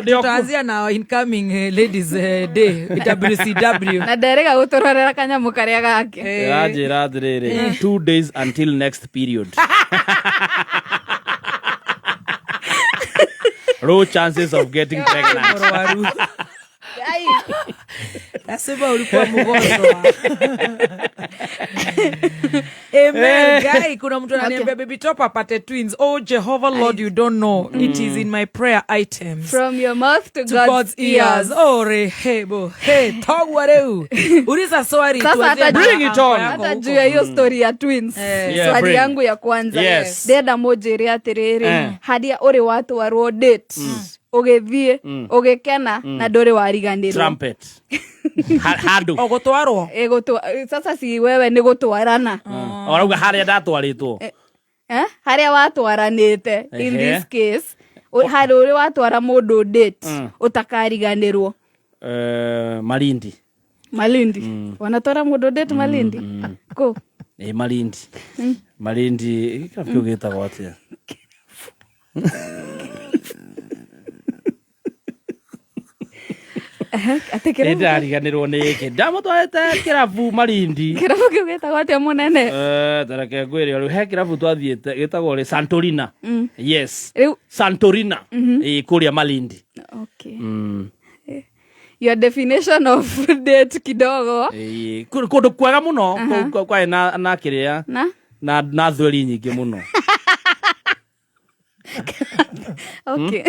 Tutaanzia na incoming ladies day WCW. Na nderĩga gũtũrorera kanyamũ karĩa gake. Ndĩranjĩra atĩrĩrĩ, 2 days until next period. Low chances of getting pregnant. Mũrwaru. Nasema ulikuwa mgonjwa. Amen. Guy, kuna mtu ananiambia baby top apate twins. Oh Jehovah Lord, you don't know. It is in my prayer items. From your mouth to, To God's ears. Oh, rehebo. Hey, togwa reu. Uliza swali Sasa tuanzie hata na Bring it on. yako Hata huko. juu ya hiyo story ya twins. Yeah, Swali bring. yangu ya kwanza. Yes. Ndenda mũnjĩre atĩrĩrĩ, Eh. harĩa ũrĩ watwarwo date, ũgĩthiĩ, ũgĩkena na ndũrĩ wariganĩrwo. Trumpet. Handå Ogũtwarwo? Sasa si wewe nĩ gũtwarana. Orauga harĩa ndatwarĩtwo. Eh? Harĩa watwaranĩte in Ehe. this case, harĩa ũrĩ watwara mũndũ date, ũtakariganĩrwo. Malindi. Malindi. Wanatwara mũndũ date Malindi? Kũ? Ĩ Malindi. Malindi kĩrabu kĩu gĩtagwo atĩa? Atĩ kĩrabu Nĩ ndariganĩrwo nĩ gĩkĩ ndamũtwarĩte kĩrabu Malindi. Kĩrabu kĩu gĩtagwo atĩa mũnene? Tareke ngwĩre rĩu he kĩrabu twathiĩte gĩtagwo rĩ Santorina. Yes. Rĩu Santorina. Ĩ kũrĩa Malindi. Okay. Your definition of date kidogo. Ĩ kũndũ kwega mũno kwarĩ na kĩrĩa Na? na thweri nyingĩ mũno. Okay.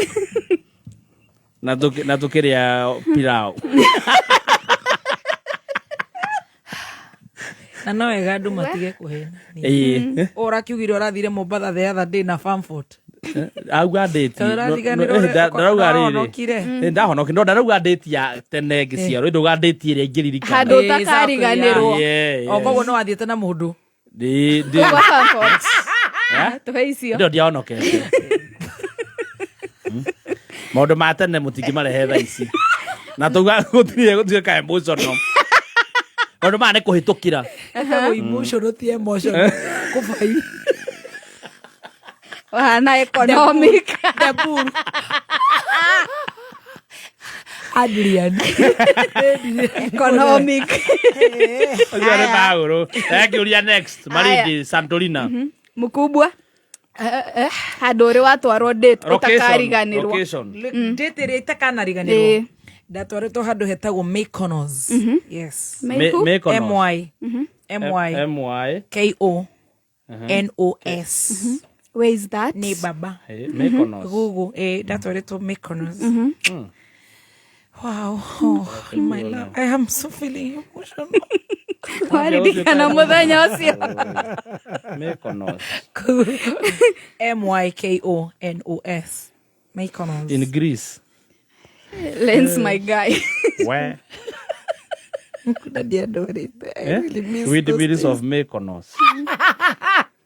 Na tũkĩrĩa pilau. Na no wega andũ matige kũhena. Ĩ. Ũrakiugire ũrathire Mombatha the other day na Famford. Auga ndĩti. Ũrariganĩrwo ũrĩa Ndarauga rĩrĩ. ũrahonokire. Ndahonokire no ndarauga ndĩti ya tene ngĩciarwo ndauga ndĩti ĩrĩa ingĩririkana. Handũ ũtakariganĩrwo. Yeah, O koguo no wathiĩte na mũndũ. Ndĩ Kwa Famford. Eh? Tũhe icio. Ndio ndiahonokete. Maũndũ ma tene mũtingĩmarehe thaa ici. Na tauga gũtirĩ gũtuĩka emotional. Maũndũ maya nĩ kũhĩtũkĩra. Etagwo emotional ti emotional. Kũbai. Wahana economic. The Adrian. Economic. Ũcio nĩ Paũlũ. Ngĩũria next Malindi Santorina. Mkubwa. Handũ ũrĩ watwarwo date Location, ũtakariganĩrwo. location. Date ĩrĩa itakanariganĩrwo. Ĩ. Ndatwarĩtwo handũ hetagwo Mykonos. Yes. Mykonos. M Y. M Y. M Y. K O N O S. Where is that? Nĩ baba. Mykonos. Google. Ndatwarĩtwo Mykonos. Wow. Oh, my love. I am so feeling emotional. Waririkana mũthenya ũcio. Mykonos. M Y K O N O S. Mykonos. In Greece. Lens my guy. Where? I really miss With the those villas days. of Mykonos.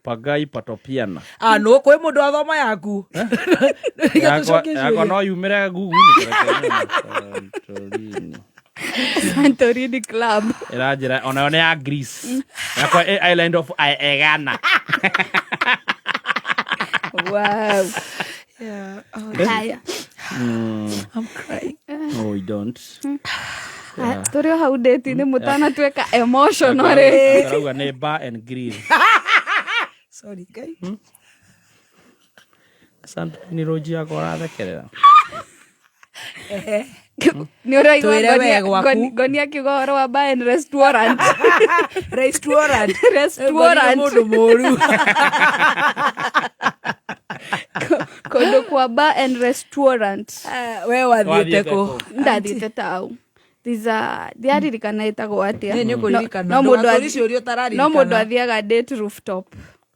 Pagai Patopiana. Ah, no, kwĩ mũndũ athoma yaku. Yakwa no yumĩre Google-inĩ. Santorini. Santorini Club. Ĩranjĩra onayo nĩ ya Greece. Yakwa ĩ island of Aegana. Wow. Yeah. Oh, Haya. I'm crying. No, we don't. Yeah. Tũrĩ o hau date-inĩ mũtanatuĩka emotional rĩ. Arauga nĩ bar and grill. Sorry, guys. Santorini roji yakwa ũrathekerera. Nĩ ũraigua Twĩre we gwaku. Ngoni akiuga ũhoro wa bar and restaurant. Restaurant. Restaurant. Mũndũ mũru. Kũndũ kwa bar and restaurant. We wathiĩte kũ? Ndathiĩte tau. Ndiaririkana ĩtagwo atĩa. Nĩ ũkũririkana. No mũndũ Ndũgatũrie ciũria ũtararirikana. no mũndũ athiaga date rooftop.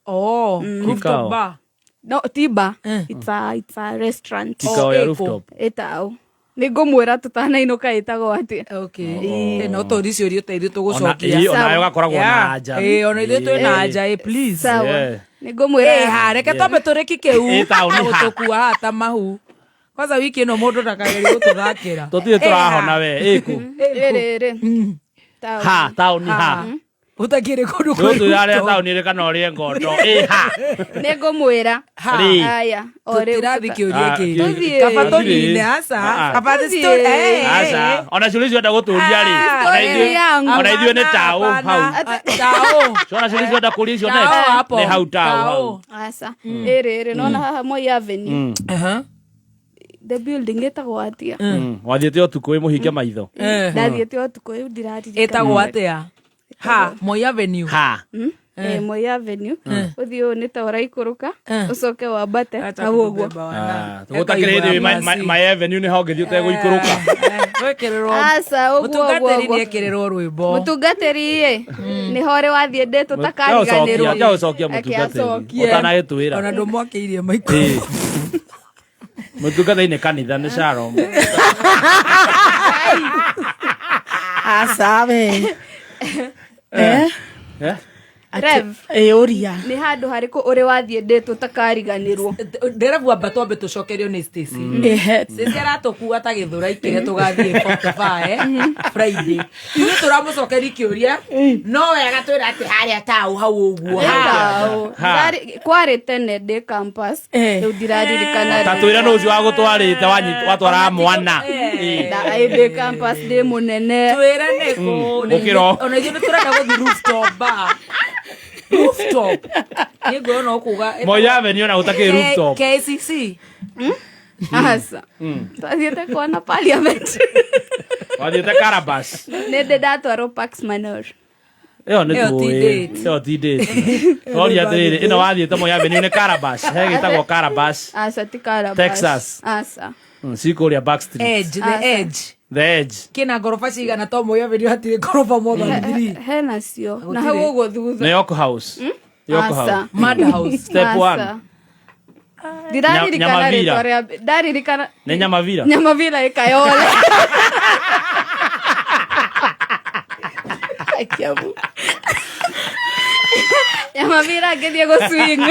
Oh, rooftop bar. No, ti bar. It's a restaurant. Kikao ya rooftop. Ĩtau. Nĩ ngũmwĩra tũtanainũka ĩtagwo atĩa. Okay. No tũrie ciũria ta ithuĩ tũgũcokia. Ona nayo gakoragwo na anja. Ĩ, ona ithuĩ twĩna anja, ĩ, please. Sawa. Yeah. Nĩ ngũmwĩra. Ĩ, ha, reke twambe tũrĩki kĩu. Ĩ, taũni ha. Gũtũkua haha ta mahu. Kwanza wiki ĩno mũndũ ndakagerie gũtũthakĩra. Tũtirĩ tũrahona we. Ĩkũ. Ĩrĩ ĩrĩ. Taũni. Ha, taũni ha. Ũtakĩrĩ kũndũ kwĩ Tũtwĩra arĩa rooftop. taũni ĩrĩ kana ũrĩe ngondo. Ĩ ha. Nĩ ngũmwĩra. Rĩ. Haya. O rĩu. Tũtirathi kĩũria Ah, kĩngĩ. Tũthiĩ. Kaba tũnine, aca. Ah. Kaba the Tũthiĩ. story. Eh, Aca. Ona ciũria icio enda gũtũria rĩ. Ah, Ona story ithuĩ yangu. ona ithuĩ nĩ taũ hau. Taũ. Ciona ciũria icio enda kũria icio Taũ next. hapo. Nĩ hau taũ hau. Aca. Ĩrĩ ĩrĩ. Nona haha Moi Avenue. Aha. The building ĩtagwo atĩa? Wathiĩte ũtukũ wĩ mũhinge maitho. Ndathiĩte ũtukũ rĩu ndiraririkana. Ĩtagwo atĩa? Ha, Moi Avenue. Ha. Eh, Moi Avenue ũthiĩ ũũ nĩ ta ũraikũrũka ũcoke wambate hau ũguo. Tũgũtakĩrĩ hĩndĩ my avenue nĩ hongĩthiĩ ũtegũikũrũka. Aca, ũguo ũguo Mũtungatĩri ũguo. nĩekĩrĩrwo rwĩmbo. Mũtungatĩri ĩ nĩho ũrĩ wathiĩ ndĩ tũtakariganĩrwo. Ũcokia Reke mũtungatĩri acokie. ũtanagĩtwĩra. Ona ndũmwakĩirie Ĩĩ. Mũtungatĩri nĩ kanitha nĩ Shalom. Aca we. Eh? Eh? Rev. Ĩ ũria. Nĩ handũ harĩkũ ũrĩ wathiĩ ndĩ tũtakariganĩrwo? Nderebu amba twambe tũcokerio nĩ Stacy. Ehe. Stacy aratũkua ta gĩthũrai kĩrĩa tũgathiĩ 45 Friday. Ithuĩ tũramũcokeria kĩũria no we agatwĩra atĩ harĩa taũ hau ũguo. Taũ. Ha. Kwarĩ tene ndĩ campus rĩu ndiraririkana. Ta twĩre nũ ũcio wagũtwarĩte watwaraga mwana. Ĩĩ. Ndĩ campus ndĩ mũnene. Twĩre nĩ kũ. Ũkĩro. Ona ithuĩ nĩ tũrenda gũthiĩ rooftop bar. Rooftop. Nĩ nguona ũkuga. Moi Avenue ona gũtakĩrĩ rooftop. KCC. Aca. Twathiĩte kuona parliament. Wathiĩte Carabas. Nĩ ndĩ ndatwarwo Pax Manor. Ĩyo nĩ Ĩyo ti tũĩ. date. Ĩyo ti date. Toria atĩrĩrĩ, ĩno wathiĩte Moi Avenue nĩ Carabas. He gĩtagwo Carabas. Aca ti Carabas. Texas. Aca. Cikũrĩa Back Street. Edge, the edge. The Edge. Kĩna ngoroba cigana to Moi Avenue hatirĩ ngoroba more than three. Hena cio. Na Gũtirĩ. hau ũguo thutha. Nĩ York House. York Aca. House. Mad House. Step Aca. one. Ndiraririkana Nyamavira. rĩtwa rĩa ndaririkana Nĩ Nyamavira. Nyamavira ĩkayole. Nyamavira ngĩthiĩ gũ swing.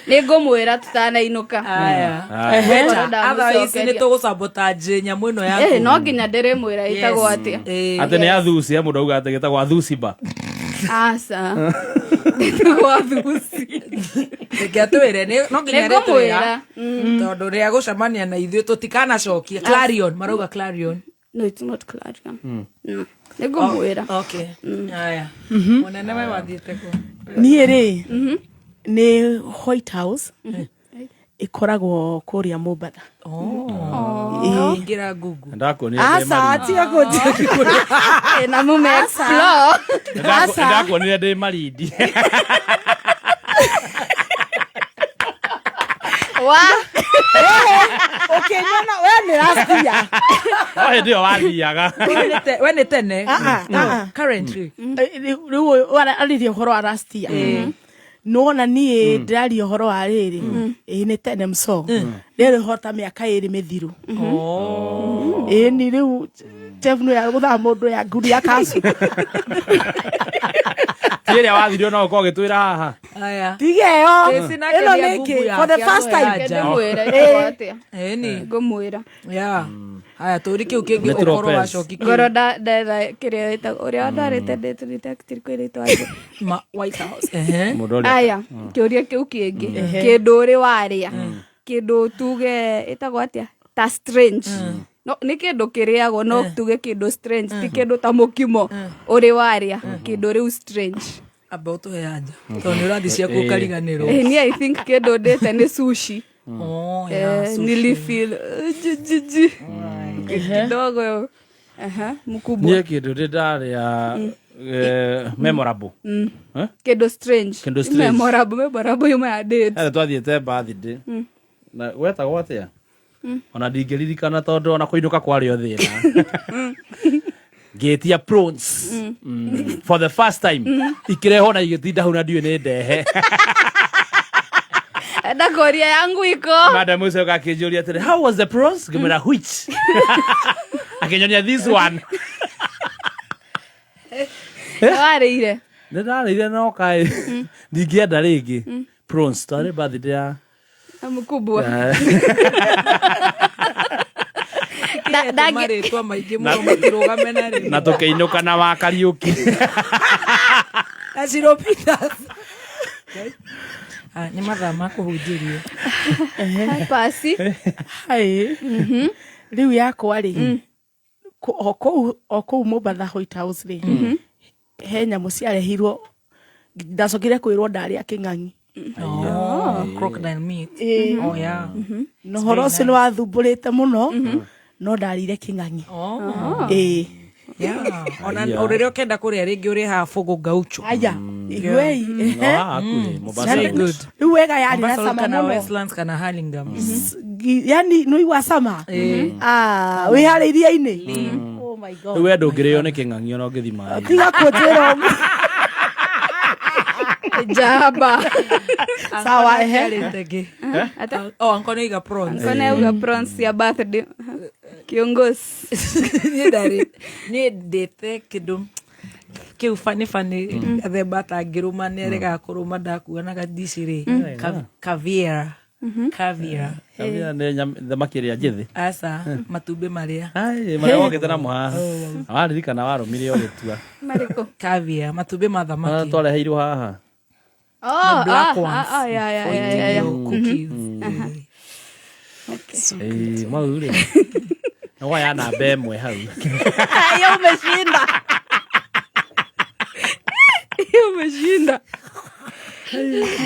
Nĩ ngũmwĩra tutanainũka. Aya. Aya. Weta, Ndamũcokeria. otherwise nĩ tũgũsabotage nyamũ ĩno yaku. Eh, no nginya ndĩrĩmwĩra ĩtagwo atĩa. Atĩ nĩ athuci, he mũndũ auga atĩ gĩtagwo athuciba. Aca. Ĩtagwo athuci. Reke atwĩre no nginya Nĩ ngũmwĩra. arĩtwĩra tondũ rĩa gũcemania na ithuĩ tũtikanacokie Clarion marauga Clarion. No, it's not Clarion. Mm. Nĩ ngũmwĩra. Oh, okay. Aya. Mũnene we wathiĩte kũ? Niĩ rĩ nĩ White House ĩkoragwo kũrĩa Mombatha. Oh. Ingĩra Google. Ndakuonire ndĩ Aca Malindi. tiga kũnjĩra. Na mume explore. Ndakuonire ndĩ Malindi. Wa. Ũkĩnyona we nĩ last year. No hĩndĩ ĩyo wathiaga. We nĩ tene. Ah, ah, ah. Currently. Rĩu ũyũ arĩria ũhoro wa last year. Nĩwona niĩ ndĩraria ũhoro wa rĩrĩ ĩĩ nĩ tene mso rĩrĩ hota mĩaka ĩrĩ mĩthiru. Ĩĩ ni rĩu Jeff nĩ agũthaa mũndũ ya nguri ya kacu. Ti ĩrĩa wathirio no ũkorwo ũgĩtwĩra haha. Aya. Tiga ĩyo. Stacy nake Ĩno nĩ nĩ Google kĩ? yake, For the first amwe time. anja. Ndĩmwĩra Ĩĩ. ĩtagwo atĩa. Ĩni. Ngũmwĩra. Yeah. Aya tũri kĩu kĩngĩ Nĩ ũkorwo Tropez. wacoki kĩu. Ngoro ndetha kĩrĩa ĩtagwo ũrĩa wandwarĩte ndĩ tũrĩ kwĩra ĩtwa atĩa. Ma White House. Ehe. Mũndũ ũrĩa- Aya, kĩũria kĩu kĩngĩ. Kĩndũ ũrĩ warĩa. Kĩndũ tuge ĩtagwo atĩa? Ta strange. No, nĩ kĩndũ kĩrĩagwo no tuge kĩndũ strange ti kĩndũ ta mũkimo ũrĩ warĩa kĩndũ rĩu strange. Amba ũtũhe anja. Tondũ nĩ ũrathiĩ ciaku ũkariganĩrwo. Niĩ I think kĩndũ ndĩte nĩ sushi. Oh, yeah, Eh, sushi. nilifeel jijiji kidogo. Aha, mkubwa. Niĩ kĩndũ ndĩ ndarĩa memorable. Eh? Kĩndũ strange. Kĩndũ strange. Memorable, memorable yuma ya date. Harĩa twathiĩte birthday. Na gwetagwo atĩa? Ona ndingĩririkana tondũ ona kũinũka kwarĩ o thĩna. Ngĩtia prawns. For the first time. Ikĩrehwo na igĩtinda hau na ndiũĩ nĩ ndehe. Ndakoria yangu iko. Madam ũcio akĩnjũria atĩrĩ, how was the prawns? Ngĩmwĩra which? Akĩnyonia this one. Warĩire. Nĩ ndarĩire no kaĩ ndingĩenda rĩngĩ. Prawns twarĩ birthday ya Mkubwa. Marĩtwa maingĩ mũno matirũgame na rĩmwe. Na tũkĩinũka na wa Kariũki. Na Shiro Peters. Ah, nĩ mathaa ma kũhunjĩrio. Pasi. Hai. Rĩu yakwa rĩ o kũu Mombatha White House rĩ he nyamũ ciarehirwo ndacokire kwĩrwo ndarĩa kĩng'ang'i. Oh, crocodile meat. Ĩĩ. Oh, yeah. Na It's ũhoro very ũcio nĩ wathumbũrĩte mũno no ndarĩire kĩng'ang'i. Oh. Ĩĩ. Yeah. Ona Aya. rĩrĩa ũkenda kũrĩa rĩngĩ ũrĩhaga bũgũ gaucho. Aya, iguei. No, haha hakuhĩ, Mombasa Very Road. good. Rĩu wega yarĩ na Mombasa Road cama kana mũno. Westlands kana Hurlingham. Yani nĩ igua cama. Ah, wĩ harĩa iria-inĩ. Oh my God. Rĩu we ndũngĩrĩo nĩ kĩng'ang'i ona ũngĩthi maĩ. Tiga kũnjĩra ũguo. Jaba. Sawa, ehe. Oh, Uncle nĩaiga prawns. Uncle nĩauga prawns ya birthday. Kiongozi. Niĩ ndarĩ niĩ ndĩte kĩndũ kĩu bani bani gathemba atangĩrũma nĩ aregaga kũrũma ndakua na gadici rĩ. Caviar. Caviar. Caviar nĩ thamaki ĩrĩa njĩthĩ. Aca, matumbĩ marĩa. Ai, marĩa wokĩte namo haha. Waririkana warũmire ũgĩtua. Marĩkũ? Caviar, matumbĩ ma thamaki. Twareheirwo haha. Oh, The black ah, ones. ah, oh, yeah, yeah, For yeah, eating yeah, yeah. your cookies. Aha. Ĩĩ, mau rĩ. Nĩ waya namba ĩmwe hau. Hiyo umeshinda. Hiyo umeshinda.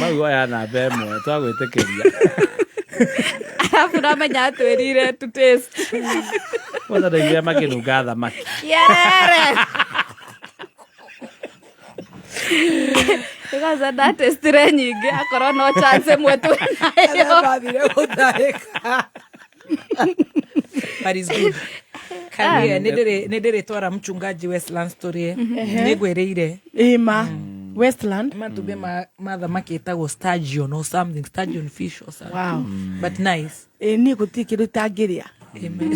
Mau waya namba ĩmwe twagwĩtĩkĩria. Alafu namenya atwĩrire to taste. Kwanza ndaiguire makĩnunga thamaki. Kierere. Kwanza ndatestire nyingĩ akorwo no chance ĩmwe twĩ nayo. Ndathire gũtahĩka. But it's good. Caviar, nĩ ndĩrĩtwara mchungaji Westlands tũrĩe. Nĩ ngwĩrĩire. Ĩma. Westland. Matumbĩ ma thamaki ĩtagwo sturgeon or something, sturgeon fish or something. Wow. But nice. Ĩ niĩ gũtirĩ kĩndũ itangĩrĩa. Amen.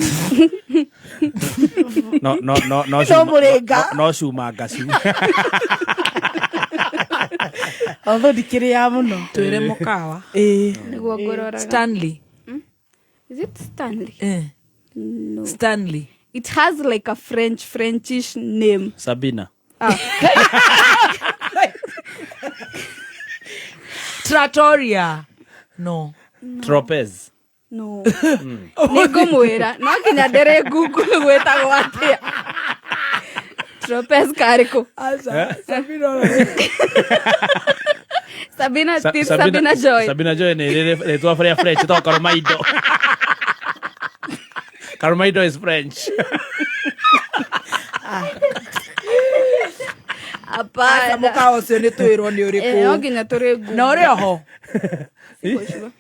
No no no no No mũrĩnga. no cuma ngacu. Although ndikĩrĩaga mũno. Twĩre mũkawa. Ĩĩ. Nĩguo ngũroraga. Stanley. Is it Stanley? Eh. No. Stanley. It has like a Frenchish name. Sabina. Ah. Trattoria. No. Tropez. No. Nĩ ngũmwĩra no nginya ndĩrĩ Google gwĩtagwo atĩa. Tropez karĩkũ? Eh? Sabina Sabina Joy. Sabina Joy nĩ rĩrĩ rĩtwa rĩa French to Karumaindo. Karumaindo is French. Hapana. Mũkawa ũcio nĩ twĩrwo nĩ ũrĩkũ. Eh, no nginya tũrĩ Google. Na ũrĩ oho. Karĩte-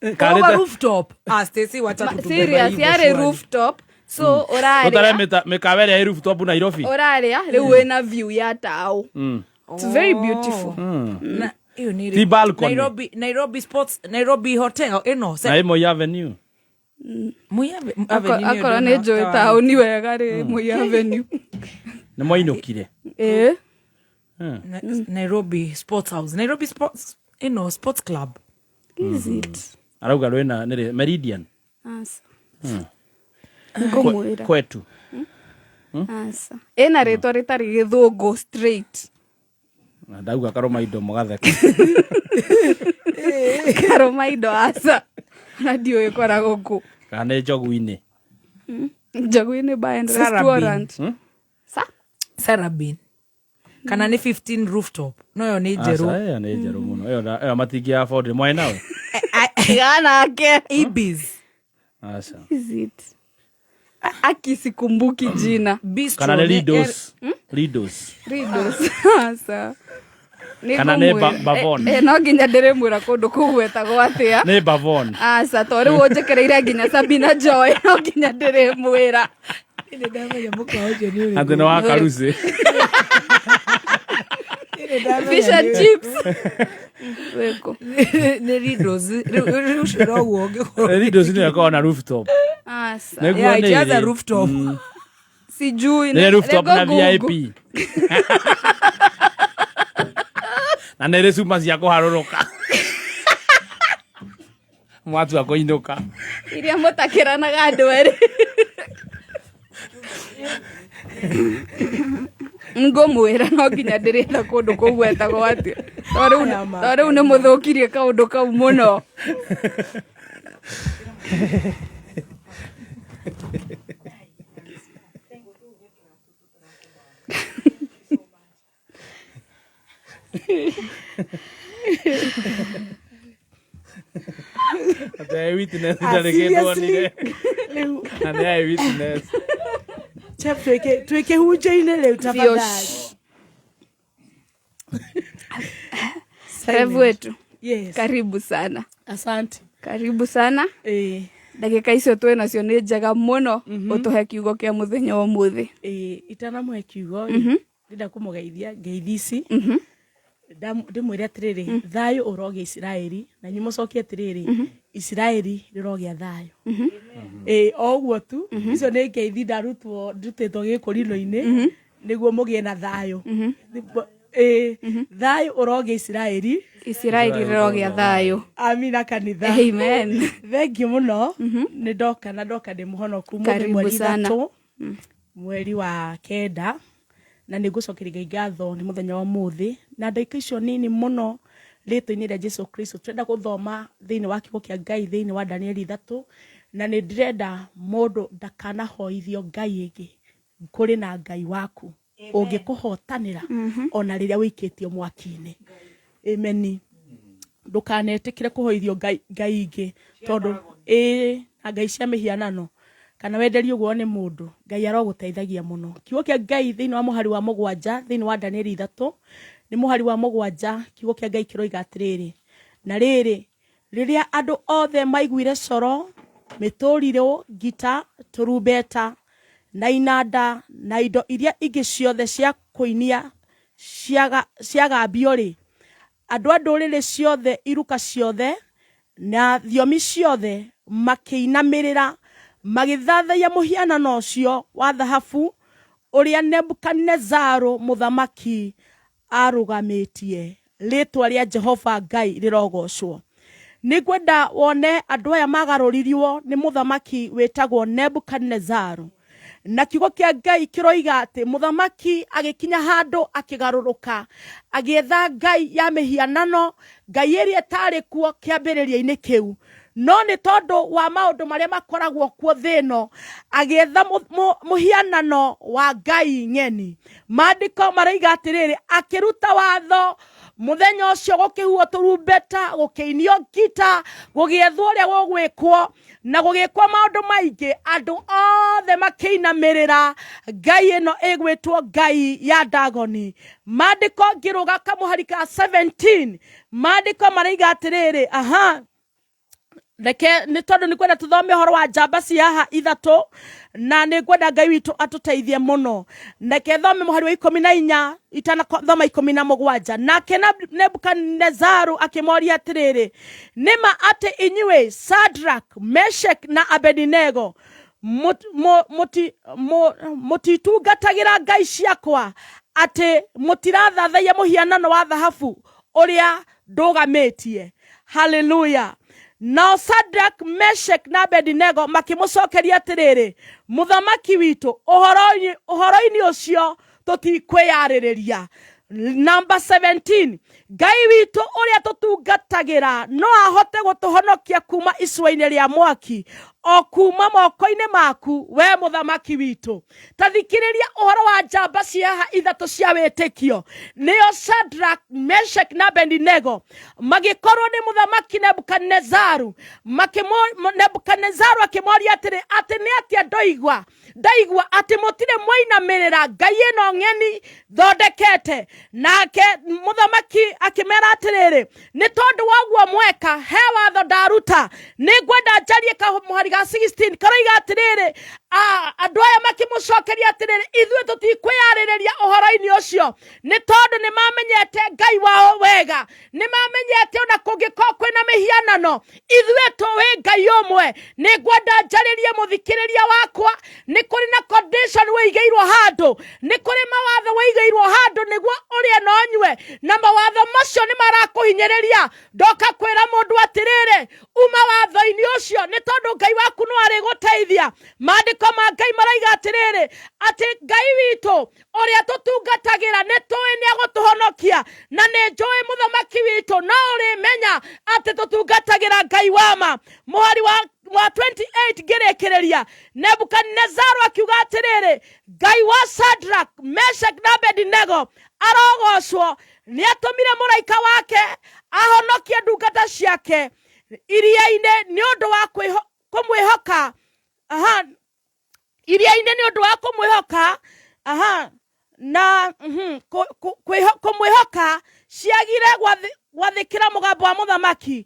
Ũrauga rooftop. Ah, Stacy wacha kutubeba Serious, hivyo yarĩ surely. rooftop. So Ũtare ũrarĩa mĩkawa ĩrĩa ĩ rooftop Nairobi. ũrarĩa rĩu wĩna view ya taũ. It's very beautiful. Na ĩyo nĩ Ti ĩrĩkũ? balcony. Nairobi Nairobi Sports Nairobi Hotel ĩno. Na ĩ Moi Avenue. Moi Avenue nĩyo Akorwo nĩ ndĩna njũĩ taũni wega rĩ Moi Avenue. Nĩ mwainũkire. Ĩĩ. Nairobi Sports House. Nairobi Sports ĩno Sports Club. Is it? Arauga rwĩna nĩrĩ Meridian. Aca. Ngũmwĩra. Kwetu. Aca. Ĩna rĩtwa rĩtarĩ gĩthũngũ straight. Na ndauga Karumaindo mũgatheka. Karũmaindo aca. Na ndiũĩ ĩkoragwo kũ. Kana nĩ Njogu-inĩ. Njogu-inĩ bar and Sarah restaurant. Sa? Sarabin. Kana nĩ 15 rooftop. No yo nĩ Aca, njerũ. ĩyo nĩ njerũ mũno. Ĩyo matingĩ afford. Mwarĩ nawe? Ganake. Ibis. Aca. Is it? Aki sikumbuki jina. Bistro. Kana nĩ Lidos. Lidos. Ridos. Aca. Nĩ Kana nĩ ngũmwĩra. Bavon. No nginya ndĩrĩmwĩra kũndũ kũu gwĩtagwo atĩa. Nĩ Bavon. Aca to rĩu ũnjĩkĩrĩire nginya Sabina Joy no nginya ndĩrĩmwĩra. Nĩ ndamenya mũkawa ũcio nĩ ũrĩkũ. Atĩ nĩ wa Karusi. Fish and chips. Wĩkũ? Nĩ Lidos. Rĩu ũcio noguo ũngĩkorwo. Lidos nĩyo ĩkoragwo na rooftop. Aca. Nĩguo Yeah, it nĩ has a ĩrĩ. rooftop. Sijui. Nĩ rooftop na Nĩngũ Google. VIP. Na nĩ ĩrĩ cuma cia kũharũrũka. Mwatua kũinũka. Iria mũtakĩranaga andũ erĩ. Ngũmwĩra no nginya ndĩrĩetha kũndũ kũu gwetagwo atĩa. To rĩu nĩ mũthũkirie kaũndũ kau mũno. Atĩ eyewitness ndarĩ kĩndũ onire. Na nĩ eyewitness. Chef twĩ kĩhunjio-inĩ rĩu tafadhali. Rev wetu. Yes. Karibu sana. Asante. Karibu sana. Eh. Ndagĩka icio twĩ nacio nĩ njega mũno ũtũhe kiugo kĩa mũthenya wa ũmũthĩ. Ĩĩ itanamũhe kiugo ndĩrenda kũmũgeithia ngeithi ici. Ndĩmwĩre atĩrĩrĩ, thayũ ũrogĩa Isiraeli, na inyuĩ mũcokie atĩrĩrĩ, Isiraeli rĩrogĩa thayũ. Ĩĩ o ũguo tu, icio nĩ ngeithi ndarutwo ndutĩtwo gĩkũrinũ-inĩ nĩguo mũgĩe na thayũ. Ĩĩ thayũ ũrogĩa Isiraeli. Isiraeli rĩrogĩa thayũ. Amina kanitha. Amen. Thengiũ mũno. Nĩ ndoka na ndoka ndĩ mũhonoku. Mũthĩ Karibu mweri sana. 3 mweri wa 9 na nĩ ngũcokeria Ngai ngatho nĩ mũthenya wa ũmũthĩ na ndagĩka icio nini mũno rĩtwa-inĩ rĩa Jesu Kristo tũrenda gũthoma thĩinĩ wa kiugo kĩa Ngai thĩinĩ wa Danieli 3 na nĩ ndĩrenda mũndũ ndakanahoithio Ngai ĩngĩ kũrĩ na Ngai waku ũngĩkũhotanĩra ona rĩrĩa wĩikĩtio mwaki-inĩ. Amen. Ndũkanetĩkĩre kũhoithio Ngai ingĩ tondũ ĩĩ na ngai cia mĩhianano kana wenderio ũguo nĩ mũndũ, Ngai arogũteithagia mũno. Kiugo kĩa Ngai thĩinĩ wa mũhari wa 7 thĩinĩ wa Danieli 3 nĩ mũhari wa 7 kiugo kĩa Ngai kĩroiga atĩrĩrĩ, na rĩrĩ rĩrĩa andũ othe maiguire coro, mĩtũrirũ, ngita, tũrumbeta na inanda na indo iria ingĩ ciothe cia kũinia ciagambio-rĩ, andũ a ndũrĩrĩ ciothe, iruka ciothe na thiomi ciothe makĩinamĩrĩra magĩthathaiya mũhianano ũcio wa thahabu ũrĩa Nebukadinezaru mũthamaki arũgamĩtie. Rĩtwa rĩa Jehova Ngai rĩrogocwo. Nĩngwenda wone andũ aya magarũririo nĩ mũthamaki wĩtagwo Nebukadinezaru. Na kiugo kĩa Ngai kĩroiga atĩ mũthamaki agĩkinya handũ akĩgarũrũka, agĩetha ngai ya mĩhianano, ngai ĩrĩa ĩtarĩ kuo kĩambĩrĩria-inĩ kĩu. No nĩ tondũ wa maũndũ marĩa makoragwo kuo thĩ ĩno, agĩetha mũhianano wa ngai ng'eni. Maandĩko maroiga atĩrĩrĩ, akĩruta watho mũthenya ũcio gũkĩhuhwo tũrumbeta, gũkĩinio ngita, gũgĩethwo ũrĩa gũgwĩkwo na gũgĩkwo maũndũ maingĩ, andũ othe makĩinamĩrĩra ngai ĩno ĩgwĩtwo ngai ya Dagoni. Maandĩko ngĩrũga kamũhari ka 17, maandĩko maroiga atĩrĩrĩ, aha, reke nĩ tondũ nĩ kwenda tũthome ũhoro wa njamba cia haha 3 na nĩ ngwenda Ngai witũ atũteithie mũno. Reke thome mũhari wa 14 itanathoma 17. Nake Nebukadinezaru akĩmoria atĩrĩrĩ, nĩ ma atĩ inyuĩ Shadrach, Meshach na Abednego mũtitungatagĩra ngai ciakwa, atĩ mũtirathathaiya mũhianano wa thahabu ũrĩa ndũgamĩtie. Hallelujah. Nao Shadrach, Meshach na Abednego makĩmũcokeria atĩrĩrĩ, mũthamaki witũ, ũhoro-inĩ ũcio tũtikwĩyarĩrĩria. Number 17, Ngai witũ ũrĩa tũtungatagĩra no ahote gũtũhonokia kuma icua-inĩ rĩa mwaki, o kuma moko-inĩ maku, we mũthamaki witũ. Ta thikĩrĩria ũhoro wa njamba cia haha 3 cia wĩtĩkio, nĩo Shadrach, Meshach na Abednego, magĩkorwo nĩ mũthamaki Nebukadinezaru. Nebukadinezaru akĩmoria atĩrĩ, atĩ nĩ atĩa ndoigua? Ndaigua atĩ mũtirĩ mwainamĩrĩra ngai ĩno ng'eni thondekete. Nake mũthamaki akĩmera atĩrĩrĩ, nĩ tondũ wa ũguo mweka, he watho ndaruta. Nĩ ngwenda njarie kamũhari ga 16 karoiga atĩrĩrĩ, andũ aya makĩmũcokeria atĩrĩrĩ, ithuĩ tũtikwĩyarĩrĩria ũhoro-inĩ ũcio, nĩ tondũ nĩ mamenyete Ngai wao wega, nĩ mamenyete ona kũngĩkorwo kwĩna mĩhianano, ithuĩ tũĩ Ngai ũmwe. Nĩ ngwenda njarĩrie mũthikĩrĩria wakwa, nĩ kũrĩ na condition wĩigĩirwo handũ, nĩ kũrĩ mawatho wĩigĩirwo handũ nĩguo ũrĩe na ũnyue, na mawatho macio nĩ marakũhinyĩrĩria. Ndoka kwĩra mũndũ atĩrĩrĩ, uma watho-inĩ ũcio, nĩ tondũ Ngai waku no arĩgũteithia. Maandĩko ma Ngai maroiga atĩrĩrĩ, atĩ Ngai witũ ũrĩa tũtungatagĩra nĩ tũĩ nĩ agũtũhonokia, na nĩ njũĩ mũthamaki witũ no ũrĩmenya atĩ tũtungatagĩra Ngai wa ma. Mũhari wa 28 ngĩrĩkĩrĩria, Nebukadinezaru akiuga atĩrĩrĩ, Ngai wa Shadrach, Meshach na Abednego arogocwo, nĩ atũmire mũraika wake ahonokie ndungata ciake iria-inĩ nĩ ũndũ wa kũmwĩhoka. Aha. Iria-inĩ nĩ ũndũ wa kũmwĩhoka, aha, na kũmwĩhoka ciagire gwathĩkĩra mũgambo wa mũthamaki.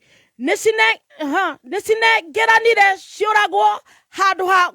Nĩcinengeranire ciũragwo handũ ha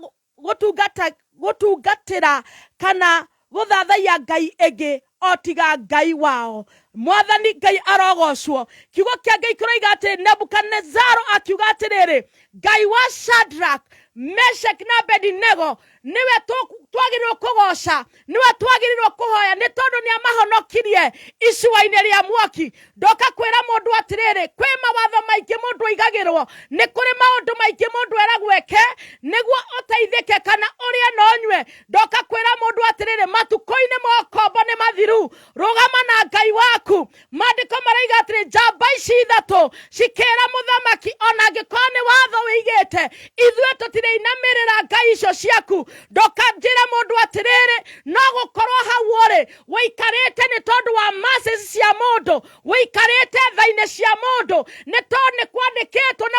gũtungatĩra kana gũthathaiya ngai ĩngĩ o tiga Ngai wao. Mwathani Ngai arogocwo. Kiugo kĩa Ngai kĩroiga atĩ Nebukadnezaro akiuga atĩrĩrĩ, Ngai wa Shadrach, Meshach na Abednego nĩwe twagĩrĩirwo kũgoca, nĩwe twagĩrĩirwo kũhoya, nĩ tondũ nĩ amahonokirie icua-inĩ rĩa mwaki. Ndoka kwĩra mũndũ atĩrĩrĩ, kwĩ mawatho maingĩ mũndũ aigagĩrwo, nĩ kũrĩ maũndũ maingĩ mũndũ eragwo eke nĩguo ũteithĩke kana ũrĩe na ũnyue. Ndoka kwĩra mũndũ atĩrĩrĩ, matukũ-inĩ ma ũkombo nĩ mathiru, rũgama na Ngai waku. Maandĩko maraiga atĩrĩ, njamba ici ithatũ cikĩra mũthamaki, ona angĩkorwo nĩ watho wĩigĩte, ithuĩ tũtirĩinamĩrĩra ngai icio ciaku. Ndoka njĩre mũndũ atĩrĩrĩ, no gũkorwo hau ũrĩ wĩikarĩte nĩ tondũ wa mercies cia mũndũ, wĩikarĩte tha-inĩ cia mũndũ, nĩ tondũ nĩ kwandĩkĩtwo na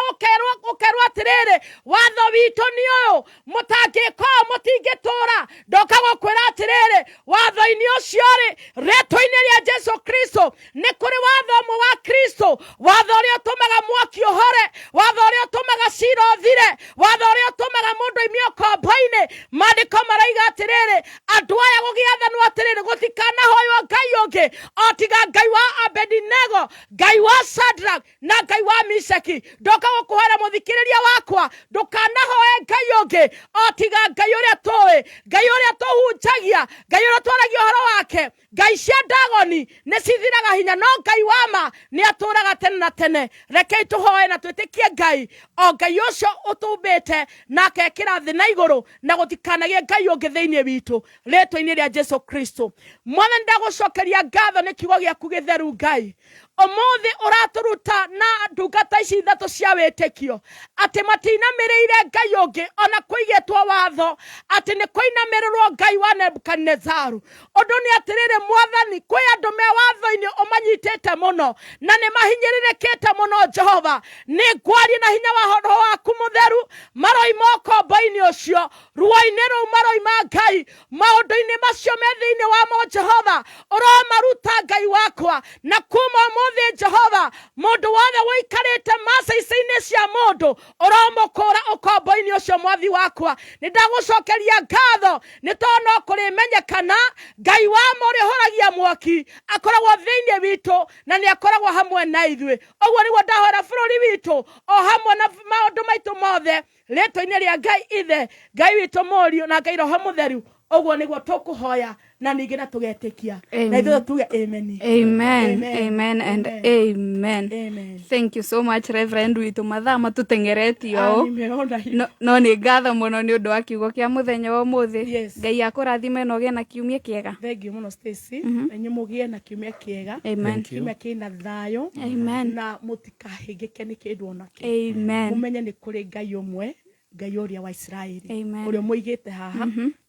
gũkerwo atĩrĩrĩ, watho witũ nĩ ũyũ, mũtangĩka ũũ mũtingĩtũra. Ndoka gũkwĩra atĩrĩrĩ, watho-inĩ ũcio rĩ, rĩtwa-inĩ rĩa Jesu Kristo, nĩ kũrĩ watho ũmwe wa Kristo, watho ũrĩa ũtũmaga mwaki ũhore, watho ũrĩa ũtũmaga cira ũthire, watho ũrĩa ũtũmaga mũndũ oime ũkombo-inĩ. Maandĩko maraiga atĩrĩrĩ, andũ aya gũgĩathanwo atĩrĩrĩ, gũtikanahoywo ngai ũngĩ o tiga Ngai wa Abednego, Ngai wa Shadrach na Ngai wa Mishaki. Ndoka gũkũhoera mũthikĩrĩria wakwa, ndũkanahoe ngai ũngĩ o tiga Ngai ũrĩa tũĩ, Ngai ũrĩa tũhunjagia, Ngai ũrĩa twaragia ũhoro wake. Ngai cia Dagoni nĩ cithiraga hinya, no Ngai wa ma nĩ atũũraga tene na tene. Rekei tũhoe na twĩtĩkie Ngai, o Ngai ũcio ũtũmbĩte na akekĩra thĩ na igũrũ, na gũtikanagĩe Ngai ũngĩ thĩinĩ witũ, rĩtwa-inĩ rĩa Jesu Kristo. Mwathani, ndagũcokeria ngatho nĩ kiugo gĩaku gĩtheru. Ngai, ũmũthĩ ũratũruta na ndungata ici ithatũ cia wĩtĩkio atĩ matinamĩrĩire ngai ũngĩ, ona kũigĩtwo watho atĩ nĩ kũinamĩrĩrwo Ngai wa Nebukadinezaru. Ũndũ nĩ atĩrĩrĩ, Mwathani, kwĩ andũ me watho-inĩ ũmanyitĩte mũno na nĩ mahinyĩrĩrĩkĩte mũno. Jehova, nĩ ngwaria na hinya wa Roho waku mũtheru, maroima ũkombo-inĩ ũcio, ruo-inĩ rũu maroima Ngai, maũndũ-inĩ macio me thĩinĩ wamo. Jehova, ũromaruta Ngai wakwa, na kuma ũmũthĩ Jehova, mũndũ wothe ũikarĩte macaica-inĩ cia mũndũ ũromũkũra ũkombo-inĩ ũcio. Mwathi wakwa, nĩ ndagũcokeria ngatho nĩ tondũ no kũrĩmenyekana Ngai wa ma ũrĩa ũhoragia mwaki akoragwo thĩinĩ witũ na nĩ akoragwo hamwe na ithuĩ. Ũguo nĩguo ndahora bũrũri witũ o hamwe na maũndũ maitũ mothe, rĩtwa-inĩ rĩa Ngai Ithe, Ngai witũ Mũriũ, na Ngai Roho Mũtheru. Ũguo nĩguo tũkũhoya na ningĩ na tũgetĩkia, na ithuĩ tuge amen. Amen. Amen and amen. Amen. Thank you so much, Reverend witũ. Mathaa matũteng'eretie ũũ. Nimeona hiyo. No nĩ ngatho mũno nĩ ũndũ wa kiugo kĩa mũthenya wa ũmũthĩ. Yes. Ngai akũrathime na ũgĩe na kiumia kĩega. Thank you mũno, Stacy. Na inyuĩ mũgĩe na kiumia kĩega. Amen. Thank you. Kiumia kĩna thayũ. Amen. Na mũtikahĩngĩke nĩ kĩndũ ona kĩ. Amen. Mũmenye nĩ kũrĩ Ngai ũmwe, Ngai ũrĩa wa Isiraeli, Amen. ũrĩa mũigĩte haha,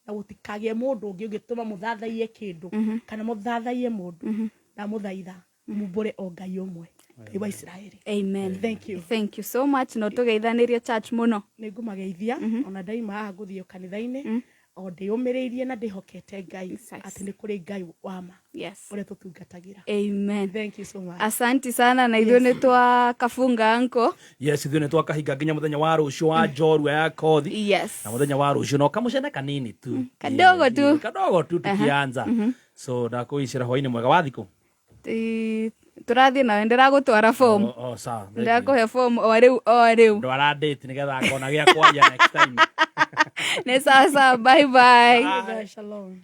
na gũtikagĩe mũndũ ũngĩ ũngĩtũma mũthathaiye kĩndũ kana mũthathaiye mũndũ. Ndamũthaitha mumbũre o Ngai ũmwe, Ngai wa Isiraeli. Amen. Thank you. Thank you so much. No tũgeithanĩrie church mũno. Nĩ ngũmageithia. Ona ndaima haha ngũthiĩ kanitha-inĩ o ndĩyũmĩrĩirie na ndĩhokete Ngai atĩ nĩ kũrĩ Ngai wa ma ũrĩa tũtungatagĩra. Amen. Thank you so much. Asanti sana, na ithuĩ nĩ twakafunga anko. Yes, ithuĩ nĩ twakahinga nginya mũthenya wa rũciũ wa njorua ya kothi. Yes. Na mũthenya wa rũciũ no kamũcene kanini tu. Kadogo tu. Kadogo tu tukianza. So ndakũicĩra hwainĩ mwega wa thikũ. Tũrathiĩ nawe, ndĩragũtwara form. Oh, sawa. Thank you. Ndĩrakũhe form o rĩu o rĩu. Ndwara date nĩgetha ngona gĩa kwaria next time. Nĩ sawa sawa, bye bye. Bye. Shalom.